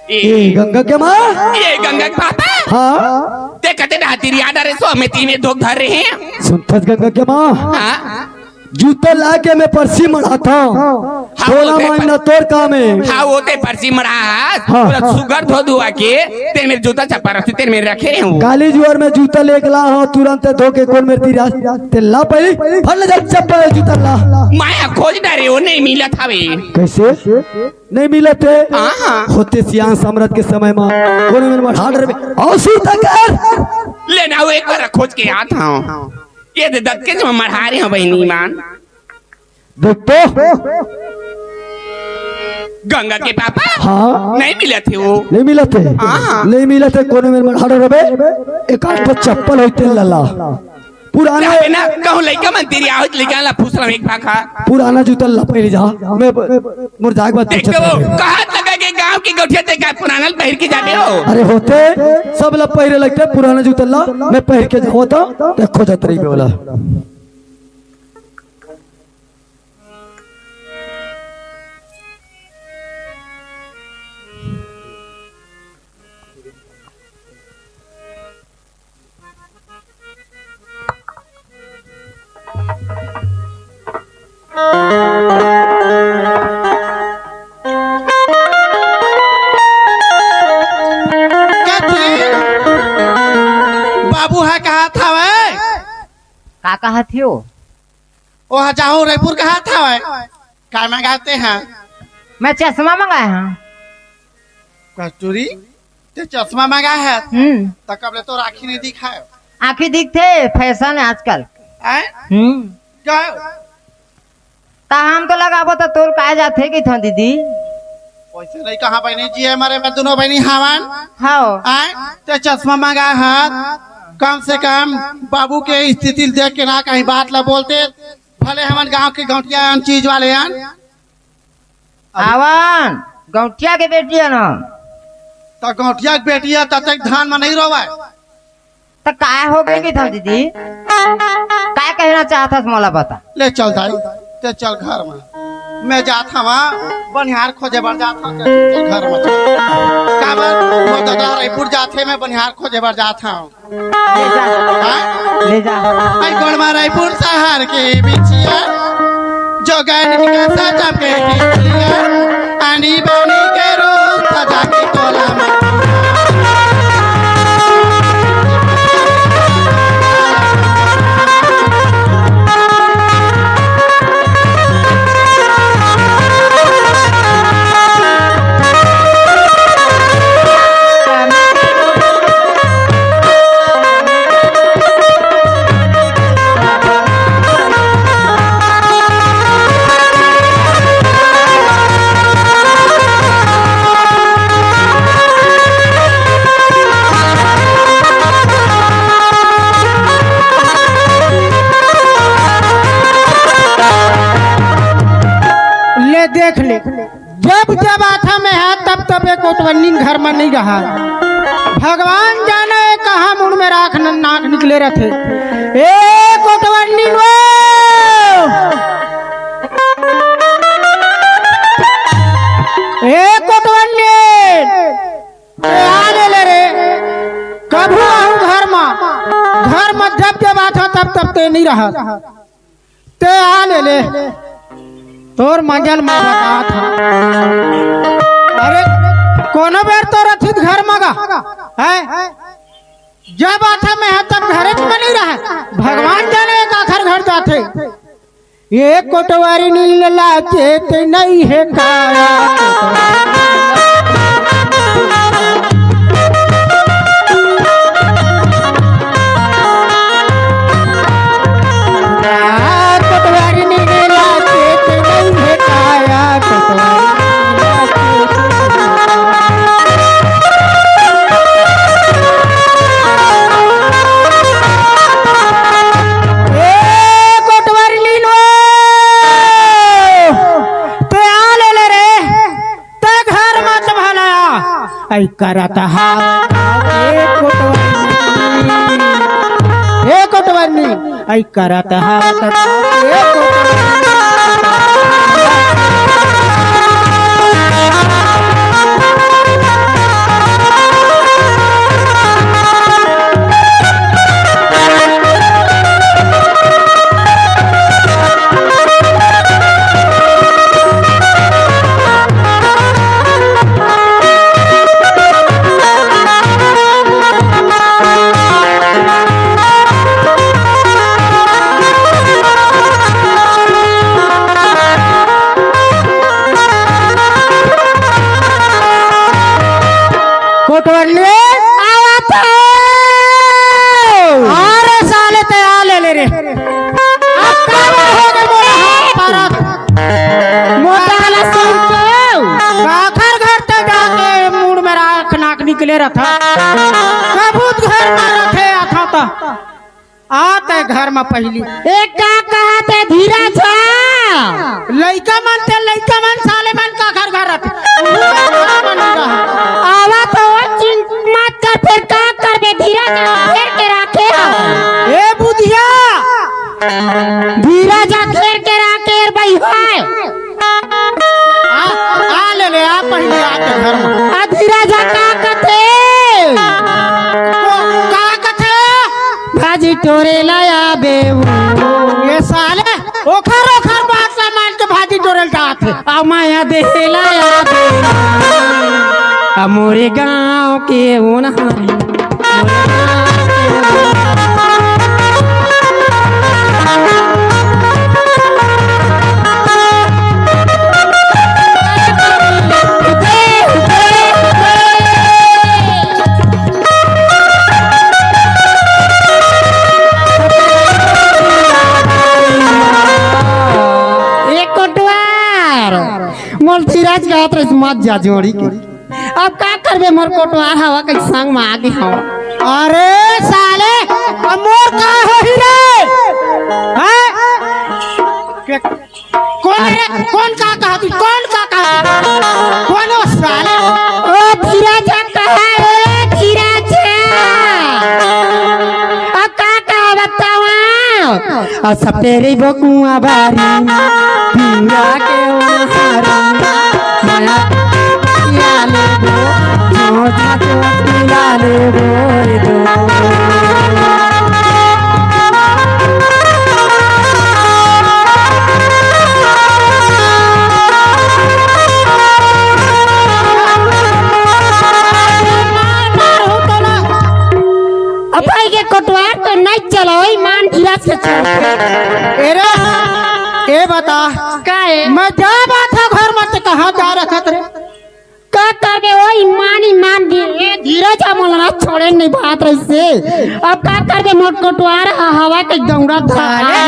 ए, ए, गंगा के माँ? ए, गंगा के पापा? हाँ? ते कते डहर तिरिया डरे सो, में तीन में धोक धर रहे हैं। सुनथस गंगा के माँ? हाँ? जूता ला के मैं परसी मढ़ाथँव। हाँ, तोला वो ते मानना पर-, तोर काम हे। हाँ, वो ते परसी मढ़ा, हाँ, पूरा हाँ। सुग्घर धो धुआ के, ते मेर जूता चप्पल रखते, ते मेर रखे हँव। काली जुआर में जूता लेके ला हँव, तुरंत धो के कोन मेर तिरिया, ते ला पहिली, फट ले जा चप्पल जूता ला। मैं खोज डरे हँव, नहीं मिलत हवे। कइसे? नहीं मिलत हे? हाँ, हाँ। होते सियान समरथ के समय मा, कोनो मन मढ़ा डरबे, अउ सुरता कर। ले ना, वो एक बार खोज के आत हँव। ये दे दत के जो मढ़ा रहे हँव बहिनी मान। देख तो। गंगा के पापा? हाँ। नहीं मिलत हे वो। नहीं मिलत हे? हाँ। नहीं मिलत हे, कोनो मेर मन हाड़ो रबे, एक आध ठो चप्पल होई तेल लला। पुराना जाबे ना, कहूँ लइका मन तिरिया होई, लइका ला पूछ रहा एक भाखा। पुराना जूता ला पहिरे जा। मैं ब-, मोर जाए के बाद देख पूछत तो, रहे। कहा लगा के गाँव के गौठिया ते का पुराना ल पहिर के जाबे हो? अरे होते, सब ला पहिरे लगते पुराना जूता ला, मैं पहिर के जाऊँ तो, ते खोजत रही बोला। कथी? बाबू ह कहत हवय। का कहत हियो? ओह जाहूँ रइपुर कहत हवय। का मंगाते हैं? मैं चश्मा मंगाए हँव। कस्तूरी, ते चश्मा मंगाए हस? हम्म। त कब ले तोर आँखी नहीं दिखाय? आँखी दिखथे, fashion हे आजकल। आँय? हम्म। का? त हम तो लगाबो त तोर काय जाथे कहिथँव दीदी। वइसे नहीं कहाँ बहिनी जी, हमर में दुनों बहिनी हवन। हव। आँय? ते चश्मा मंगाए हस, कम से कम बाबू के स्थिति ल देख के ना कहीं बात ला बोलते, भले हमन गाँव के गौंटिया अन चीज वाले अन। अरे। हवन, गौंटिया के बेटी अन हम। त गौंटिया के बेटी हे, तब तक धान में नहीं रोवय। त काय हो गे कहिथँव दीदी? काय कहना चाहत हस मोला बता। ले चल दाई, ते चल घर में। मैं जात हँव, बनिहार खोजे बर जात हँव, ते चल घर में चल। काबर? मोर ददा रइपुर जाथे, मैं बनिहार खोजे बर जात हँव। ले जा। हाँ? ले जा। आई गोड़मा रइपुर शहर के बिछिया, जोगन के सजब के बिछिया, आनी बानी के रूप सजा के तोला में। ले देख ले, जब जब आथँव मैं हा, तब तब ए कोटवन्नी घर में नहीं रहा। भगवान जाने कहाँ मुड़ में राख न-, नाक निकले रहथे। ए कोटवन्नी वो, ए कोटवन्नी, ए आ ले ले रे, कभू आहूँ घर में, घर में जब जब आथँव तब तब ते नहीं रहा। ते आ ले ले, तोर मजल मैं बतात हँव। अरे, कोनो बेर तो रथित घर मगा, हैं? जब आथँव मैं हा तब घरेच में नहीं रहय। भगवान जाने काखर घर जाथे। ए कोटवारिनी ल लाजे ते नइ हे का? कोटवारिनी ल लाजे ते नइ हे का? कोटवारिनी ल लाजे ते नइ हे का? ए कोटवारिनी लो, ते आ ले ले रे, ते घर मत भला। ऐ करत हावत ए कोटवारिनी, ए कोटवारिनी, ऐ करत हावत ए कोटवारिनी। रथा। कभू घर में रथे आथा त आते घर में पहली। ए, का कहत हे धीरज हा? लइका मन ते, लइका मन साले मन का घर घर रथे। आवा तो वो चिंता मत कर, फिर का करबे? धीरज हा घेर के राखे हा। ए बुधिया, धीरज हा घेर के राखे भाई है। आ, आ ले ले, आ पहले आके घर में। आ धीरज हा का कथे? ओ, का कथे? भाजी टोरे लाया बेऊ। ये साले, ओखर, ओखर बात ना मान के भाजी टोरे ल जात हे। आ माया देहे लाया बेऊ। आ मोरे गाँव के ओनहारी। ए कोटवार, मोर धीरज कहत रहिस मत जा जोड़ी के। अब का करबे, मोर कोटवार हवा के संग में आगे हवा। अरे साले, अब मोर का होही रे? हैं? के, कौन रे? कौन का कहा तू? कौन का कहा? कौन वो साले? ओ धीरज कहा रे, धीरज। अब का कहा बतावा? आ सपेरी बकुआ बारी, पीरा के ओनहारी, माया पिया लेबो, झोंझा झोंझ पिया लेबो रे दो। अब भाई के कोटवार तो नहीं चला, वही मान गिरा से चल। एरे, ए बता, का है? मैं जा बात है घर में, ते कहाँ जा रखत रे? का करबे, वही मान ही मान दिए। ए, धीरज हा मोला ना छोड़े नहीं बात रहिसे। अब का करबे, मोर कोटवार हा हवा के दौड़ा था। साले,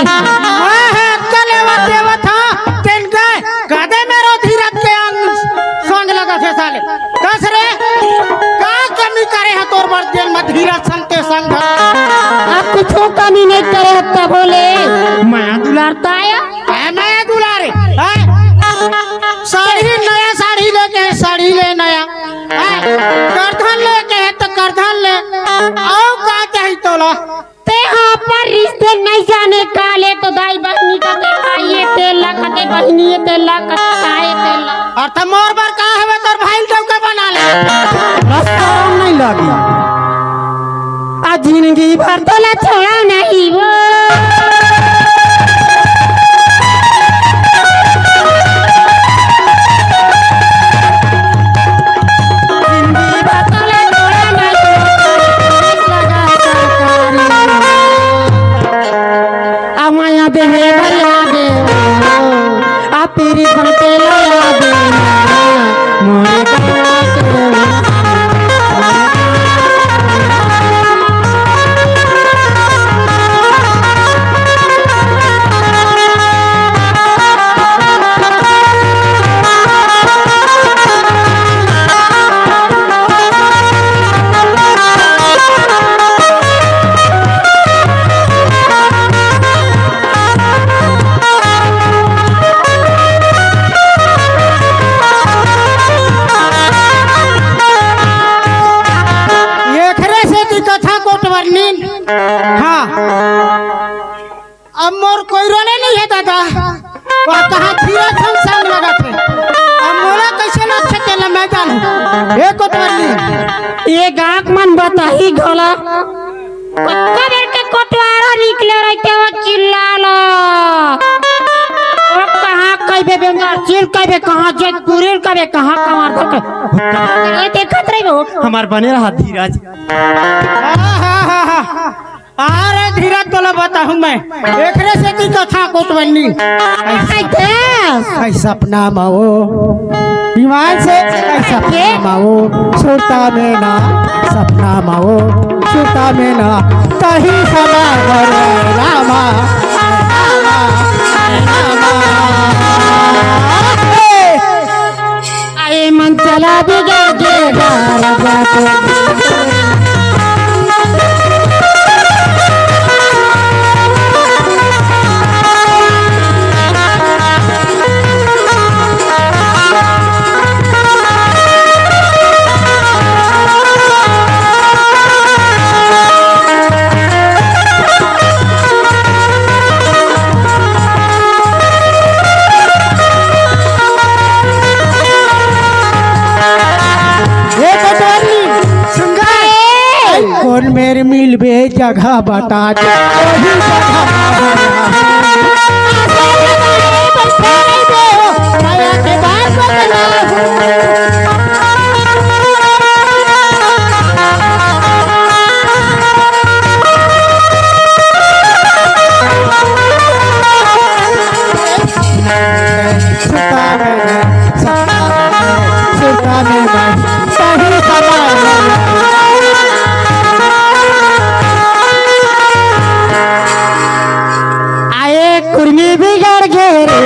मैं है अक्कल एवा देवत हा, तेन गए, गदे मेरो धीरज के अंग संग लगत हे साले। कस रे, का कमी करे हे तोर बर जेन म धीरज संग के संग? अब कुछो कमी नहीं करे हे तभो ले। माया दुलार ताया। ए, माया दुलारे, हैं? साड़ी नया साड़ी लेके हे, साड़ी ले नया। हैं? करधन लेके हे त करधन ले। अउ का चाही तोला? ते हा अपन रिश्ते नहीं जाने का ले तो दाई बहिनी का ते भाई ये तेल ला, का ते बहिनी ये तेल ला, का ते भाई ये तेल ला। अरे त मोर बर का हवे, तोर भाई ल डौका बना ले। रस्ता नहीं लगी। आ जिंदगी भर तोला छोड़ा नहीं वो। जिंदगी भर तोला छोड़ा नहीं वो। लगा सरकारी। आ माया देहे भैया दे। आ पीरी बनते लया दे। मोरे गाँव के एखरे सेती कथा कोटवार नीन। हाँ। अब मोर कोई रोले नहीं है दादा। वह कहा धीरज संग संग लगा थे। अब मोला कैसे ना छते ला मैं जानू। ए कोटवार नीन। ये गाँव मन बताही घोला। पक्का बेर के कोटवारा निकले रहिते वो चिल्ला ला। वो कहाँ कइबे बेंगार चिल कइबे कहाँ जय कुरिल कइबे कहाँ कमार धर के। ये देखत रही वो। हमार बने रहा धीरज। अरे धीरज तोला बताहूँ मैं। एकरे सेती कथा कोटवार नीन। ऐसा सपना माओ। ईमान से ऐसा सपना माओ। सुरता में ना सपना माओ। सुरता में ना कहीं समा रामा। आए मन चला बिगड़ के घर जाते। जगह बता दे, वही जगह। आए कुर्मी बिगड़ गे रे।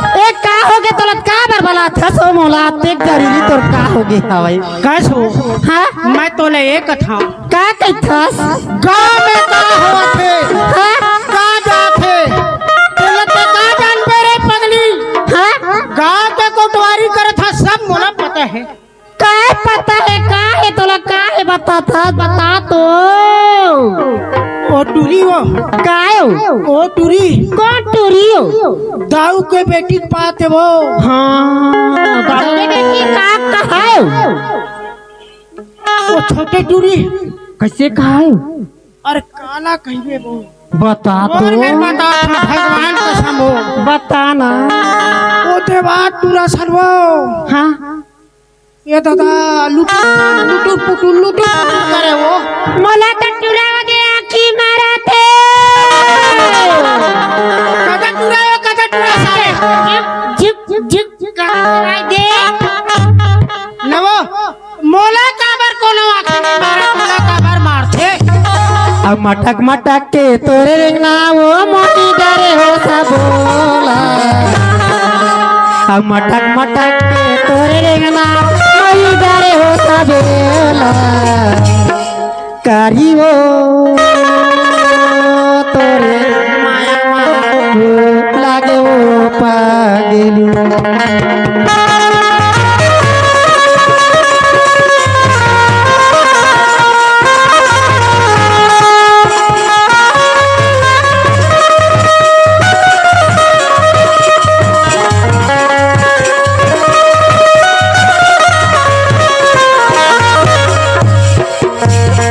ए, का होगे तोला? का बर बलाथस ओ मोला? अतेक जरूरी तोर का होगे हवय? कस हो? हाँ? मैं तोला ए कथंव। का कहिथस? गाँव में का होवत हे? हाँ? का जात हे? तोला तो का जानबे रे पगली? हाँ? गाँव के कोटवारी करत हा, सब मोला पता हे। काय पता हे, का हे तोला, का हे बता त, बता तो। ओ टूरी वो। काय हो? ओ टूरी। कौन टूरी हो? दाऊ के बेटी के बात हे वो। हाँ, दाऊ के बेटी का कहाय हो? ओ छोटे टूरी। कैसे कहाय हो? अरे काला कहिबे वो। बता तो। बोल में बता, भगवान कसम हो। बता ना। ओ देवा टूरा सन वो। हाँ। ए दादा, लुटुर, लुटुर पुटुर, लुटुर पुटुर करे वो। मोला तो टुराव दे आँखी मारत हे। कदा टुरायो, कदा टुरा सारे। झिक, झिक, झिक, झिक, झिक, दे। नवो, मोला काबर कोनो आँखी नहीं मारत, मोला काबर मारथे? अब मटक मटक के तोरे रेंगना वो मोती डरे हो सबोला। अब मटक मटक के तोरे रेंगना मोती डरे हो सबोला। करी वो तोरे माया माया लागे वो पागलू।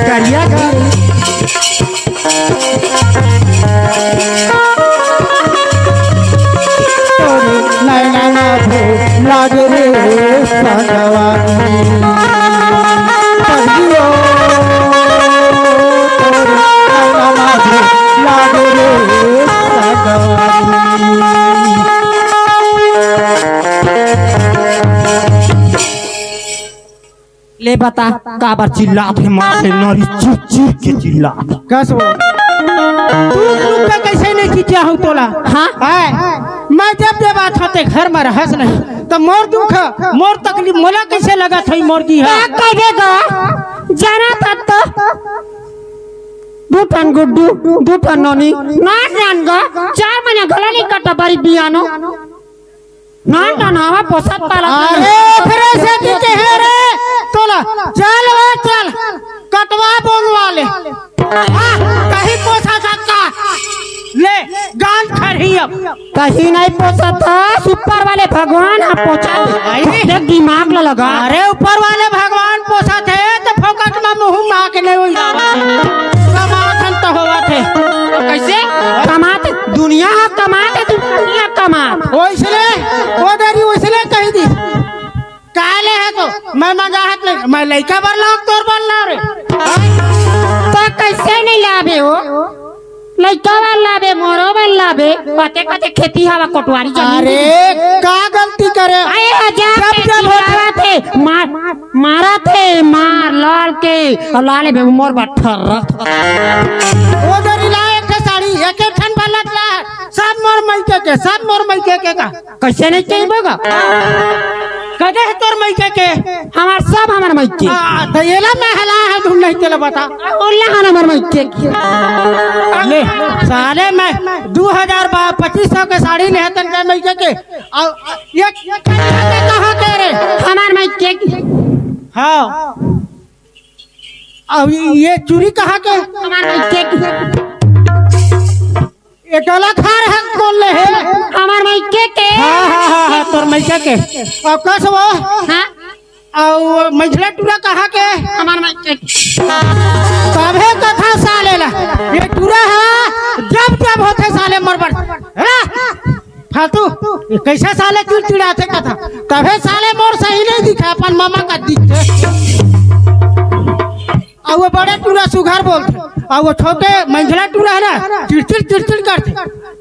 करिया गाड़ी। तोरे नैना ना भो लागे रे संगवारी। कहियो तोरे नैना ना भो लागे रे संगवारी। ले बता, काबर चिल्लात हे, मार ले नरी चिर चिर के चिल्लात। कस वो? तू दुख का कैसे नहीं खींचा हूँ तोला? हाँ? है। मैं जब जब आत होते घर में रहस नहीं, तो मोर दुख, मोर तकलीफ मोला कैसे लगत है मोर जी, हाँ? का कह देगा? जाना था तो। दू ठन गुड्डू, दू ठन नोनी, नाच जान गा, चार महीना गला नहीं कटा बारी बियानो। ना, ना, ना, हवा पोसत पालत नहीं। अरे, ओकरे सेती कहे रे, तोला, चल वो, चल, कटवा बोंगवा ले। हाँ, कहीं पोसा सकता। ले, गांद खरही अब। कहीं नहीं पोसत, ऊपर वाले भगवान आप पोसा दे। आई। देख, दिमाग ला लगा। अरे, ऊपर वाले भगवान पोसत हे, तो फोकट में मुंह मार के नहीं होई। कमाथन तो होवत हे। कैसे? कमात, दुनिया ह कमात हे, दुनिया कमात। ओइसने, ओ दरी ओइसने कहि दी। काले हे तो, मैं मजाहत नहीं, मैं लइका बर लाव, तोर बर लाव रे। तो कैसे नहीं लाबे हो? लइका बर लाबे, मोरो बर लाबे, कते कते खेती हवा कोटवारी जमीन अरे, दे। का गलती करे? अरे, हजार जब पे जब होत चिल्लावत हे, मार, मारत हे, मार, लाल के, अउ लाले बे मोर बर ठर्रत। ओ दरी ला एक ठे साड़ी, एक एक ठन बलत ला, सब मोर मइके के, सब मोर मइके के का। कैसे नहीं कहिबो गा? कदे हे तोर मइके के? हमार सब हमार मइके। आ, त एला मैं हला हे ढूंढ नहीं तेला बता। ओला हन हमार मइके। ले, साले मैं दू हजार बा-, पच्चीस सौ के साड़ी लेहे तन के मइके के। अउ एक, एक कहाँ के रे? हमार मइके। हाँ। अब ये चूरी कहाँ के? हमार मायके के। ये गला खार है, कौन ले है? हमार मायके के। हाँ, हाँ, हाँ, हाँ, तोर मायके के। और कस वो? हाँ? और मंझला टूरा कहाँ के? हमार मायके के। तभे कथा साले ला। ये टूरा है, जब जब होथे साले मरबड़। है ना? फालतू, ये कैसा साले चिड़चिड़ाथे कथा? तभे साले मोर सही नहीं दिखा, अपन मामा का दिखथे। और वो बड़े टूरा सुघर बोलथे, और वो छोटे मंझला टूरा है ना, चिड़चिड़ चिड़चिड़ करथे।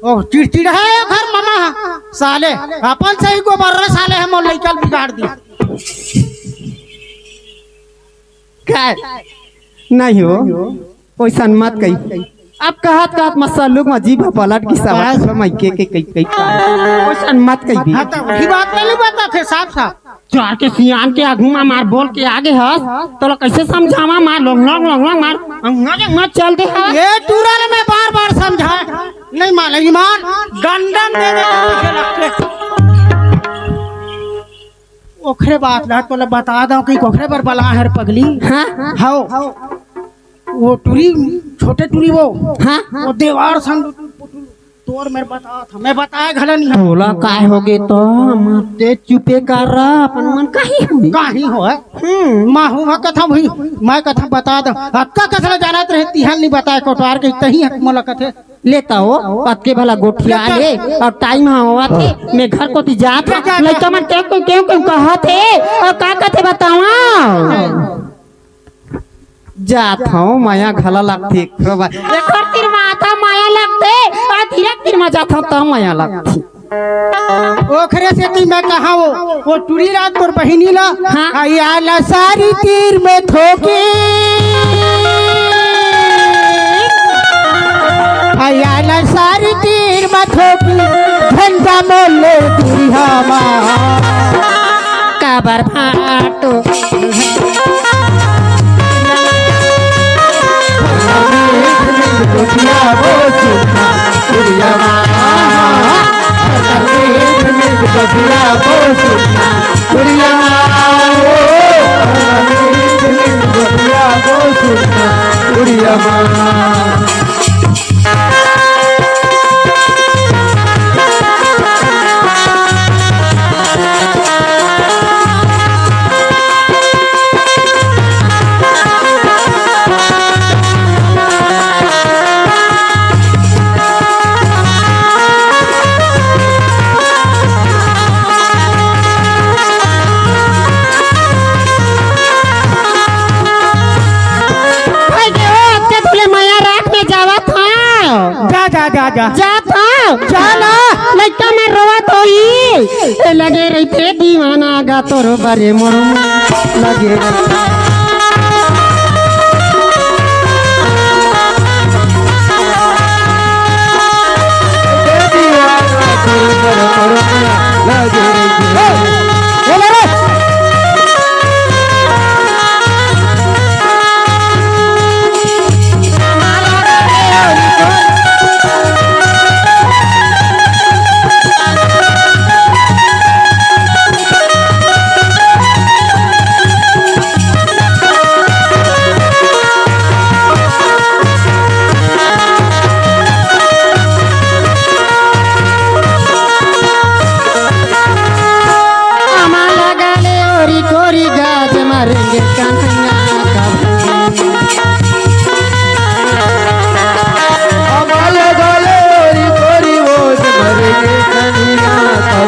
ओ चिड़चिड़ है घर मामा हा। साले अपन सही गोबर रे साले, हम लइका ल बिगाड़ दी। काय? नहीं हो, ओइसन मत कही। अब कहत कहत मत सल्लुक म जीभ पलट गिस, अब काय? मायके के कई कई का। ओइसन मत कही भी। हाँ, तो वही बात नहीं बताथे साफ साफ। चार के सियान के आगू मा मार बोल के आगे हस, तोला कैसे समझावा? मार लोंग लोंग लोंग लोंग मार, अंगना जंगना चल दे हस। ये टूरा ले मैं बार बार समझा, नहीं माने ईमान, डंडन दे दे के लगथे। ओखरे बात ला तोला बता दो कि ओखरे बर बला हर पगली। हाँ? हाओ। वो टूरी, छोटे टूरी वो। हाँ? वो देवार संग तोर मेर बता था, मैं बताए घला नहीं। तोला काय होगे तो? मत दे, चुपे कर रहा, अपन मन काहे होई? काहे होय? हम्म। माँ हुआ कथा हुई, मैं कथा बता दो। अतका कसला जानत रहे, तिहान नहीं बताए, कोटवार के तही हक मोला कथे। लेता हो, अतके भला गोठिया लेता। ले, और टाइम हाँ हुआ थे, मैं घर कोती जात जा, जा, जा। लइका मन क्यों, क्यों, क्यों, क्यों कहा थे, और का कथे बतावा? जात हूँ, माया घला लगथे, एकरो बाद। एकर तीर माथा माया लगथे, और धीरे तीर मा जात हूँ, तब माया लगथे। ओखरे सेती मैं कहा वो, वो टूरी रात तोर बहिनी ला, हाँ। आया ला सारी तीर में थोकी। आया ला सारी तीर में थोकी। झंडा मोले दुरिहा मा। काबर फाटो। भाई के हो, अतके तुले मया राख में जावत हव। जा, जा, जा, जा। जात हव। जा ना। लइका में रोवत होई। ए लगे रहिथे दीवाना गा तोर बरे मोर लगे रहिथे। आमा लगा ले ओरी कोरी गाज मारेंगे कन्हैया का। आमा लगा ले ओरी कोरी ओज मारेंगे कन्हैया का।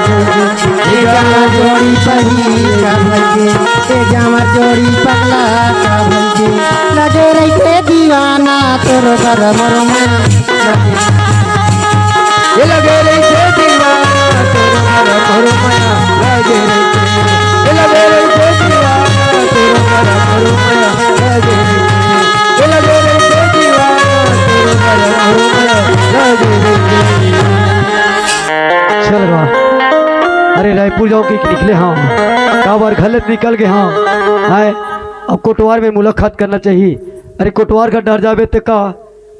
ए जामा जोड़ी पही का भइगे, ए जामा जोड़ी पगला का भइगे, लगे रहिथे दीवाना तोर बर मोर मया। ए लगे रहिथे दीवाना तोर बर मोर मया, लगे रहिथे। ए लगे रहिथे दीवाना तोर बर मोर मया, लगे रहिथे। ए लगे रहिथे दीवाना तोर बर मोर मया, लगे रहिथे। चल बा, अरे रायपुर जाओ कि निकले हंव, काबर घर ले निकल गे हंव। आय, अब कोटवार में मुलाकात करना चाहिए। अरे कोटवार का डर जाबे ते का,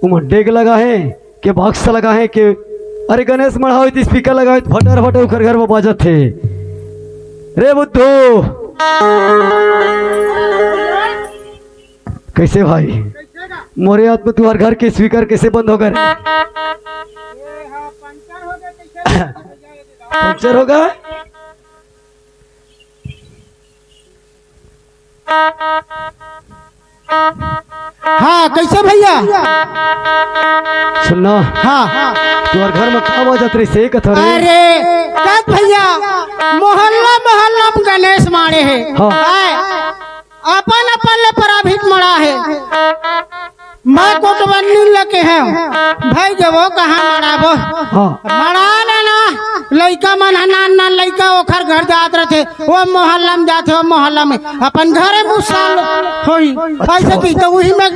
उमन डेग लगा है के बक्सा लगा है के, अरे गणेश मढ़ाओ तो स्पीकर लगाओ तो फटर फटर उखर घर में बाजत हे। रे बुद्धू, कइसे भाई? मोरे हाथ में तुंहर घर के स्पीकर कइसे बंद होगे रे? पंचर होगे? हाँ, कइसे भइया? सुन ना। हाँ। तुंहर घर में का बाजत रहिसे, कथा रे? अरे, कस भइया, मोहल्ला मोहल्ला में गणेश माड़े हे। हाँ। आय, अपन अपन ले पराभित मड़ा हे। मैं कोटबन्नी लेके हँव, भई जबो कहाँ मड़ाबो। हाँ। मड़ा लेना, लइका मन ह, नान नान लइका ओखर घर जात रहिथे, ओ मोहल्ला में जाथे, ओ मोहल्ला में अपन घरे मुसाल होही। अच्छा। अइसे कहिथे, उही में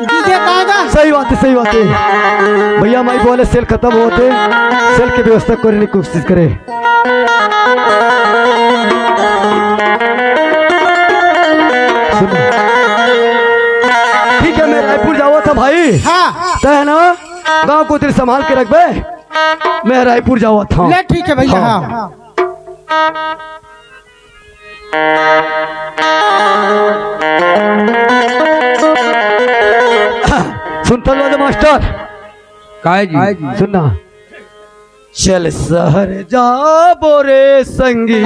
दीदी का गा? सही बात हे, सही बात हे। भइया माई बोले सेल खतम होत हे, सेल के व्यवस्था करे के कोशिश करे। सुन। ठीक हे, मैं रायपुर जावत हँव भाई। हाँ। तैं हे ना, गाँव कोती ल संभाल के रखबे, मैं रायपुर जावत हँव। ले, ठीक हे भइया, हाँ। हाँ। सुनत हस मास्टर? काय जी? सुन ना। चल सहर जाबो रे संगी,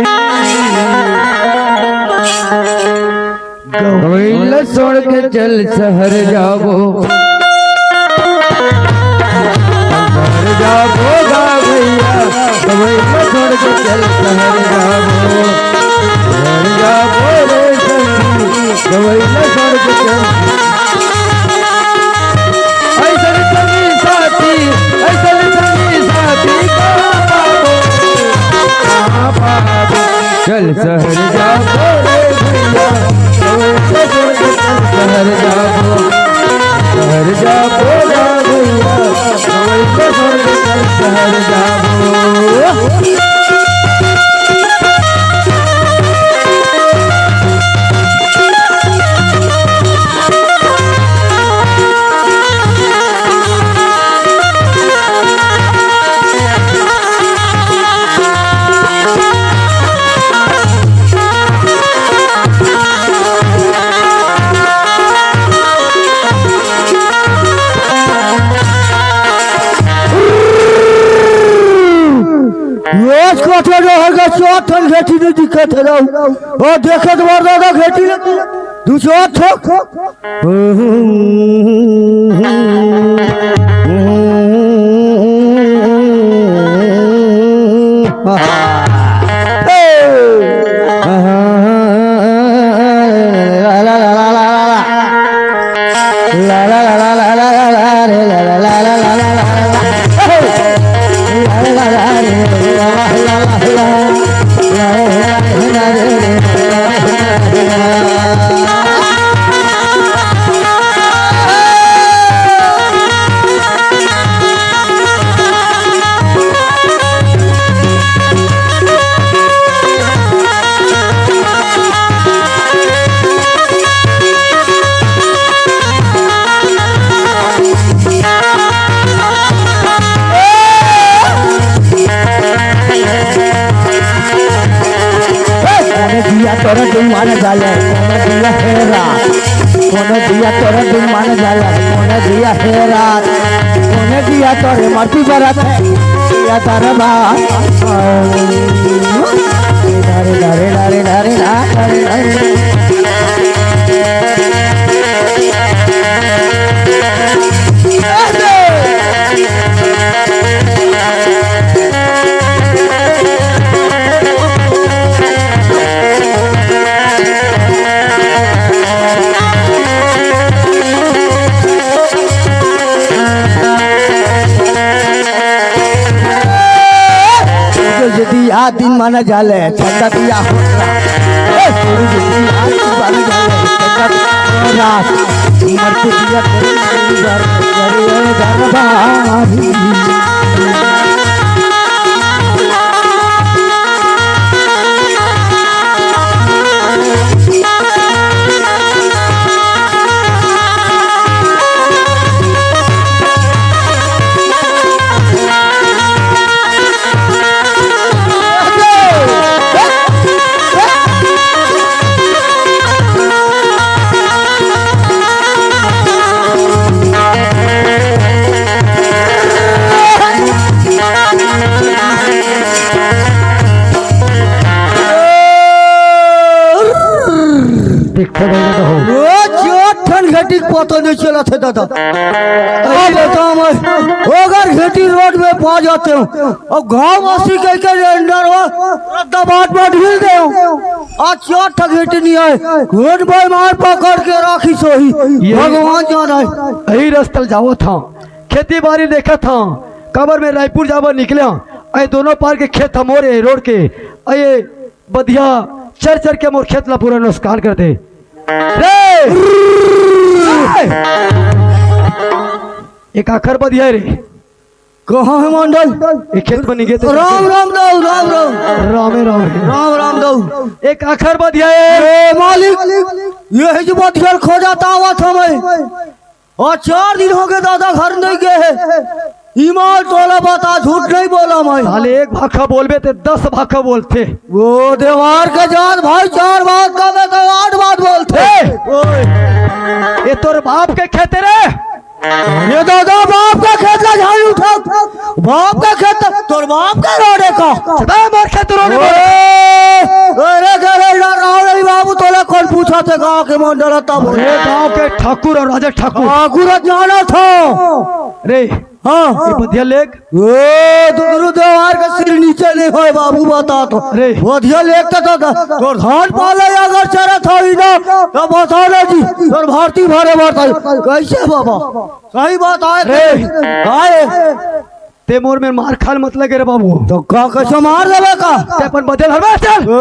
गवई ल छोड़ के चल सहर जाबो। सहर जाबो गा भइया, गवई ल छोड़ के चल सहर जाबो। सहर जाबो रे संगी, गवई ल छोड़ के चल। अइसन संगी साथी, अइसन संगी साथी कहाँ पाबो, कहाँ पाबो? चल सहर जाबो रे भइया, गवई ल छोड़ के चल सहर जाबो। सहर जाबो रे भइया, गवई ल छोड़ के चल सहर जाबो। रोज कथे रहर का चार ठन घेटी नइ दिखत हे रहू। अउ देखे त मोर दादा घेटी ले दू चार ठो। कोनो दिया तोर दुमान जाले, कोनो दिया हेरा, कोनो दिया तोर दुमान जाले, कोनो दिया हेरा, कोनो दिया तोर मरती बरत हे, दिया तोर बा। यदि आ दिन माना जाले, छंदा दिया हो। ए, यदि आ दिन माना जाले, छंदा दिया हो। रात, मर के दिया करूँ, दर, दर, दरबारी। ठीक पता नहीं चलत हे दादा। अब बताओ मैं, अगर घेटी रोड में पा जाते हो, अब घाव मसी कह के अंडर हो, रद्दा बाट बाट हिल दे हो। आज चार ठा घेटी नहीं आए, कौन भाई मार पकड़ के राखी सोही, ये भगवान जाना है। यही रस्ता जावत हूँ, खेती बाड़ी देखत हूँ, काबर मैं रायपुर जाबर निकले हूँ, अये दोनों पार के खेत हमोर हे रोड के, अये बधिया चर चर के मोर खेत ला पूरा नुकसान कर दे रे। एक आखर बधिया हे रे। कहाँ हे मंडल? ये खेत में निगे थे। राम राम दाऊ, राम राम। रामे राम हे। राम राम दाऊ। एक आखर बधिया हे। ए मालिक, यही जो बधिया खोजत आवत हूँ मैं। अउ चार दिन होगे दादा, घर नइ गे हे। इमाल तोला बता, झूठ नइ बोला मैं। साले एक भाखा बोलबे ते दस भाखा बोलथे। ओ देवार के जात भाई, चार बात कबे तो आठ बात बोलथे। ए! ओए! ये तोर बाप के खेत रे। ये दादा, बाप का खेत ला झाड़ी उठा। बाप का खेत, तोर बाप का रोड हे का? सदा मोर खेत रोड हे। अरे, अरे, अरे, राव रही बाबू, तोला कौन पूछा थे गाँव के मंडल तब? अरे, गाँव के ठाकुर अउ राजा ठाकुर। ठाकुर जाना था। रे, हाँ। ये बधिया लेख। ओ, दुगरू देवार के सिर नीचे नइ होय बाबू, बता तो। अरे। बधिया लेख तो, तो, तो धान पाले अगर चरत होई ना, तो बता ना जी, तोर भर्ती भरे भरता। कैसे बाबा? सही बात आय रे। आय। ते मोर में मार खाल मत लगे रे बाबू। तो का, कैसे मार देबे का? ते अपन बदल हरबा चल। ओ,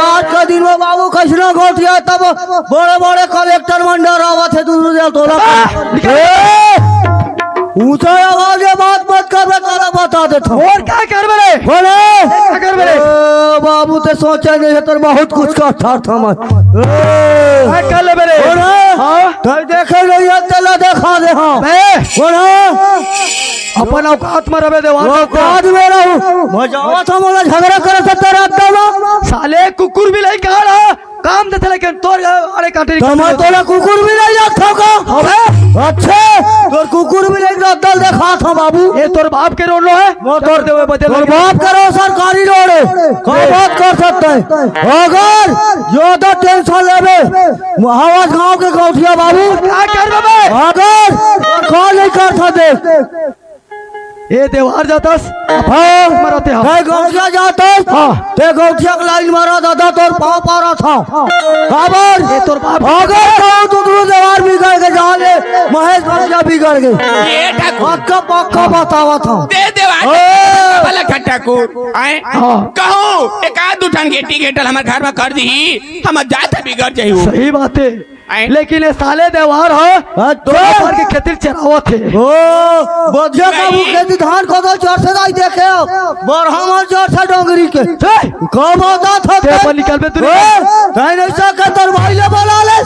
आज का दिन में बाबू कैसना गोठिया, तब बड़े बड़े कलेक्टर मन डरावत हे, दूर दूर तोला। आ, निकल। ए, ऊंचा आवाज में बात मत करबे, तोला बता देत हूँ। और का करबे रे? बोले। का करबे रे? ए, बाबू ते सोचे नहीं हे, तोर बहुत कुछ का ठाठ हम। ए, का कर लेबे रे? बोले। हाँ? तोर देखे नहीं हे, तेला देखा दे, हाँ। बे। बोले। अपन औकात में रहे देवार। औकात में रहूं। मजा आवत हे मोला झगड़ा करत हे तेरा अड्डा में। साले कुकुर भी नहीं कहा रहा। काम देथे लेकिन तोर आड़े काटे नहीं तो मैं करते। तोला कुकुर भी नहीं लगता का? अबे। अच्छे, तोर कुकुर भी नहीं रद्दल देखा था बाबू। ये तोर बाप के रोड लो है? वो तोर, तोर देवे बदल तोर लगे। बाप के रोड सरकारी रोड है। का बात कर सकते हैं? अगर ज्यादा टेंशन लेबे, आवाज गांव के गौठिया बाबू। का कर बे? अगर का नहीं कर सकते? ए देवार जातस, हाँ। मरते हम। ते गौठिया जातस, हाँ। ते गौठिया के लाइन मारा दादा, तोर पाँव पारा था। काबर? ए तोर बाप। अगर कहूँ तो दूर देवार बिगड़ के जा ले, महेश गौठिया बिगड़ गए। ए ठाकुर। पक्का, पक्का बतावा था। दे देवार। ए। भला खट्टा को, आए? हाँ। कहूँ, एक आध दू ठन गेटी गेटल हमर घर में कर दी, हम जात बिगड़ जाई हो। सही बात है। आए? लेकिन ये साले देवार ह, अच्छा। दोनों भर के खेती चरावत हे। ओ, बधिया बाबू खेती धान खोदल जोर से दाई देखे हो। बरहम जोर से डोंगरी के। हे! कब होता था ते पर निकलबे तू ओ, नहीं। तैं नहीं सके तोर भाई ले बोला ले।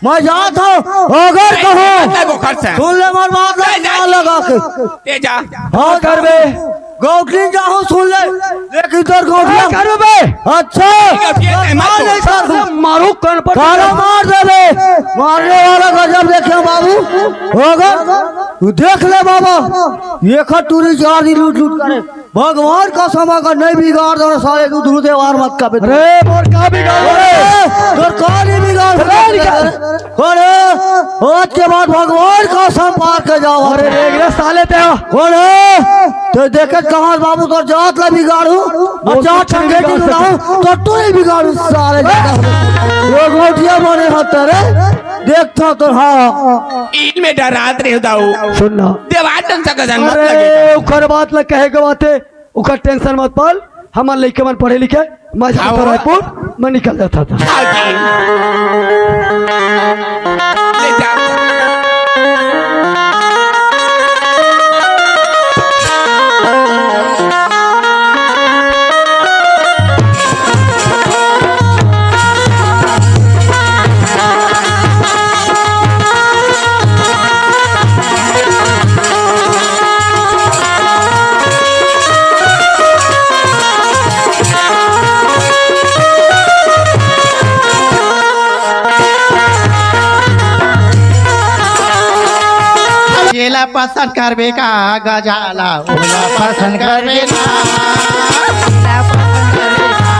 मैं जात हूँ, अगर कहूँ। सुन ले मोर बात, जा, जा। लगा के। ते जा। हाँ करबे। गौठिन जाहूँ सुन ले, लेकिन तोर गौठिया। ए, करू बे। अच्छा। गौठिया नहीं, मत मार बोल। नहीं कर दूँ। मारू कन पर। काला मार देबे। मारने वाला गजब देखे बाबू। होगा। तू देख ले बाबा। ये खटूरी चार दिन लूट लूट करे। भगवान कसम अगर नहीं बिगाड़ दो साले, तू दूर देवार मत कबे। अरे, मोर का बिगाड़? अरे, तोर का नहीं बिगाड़? अरे, निकल। अरे, आज के बाद भगवान कसम पार के जाओ। अरे, देख रे साले ते। कौन हे? तो देखे कहाँ बाबू तोर जात ला बिगाड़ू, अउ वो जात कुछ नहीं संगे बिगाड़ दिन सकता। लाऊं, तो तू ही बिगाड़ू सारे। वो गोठिया बने हत रे, देखता तो हाँ। ईद में डरात रहे दाऊ। सुन ना। देवाटन सा गजन मत अरे, लगे। उखर बात ला कहे के बात हे, उखर टेंशन मत पाल, हमार लइका मन पढ़े लिखे, मैं जात हूँ आओ। रायपुर, मैं निकल जाता था। आओ जी। ले जा। जेला पसंद करबे का गजाला, ओला पसंद करबे का, ओला पसंद करबे का।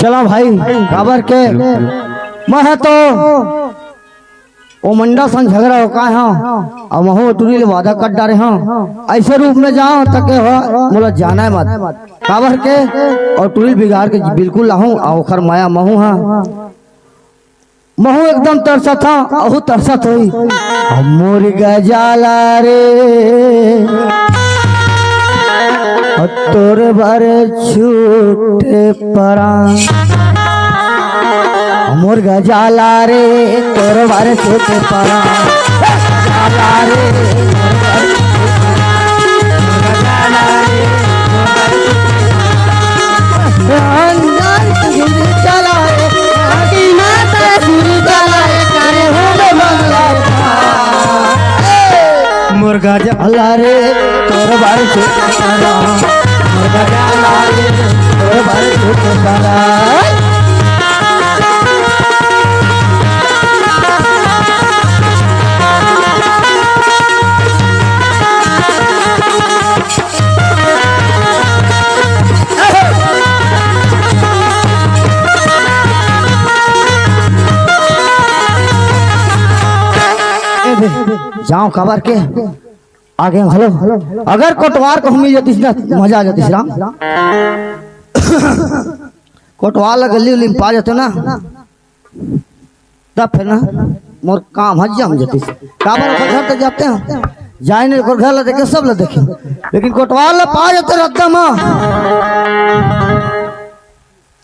चला भाई, काबर के मैं ह तो ओ मंडा संग झगड़ा हो काय हंव, अउ महू टुरी ले वादा कर डारे हंव, अइसे रूप में जांव त के हो मोला जाना हे मत। काबर के ओ टुरी बिगाड़ के बिल्कुल लाहूं, अउ ओखर मया महू ह महू एकदम तरसत हंव, अहू तरसत होही। मुर्गा जाला रे, तोर बर छूटे परान। मुर्गा जाला रे, तोर बर छूटे परान। जाला रे, अंदर तुझे चलाए, आगे ना तेरे गुरु चलाए, करे हो बे मंगला। मुर्गा जाला रे, तोर बर छूटे परान। मुर्गा जाला रे, तोर बर छूटे परान। जांव काबर के आगे घलो, अगर कोटवार कहूं मिल जातिस ना, मजा आ जातिस राम। कोटवार ला गली उली में पा जातेंव ना, तब फेर ना मोर काम ह जम जातिस। काबर ओकर घर तक जातेंव, जाय नहीं, ओकर घर ला देखे, सब ला देखे, लेकिन कोटवार ला पा जातेंव रद्दा म।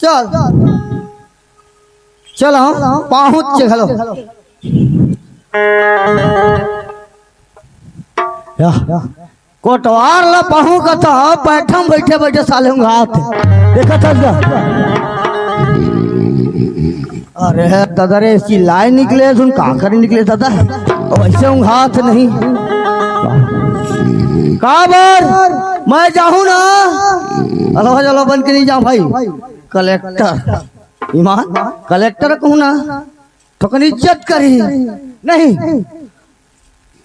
चल, चल, हम पहुंच के घलो। या, कोटवार ला पहुंच कथा, बैठम, बैठे बैठे साले उंघात। देखत हस गा? अरे दादा रे, चिल्लाए निकले, धुन का करे निकले दादा? वैसे उंघात नहीं। काबर? मैं जाहूं ना, अलावा जला बन के नहीं जांव भाई। कलेक्टर, ईमान, कलेक्टर कहूं ना, थोकन इज्जत करही। नहीं,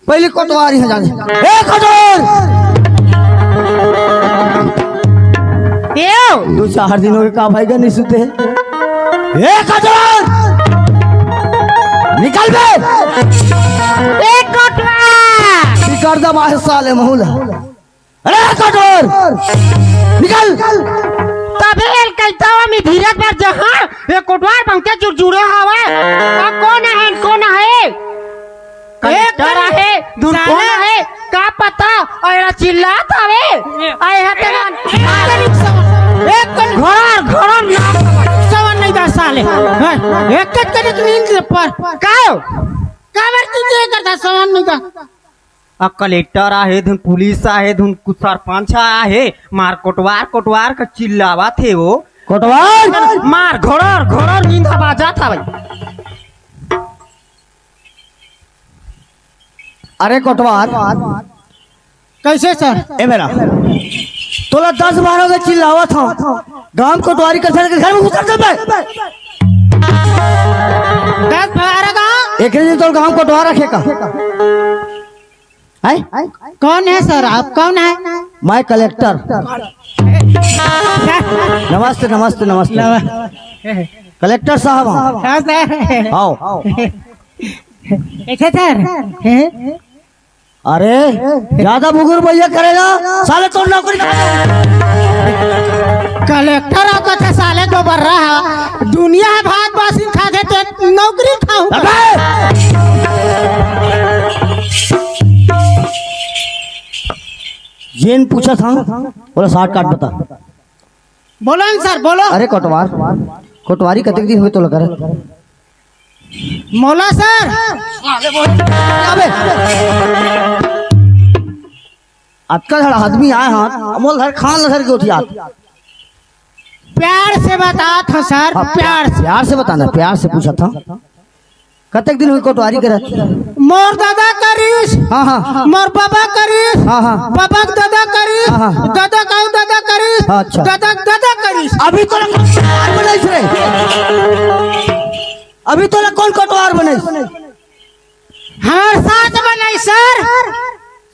पहली कोटवार इहां जाने। ए कोटवार! एव! दू चार दिन होगे का भाई गा नहीं सुते? ए कोटवार! निकल बे! ए कोटवार! बिगाड़ दे मारे साले महू ला। अरे कोटवार, निकल। तभे एला कहिथंव मैं धीरज बर जहां, ये कोटवार बहुते जुरजुरा हवय। आ कोन हे, कोन हे? कलेक्टर हे, धुन कोन हे, का पता? अउ एला चिल्लात हवे। आए हे तेरा। एक कन घोड़ा, घोड़ा ना। सवन नहीं दा साले। हैं? एक कन नींद पर। का हो? काबर तू ये करता सवन नहीं दा? आ कलेक्टर आहे, धुन पुलिस आहे, धुन कु-, सरपंच आहे, मार कोटवार, कोटवार का चिल्लावत हे वो। कोटवार! मार घोड़र, घोड़र निंदा बाजत हवय। अरे कोटवार। कैसे सर? ए मेरा। तोला दस बार होगे चिल्लावत हंव। गांव कोटवारी कर सर के घर में घुसर चल बे। दस बार गांव? एक दिन तोर गांव कोटवार रखे का। हैं? कौन है सर आप? कौन है? मैं कलेक्टर। नमस्ते, नमस्ते, नमस्ते। नमस्ते। कलेक्टर साहब, आओ। हाँ सर। आओ। कैसे सर? हैं? अरे, ज्यादा बुगुर भैया करेगा, साले तोर नौकरी खा जाएगा। कलेक्टर हो कथे साले गोबर्रा हा, दुनिया हे भात बासी खाथे ते नौकरी खाहू। अबे! जेन पूछत हंव, बोला shortcut बता। बोलो न सर, बोलो। अरे कोटवार, कोटवारी कतेक दिन होगे तोला करत? मोला सर। अबे, अतका झन आदमी आए हंव, मोला धर खान ला धर के उठियात। प्यार से बतात हंव सर, हाँ, प्यार से। प्यार से बताना, प्यार से पूछत हंव। कतेक दिन होगे कोटवारी करत? मोर दादा करिस। हाँ, हाँ। मोर बाबा करिस। हाँ, हाँ। बाबा के दादा करिस। हाँ, हाँ। दादा के दादा करिस। हाँ, अच्छा। दादा के दादा करिस। अभी तोला कोन कोटवार बनाइस रे? अभी तोला कोन कोटवार बनाइस? हमर सास बनाइस सर।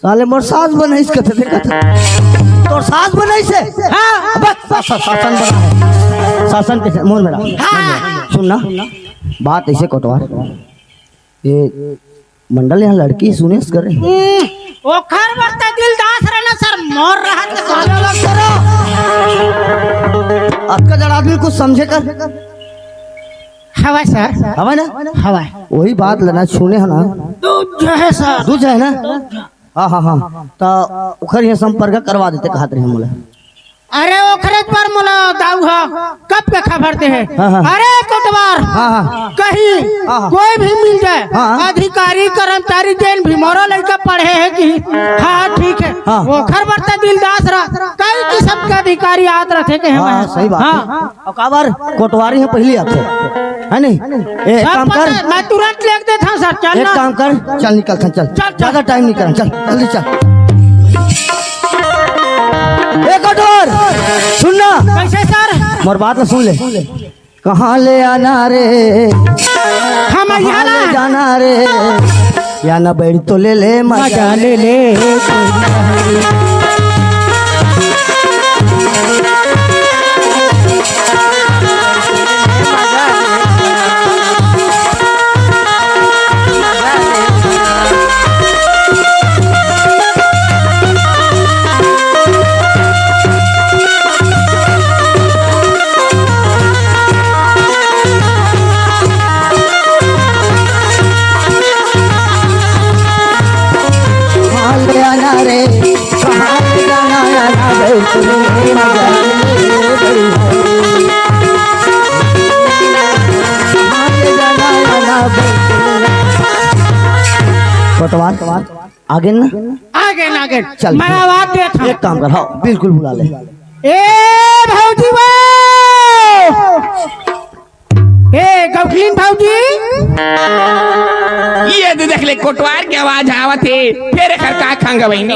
साले मोर सास बनाइस कथे, देखत हे। तोर सास बनाइस हे? हाँ। अबे, सास, सास, शासन बना हे। शासन के मोर मेरा। हाँ। सुन ना, बात ऐसे कोटवार, ये मंडल यहाँ लड़की सुनेस करे। हम्म, ओखर बर त दिलदास रहना सर, मोर रहत साला लोग करो। अतका जड़ आदमी कुछ समझे कर। हवा सर। हवा ना? हवा। वही बात लेना सुने है ना। दूध जो है सर। दूध है ना? हाँ, हाँ, हाँ। त ओखर ये संपर्क करवा देते कहत रहे मोला। अरे ओखरे पर मोला दाऊ हा कब के खबर दे है। हाँ, हाँ। अरे कोटवार, हाँ, हाँ। कहीं हाँ, हाँ। कोई भी मिल जाए, हाँ, हाँ। अधिकारी कर्मचारी जेन भी मोरो लइका पढ़े है कि, हाँ, ठीक है। हाँ। ओखर बर त दिलदास रह, कई किस्म के अधिकारी आत रहते के हाँ, हमारे। सही बात हाँ। है। अब काबर कोटवारी है पहली आते, है नहीं? ए, एक सब काम कर। पता है, मैं तुरंत लिख देता हूँ सर, चल एक ना। काम कर, चल निकल, चल, चल। चल, चल। ज्यादा टाइम नहीं करना, चल, जल्दी चल। ए कोटवार, सुन ना। कैसे सर? मोर बात ला सुन ले। कहाँ ले आना रे? हम कहाँ यहाँ ले ना। जाना रे? या ना बैठ तो ले ले मजा मजा ले ले। कहाँ ले आना रे, कहाँ ले जाना, आना बैठ ले मजा ले। कहाँ ले जाना, आना बैठ ले। कोटवार, आगे ना? आगे ना, आगे। चल, मैं आवाज देता हूँ। एक काम कर, हाँ, बिल्कुल बुला ले। ए भौजी वो! ए, गौखलीन भौजी। ये दे देख ले, कोटवार के आवाज आवत हे, फेर एकर का खंगवई ने।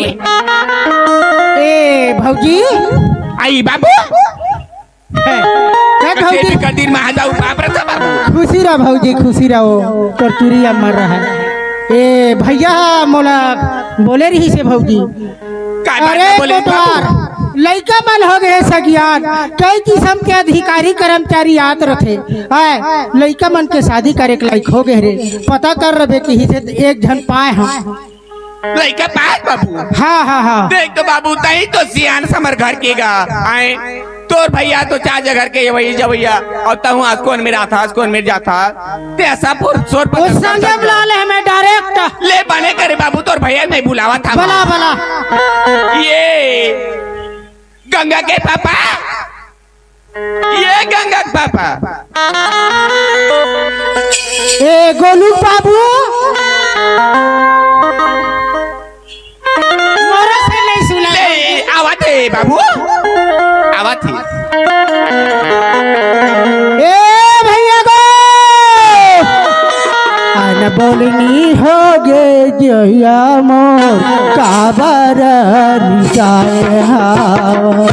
ए, भौजी। आई बाबू। ए, ए, कइसे भौजी? भी कदीर में आ जाऊ, बाप रे, बाबू। खुशी रह भौजी, खुशी रहो। तोर चुरी अमर रहा। ए, भैया, मोला बोले रहिसे भौजी। का बात अरे बोले कोटवार, बाबू? लइका मन हो गए सगियान, कई किस्म के अधिकारी कर्मचारी आत रथे। आय, लइका मन के शादी करे के लायक हो गए रे, पता कर रबे किहिसे त एक झन पाए हम। लइका पाए बाबू? हाँ, हाँ, हाँ। देख तो बाबू, तही तो सियान समर घर के गा आए। तोर भैया तो चार जगह के वही जवैया, अउ तहूँ आज कोन में रहा था, आज कोन में जाता। ते ऐसा पुर-, सोर पर वो संगे बुला ले हमें direct। ले बने करे बाबू, तोर भैया नहीं बुलावा था। बला, बला। ये गंगा के पापा, ये गंगा के पापा। ए गोलू बाबू, मोरो से नहीं सुना। ले, आवत हे बाबू, आवत हे। ए भैया गो, अनबोलनी हो गे जहिया मोर काबर रिसाए हाव।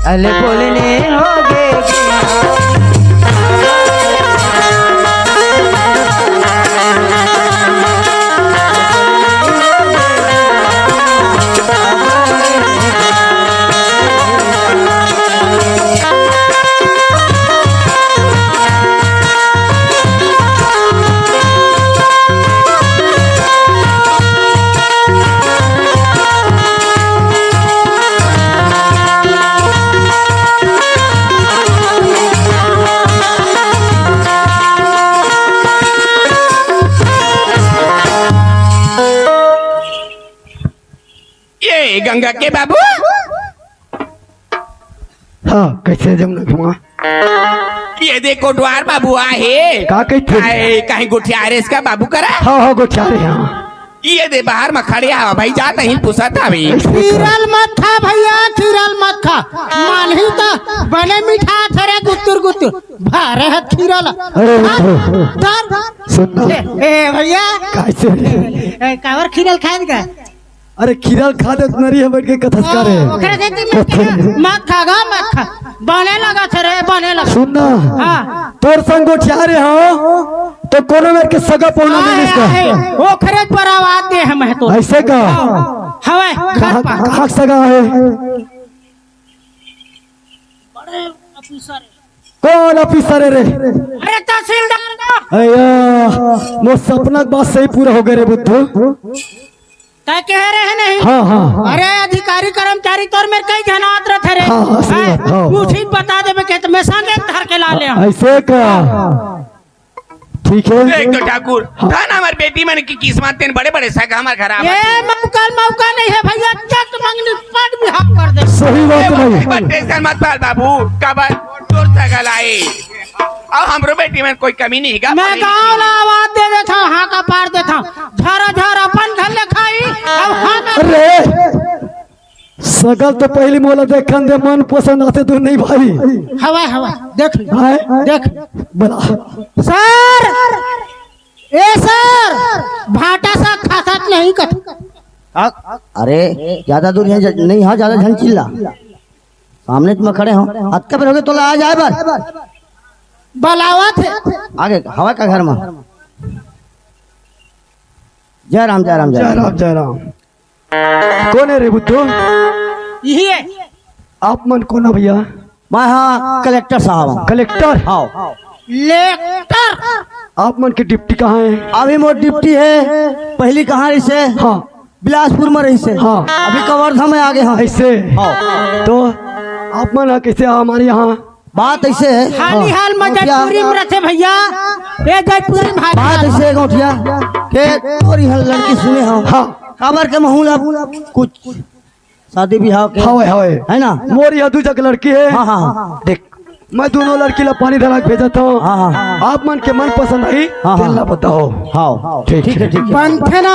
अले बोलने हो गे। ये गंगा के बाबू। हाँ, कैसे जम लखमा? ये दे कोटवार बाबू आहे। का कहिथे? काहे, काहे गोठियारे इसका बाबू करा? हाँ, हाँ, गोठियारे, हाँ। ये दे बाहर म खड़े हवा भाई, जात ही पूछत हवे। खीरल मत खा भैया, खीरल मत खा। मानही त बने मिठाथे रे गुत्तुर गुत्तुर। भारे हत खीरल। अरे, धर, धर। सुन ना। ए, ए, भैया। कैसे? ए, काबर खीरल खाए का? अरे, खीरल खा दे, नरी ह बइठ के कथस का रे। ओकरे सेती मत खा, मत खा गा, मत खा। बने लगथे रे, बने लगथे। सुन ना। हाँ। तोर संग गोठिया रे हो, त कोनो मेर के सगा पहुना आए, मिलिस का? आए, ओखरे पर आवाज दे हम है तो। अइसे का? हवे, घर कहाँ, पर। कहाँ के सगा हे? बड़े ऑफिसर हे। कौन ऑफिसर हे रे? अरे तहसीलदार का। अया, मोर सपना के बात सही पूरा हो गे रे बुद्धू। तैं कहे रहे नहीं? हाँ, हाँ, हाँ। अरे अधिकारी कर्मचारी तोर मेर कई झन आत रथे रे। हाँ, हाँ, सही बात, हाँ, हाँ। पूछी बता देबे के त मैं संगे धर के ला ले हूँ। अइसे का? ठीक हे। देख तो ठाकुर, हाँ। धन हमर बेटी मन के किस्मत, तेन बड़े बड़े सगा हमर घर आवत हे। मौका मौका नहीं हे भैया, चट मंगनी पट बिहाव कर दे। सही बात हे भाई। टेंशन मत पाल बाबू, काबर तोर सगा लाए। अउ हमरो बेटी मन कोई कमी नहीं हे गा। मैं गाँव ला आवाज दे देथंव, हाँ का पार देथंव। झरा झरा अपन घर ले खाई, अब हाँ का अरे, सगा ल तो पहिली मोला देखन दे, मन पसंद आथे तो नहीं भाई। हवा, हवा, देख ले, हैं? देख ले। बला। सर, ए सर, भाटा सा खासत नहीं कत। अरे, ज्यादा दूर नहीं, नहीं, हाँ, ज्यादा झन चिल्ला। सामने त मैं खड़े हूँ। अतका बेर हो गे तोला आ जाए बर। बलावत हे। आगे, हवा का घर में। जय राम, जय राम, जय जय राम। राम, जय राम। कोन हे रे बुद्धू? इही हे। आप मन कोन हे भैया? मैं हाँ कलेक्टर साहब हूँ। कलेक्टर? हाँ। लेक्टर। आप मन के डिप्टी कहाँ हे? अभी मोर डिप्टी हे, पहिली कहाँ रहिसे? हाँ। बिलासपुर में रहिसे। हाँ। अभी कवर्धा में आगे हूँ। अइसे? हाँ। तो आप मन ह कइसे हमर यहाँ? बात अइसे हे। हाल ही हाल में हाँ, क्या? जयपुरी में रथे भैया, ए जयपुरी में हाल बात हाल। अइसे हे गोठिया, के तोर इहाँ लड़की सुने हंव। हाँ। काबर के महूँ ला कुछ शादी बिहाव के हवे, हवे। हे ना? मोर इहाँ दू जग लड़की हे। हाँ, हाँ, हाँ। देख, मैं दूनों लड़की ला पानी धरा के भेजत हंव। हाँ, हाँ। आप मन के मन पसंद आही, हाँ, हाँ। तेन ला बताओ। हाँ। ठीक, ठीक हे, ठीक। ठीक हे। बनथे ना,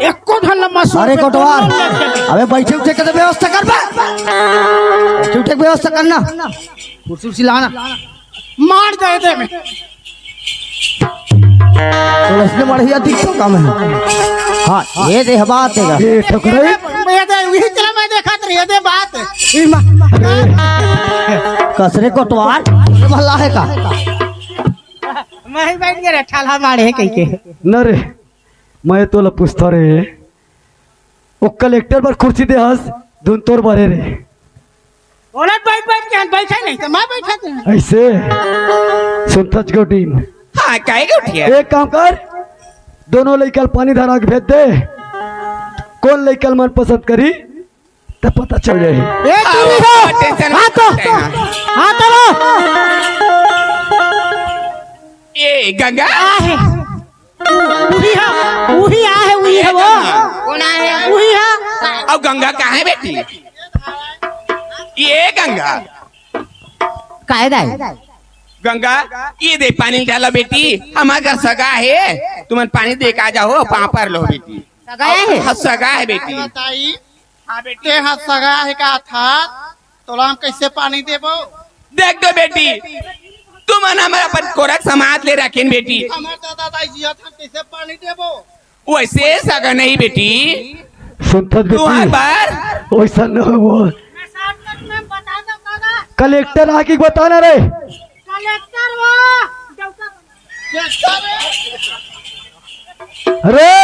एको झन ला मसूर अरे पे कोटवार, कोनो लग जाए। अबे बइठे उठे के तो व्यवस्था कर बे। बइठे उठे के व्यवस्था करना। कुर्सी उर्सी लाना। मार दे दे में। तो इसने बढ़िया दिखतो कम हे। हाँ, ये दे बात हे। ये ठुकरे। ये दे, वही चला मैं देखा तो ये दे बात। ई मा-, कसरे कोटवार, भला हे का? मैं ही बइठ गे रे, ठाला मारे हे कहिके। न रे, मैं तोला पूछत रहेंव। ओ कलेक्टर बर कुर्सी दे हस, धुन तोर बरे रे। ओला बइठ बइठ के बइठे नहीं त मैं बइठत हंव। अइसे सुनथस गोठिया। हाँ, काहे गोठिया? एक काम कर, दूनों लइका ल पानी धरा के भेज दे। कोन लइका ल मन पसंद करही, त पता चल जाही। ए, तू भी हो। हाँ, हाँ, तो। हाँ, तो लो। ए, गंगा। आहे। उही हा, उही आहे, उही हा वो। कोन आहे? उही हा। अउ गंगा कहाँ हे बेटी? ये गंगा। काय दाई? गंगा, ये दे पानी डालो बेटी, हमर घर सगा हे, तुमन पानी दे के आ जाओ, पाँव पर लो बेटी। सगा हे? हाँ, सगा हे बेटी। बताई, हाँ बेटी। ते हा सगा हे का था? तोला हम कइसे पानी देबो? देख तो बेटी, तुमन हमर अपन कोरा के समाज ले रखेन बेटी। हमर दादा दाई जियत हन, कइसे पानी देबो? वइसे सगा नहीं बेटी। सुनथस बेटी? तुहर बर। वइसा न हो। कलेक्टर आके बताना रे। कलेक्टर वो। अरे।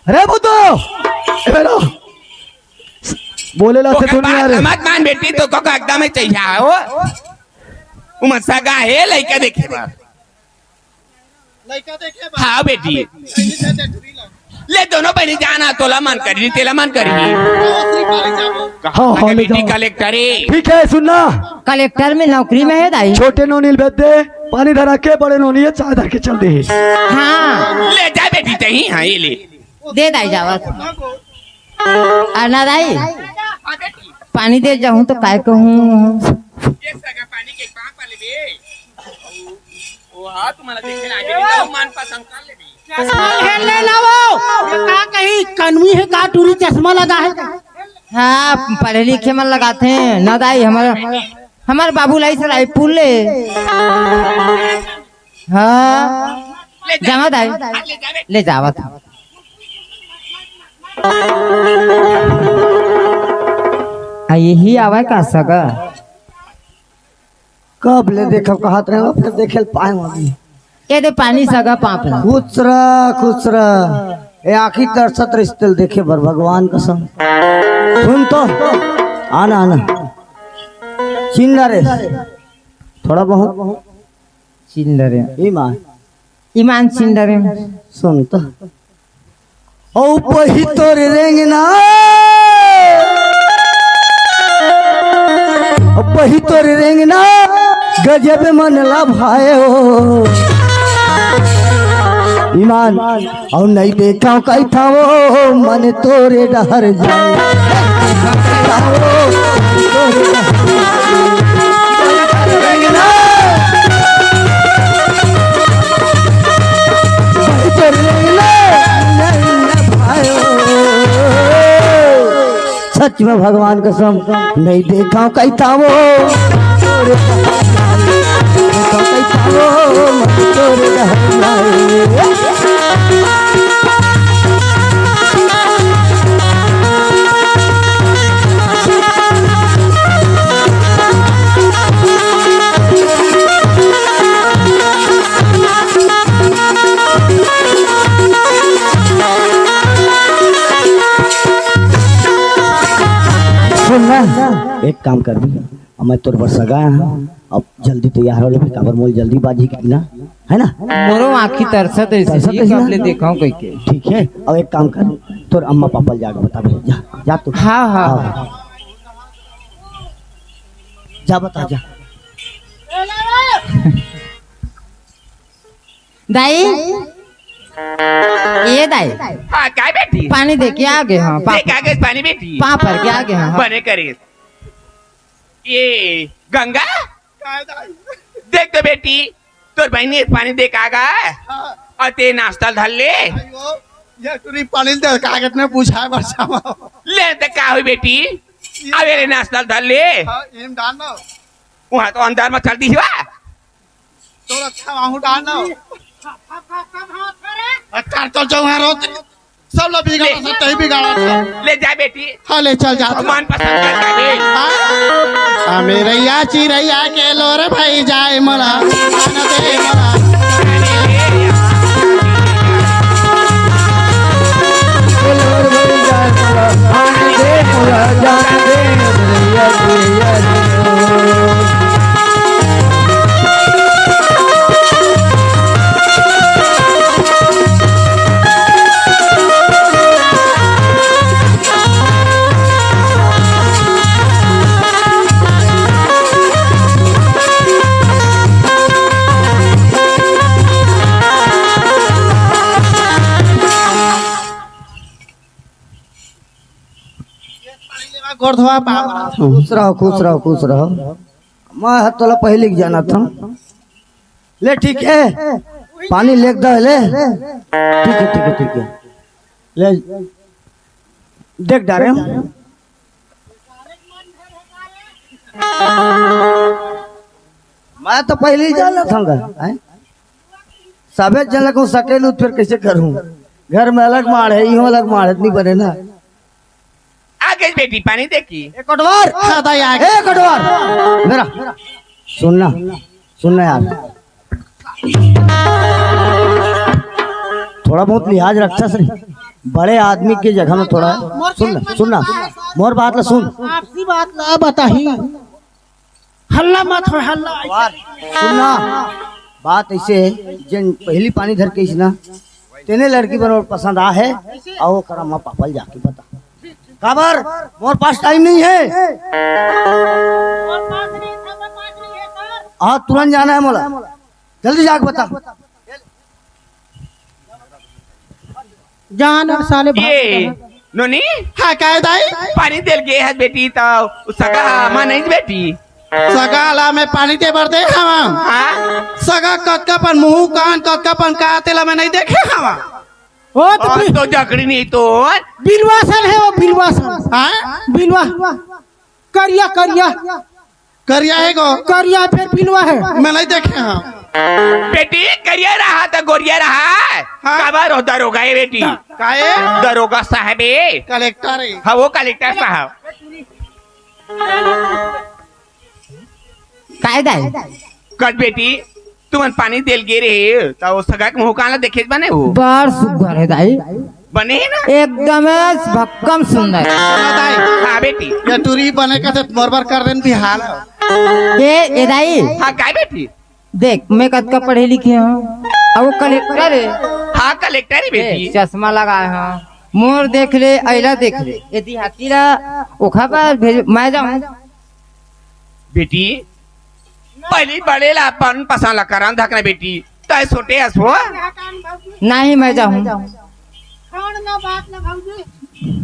अरे बुद्धू, ए बेटा, बोले ला से ओकर दुनिया बात रे। मत मान बेटी, तो को एकदम ही चाहिए हो। उमर सगा हे, लइका देखे बर। लइका देखे बर। हाँ बेटी। ले दूनों बहिनी जाना, तोला मन करही, तेला मन करही। हाँ, हाँ, ले बेटी जाओ। कलेक्टर हे। ठीक हे, सुन ना। कलेक्टर में नौकरी में हे दाई। छोटे नोनी ल भेज दे, पानी धरा के, बड़े नोनी हे चाय धर के चल दे। हाँ। ले जा बेटी, तहीं, हाँ, ये ले। दे दाई जावत। अउ ना दाई, पानी दे जाहूँ त काय कहूँ? लेबे। ओ, ओ, हाँ, तुम्हारा देखे ना, आगे भी तो मन पसंद कर लेबे। चश्मा हेर ले ना वो। ये का कही, कनवी है का, टूरी चश्मा लगा है का? हाँ, पढ़े लिखे मन लगाथे ना दाई, हमर, हमर बाबू लाई से लाई पुल ले। हाँ, ले जा। जावत है, हाँ, ले जा बे। ले जावत है। आ, यही आवे का सगा? कब ले देखब कहत रहे हो, फिर देखे ल पाए होगी। ये दे पानी सगा पाप ला। खुश रह, खुश रह। ए आँखी तरसत रहिस तेल देखे बर, भगवान कसम। सुन तो, आना, आना। चिंदा रे, थोड़ा बहुत। चिंदा रे। ईमान। ईमान चिंदा रे। सुन तो। ओ बही तोर रेंगना, ओ बही तोर रेंगना, गजब मन ला भाए हो। ईमान, अउ नहीं देखा कही था वो मन तोरे डहर जाए। सच में भगवान कसम, नहीं देखा कही था वो। सुन ना, एक काम कर भी, अब मैं तोर बर सगा हूँ, अब जल्दी तैयार हो लेबे, काबर मोल जल्दीबाजी कितना है ना। मोरो आँखी तरसत है, तरसत है कब ना? ले देखा हूँ कह के। ठीक है, अब एक काम कर, तोर अम्मा पापा ल जाके बताबे, जा, जा तू। हाँ, हाँ। हाँ। जा बता, जा। दाई, ये दाई, हाँ, काय बेटी? पानी दे के आगे, हाँ, पाप, दे के आगे पानी बेटी? पाप भर के आगे, हाँ, हाँ। बने करे। ये गंगा, काय दाई? देख तो बेटी, तोर बहिनी पानी दे के आगे, हाँ। अउ ते नाश्ता धर ले। अयो, ये टूरी पानी दे के आगे, इतने पूछा बरसा में। ले ते का हुई बेटी? ये अबे ले नाश्ता धर ले। हाँ, इम डाल दो। वहाँ तो अंदर में चल दी हुआ। तोर अच्छा माहू डाल ना। अच्छा, तो जो है रोज सब लोग बिगाड़ा ले। सब तही बिगाड़ा था। ले जा बेटी। हाँ, ले चल जा। मन पसंद कर ले। हाँ? आ, मेरे या चिरैया के लोर भाई जाए मला, आन दे मला। लोर भाई जाए मला, आन दे मला, जान दे, मेरे या चिरैया के लोर। गोड़ धोवा बाबा। खुश रहो, खुश रहो, खुश रहो। मैं ह तोला पहले के जाना था। ले ठीक है, पानी लेके दे ले। ठीक है, ठीक है, ठीक है। ले देख डारे। मैं तो पहले ही जाना था, हैं? सबे जन को सकेलू, फिर कैसे करूं? घर में अलग माड़ है, इहों अलग माड़ है, नहीं बने ना। आ गई बेटी, पानी देखी। एक कोटवार। हाँ, दाई, आ गई। एक कोटवार। मेरा सुनना, सुनना यार, थोड़ा बहुत लिहाज रखता से, बड़े आदमी के जगह में थोड़ा सुनना, सुनना, मोर बात ला सुन। आपसी बात ला बताही। हल्ला मत हो, हल्ला। सुनना, बात ऐसे है, जिन पहली पानी धर के इसना, तेने लड़की बनो पसंद आ है, आओ करा माँ पापा ल जाके बता। काबर, मोर पास टाइम नहीं है। हाँ, तुरंत जाना है मोला, जल्दी जाके बता। जान और साले भाग ये, नोनी? हाँ, काय दाई? पानी देल गे है बेटी, तो उसका माँ नहीं बेटी। सगा ला मैं पानी दे बर दे हवा। हाँ? सगा कतका पन मुहूँ कान, कतका पन का, तेला मैं नहीं देखे हवा। ओ तो और बि- तो जकड़ी नहीं तो। बिलवा सन हे वो, बिलवा सन। हाँ? बिलवा। करिया, करिया। करिया हे गो? करिया फेर बिलवा हे। मैं नहीं देखे हवा। बेटी, करिया रहा त गोरिया रहा। हाँ? काबर हो दरोगा हे बेटी? काहे? दरोगा साहब हे। कलेक्टर हे। हाँ, वो कलेक्टर साहब। काय दाई? कल बेटी, तुमन पानी देल गे रहे, त वो सगा के मुहूँ कान ला देखे बने हो? बड़ सुग्घर हे दाई। बने हे ना? एकदम भक्कम सुंदर। दाई, हाँ बेटी। ये टूरी बने का त मोर बर कर देन बिहान। ए, ए दाई। हाँ, काय बेटी? देख, मैं कतका पढ़े लिखे हँव, अउ वो कलेक्टर हे। हाँ, कलेक्टर हे ए, बेटी। चश्मा लगाए हँव, मोर देख ले, अइला देख ले, ये देहाती ला ओखा पास भेज, मैं जाहूँ। बेटी, पहिली बड़े ला अपन पसंद ला करन धकना बेटी, तैं छोटे हस वो। नहीं, मैं जाहूँ। छोड़ ना बात ना भौजी,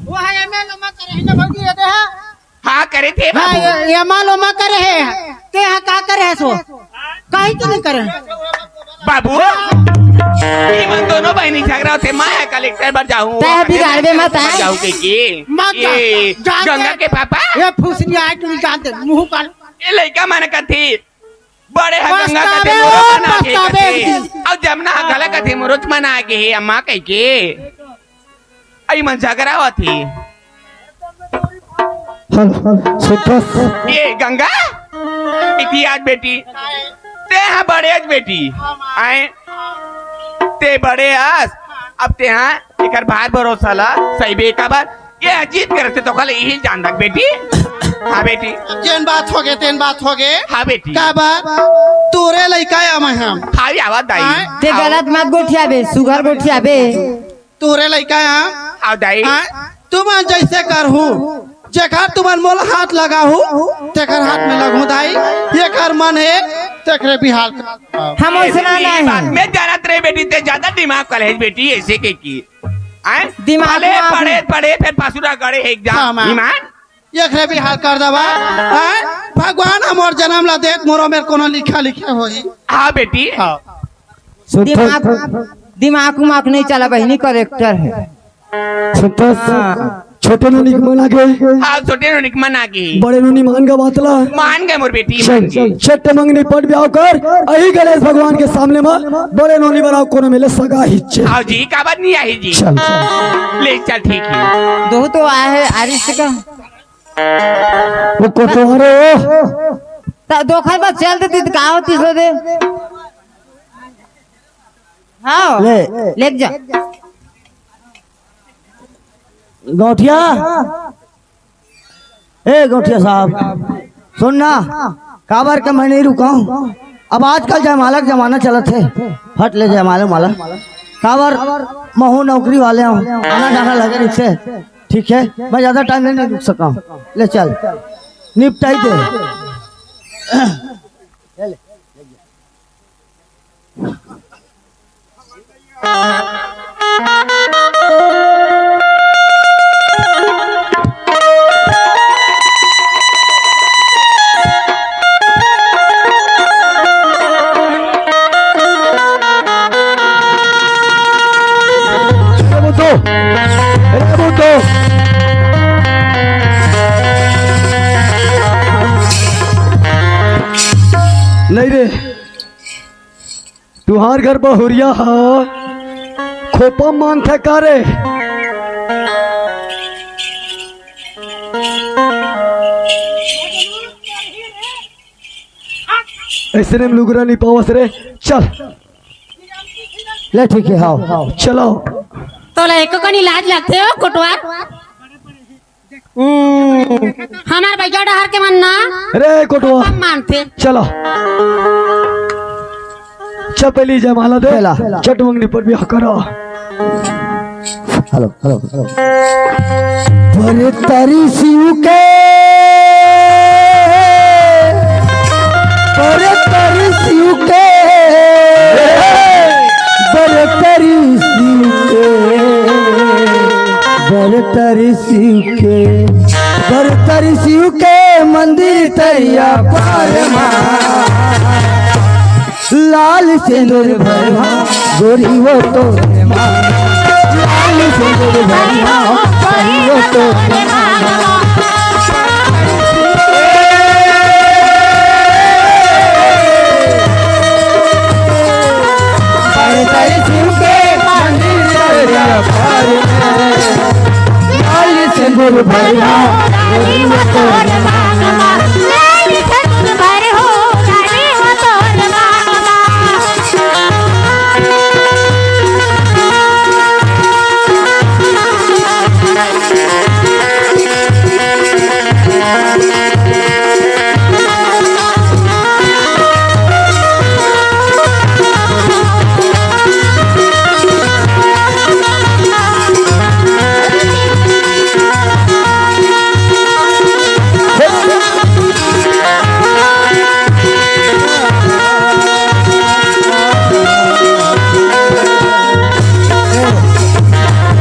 वो हे एमएलए मा करे हे ना भौजी, ये दे हे। हाँ, करे थे हाँ, बाबू। ये, ये मालो मा करे हे। ते हा का करे हे सो? काहे के नहीं करे? बाबू, ये मन दोनों बहिनी झगड़ा होथे, मैं हा कलेक्टर बर जाहूँ, तैं बिगाड़बे मत, हाँ? जाहूँ के, के? मत जा, ये जान गंगा दे। के पापा? ये फुसरी आए, तू जान दे, मुहूँ कान। ये लइका मन कथे, बड़े हा गंगा कथे, पछतावे मोरो हो, मन आगे पछतावे कथे। एक दिन। अउ जमुना हा घला कथे, मोरो मन आगे हे, अम्मा कहिके। अई मन झगड़ा होथे। हेलो, सुतस। ए गंगा, इतिहास बेटी, ते हा बड़े अस बेटी, आए, ते बड़े अस, अब ते हा एकर भार भरोसा ला सही बे काबर, ये अजीब करथे तो कल यही जान रख बेटी। हाँ बेटी। जेन बात होगे, तेन बात होगे। हाँ बेटी। काबर, तोरे लइका आय मैं हम। हाँ, ये आवाज आई। हाँ? ते गलत मत गोठियाबे, सुघर गोठियाबे। तोरे लइका आय हम। हाँ दाई। हाँ? तुमन जैसे करहू, जेकर तुमन मोला हाथ लगाहू, तेकर हाथ में लगहू दाई। एकर मन हे, तेकरे बिहार। हम वैसना नहीं। मैं जानत रहे बेटी, ते ज्यादा दिमाग कल हे बेटी, ऐसे के की। आय? दिमाग पढ़े, में पढ़े, पढ़े, फेर पासुरा गड़े हे एग्जाम। हाँ, माँ। ईमान? एकरे बिहार कर देबा। आय? भगवान हमर जन्म ला देत, मोरो मेर कोनो लिखा लिखे होही। हाँ बेटी। हाँ। सुतस। दिमाग, दिमाग उमाग नहीं चला बहिनी, कलेक्टर हे। सुतस। हाँ। छोटे नोनी के मन आगे। हाँ, छोटे नोनी के मन आगे। बड़े नोनी मान गा बात ला। मान गे मोर बेटी, चल, मान गे। चल, छठ मंगनी पट ब्याह कर, अही गणेश भगवान के सामने मा बड़े नोनी बर कोनो मिले सगा हिच्चे। हाँ जी, काबर नहीं आही जी। चल, चल। ले चल, ठीक हे। दो तो आए हे आरिस का। वो कोटवारे हो। त दोखर बस चल देती त का होती सो दे। हाँ, ले। ले जा। गौठिया, ए गौठिया साहब, सुन ना, काबर के मैं नहीं रुका हूँ। अब आजकल जयमाला के जमाना चलत हे, फट ले जयमाला माला। काबर महू नौकरी वाले हूँ, आना जाना लगे रिहिसे, ठीक हे, मैं ज्यादा टाइम नहीं, नहीं रुक सका हूँ। ले चल, निपटाई दे। अरे बुद्धू, अरे बुद्धू। नहीं रे, तुहार घर बहुरिया हा खोपा मांगथे का रे? ऐसे में लुगरा नहीं पावस रे। चल। ले ठीक हे, हाव। चलो। तोला एको कनी लाज लगथे हो कोटवार? हम्म, हमार बइगा डहर के मन ना। अरे कोटवा। कम मानथे। चलो। चपेली जयमाला दे। चला। छठ मंगनी पर ब्याह करो। Hello, hello, hello. बरतरी शिव के, बरतरी शिव के, बरतरी शिव के, बरतरी शिव के, बरतरी शिव के, मंदिर तरिया पार मा, लाल सिंदूर भरवा गोरी वो तोर मा, लाल सिंदूर भरवा गोरी वो तोर मा। बड़े शिव के मंदिर तरिया पार मा, लाल सिंदूर भरवा गोरी वो तोर मा।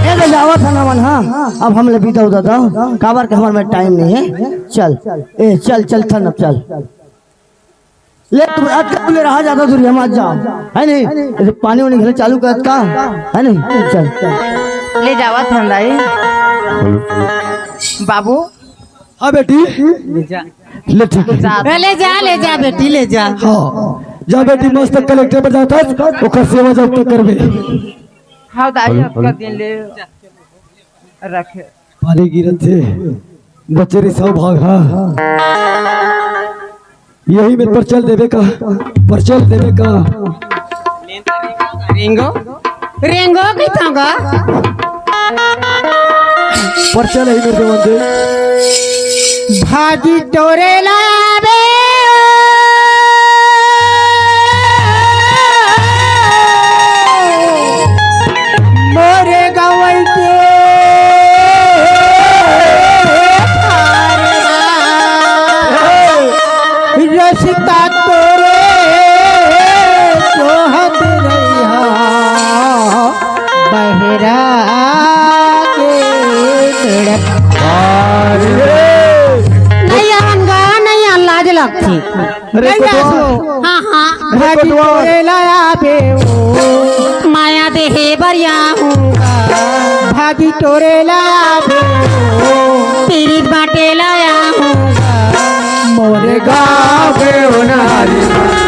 ए, ले जावत हन हमन, हाँ। अब हमला बिदा उदा दव, काबर के हमर में टाइम नहीं है। चल, ए, चल, चल, थन अब चल। ले, तू अतका ले रहा, ज्यादा दूरिहा मत जा, है नहीं? ऐसे पानी वानी घले चालू कर का, है नहीं? चल, चल। ले जावत हन दाई। बाबू। हाँ बेटी। ले ठीक है। जा। ले जा, ले जा बेटी, ले जा। हाँ, जा बेटी, मस्त कलेक्टर पर जाथस, ओकर सेवा जब तक करबे। हाँ दाई, अतका दिन ले रखे। पानी गिरत हे, बच्चे रे सौभाग हा। यही में परचल देवे का, परचल देवे का। रेंगो, रेंगो कहिथंव गा। परचल ही मेरे देवन दे। भाजी टोरे लाबे मोरे गवई के रस्ता तोरे जोहत रहिहा बहरा के तड़प। नहीं आन गा, नहीं आन, लाज लगथे। अरे नहीं कोटवा। आसो। हाँ, हाँ। अरे भाजी कोटवा। टोरे लाबे ओ। माया देहे बर आहूँ गा। भाजी टोरे लाबे ओ। पीरित बाटे ला आहूँ गा। मोरे गाँव के ओनारी।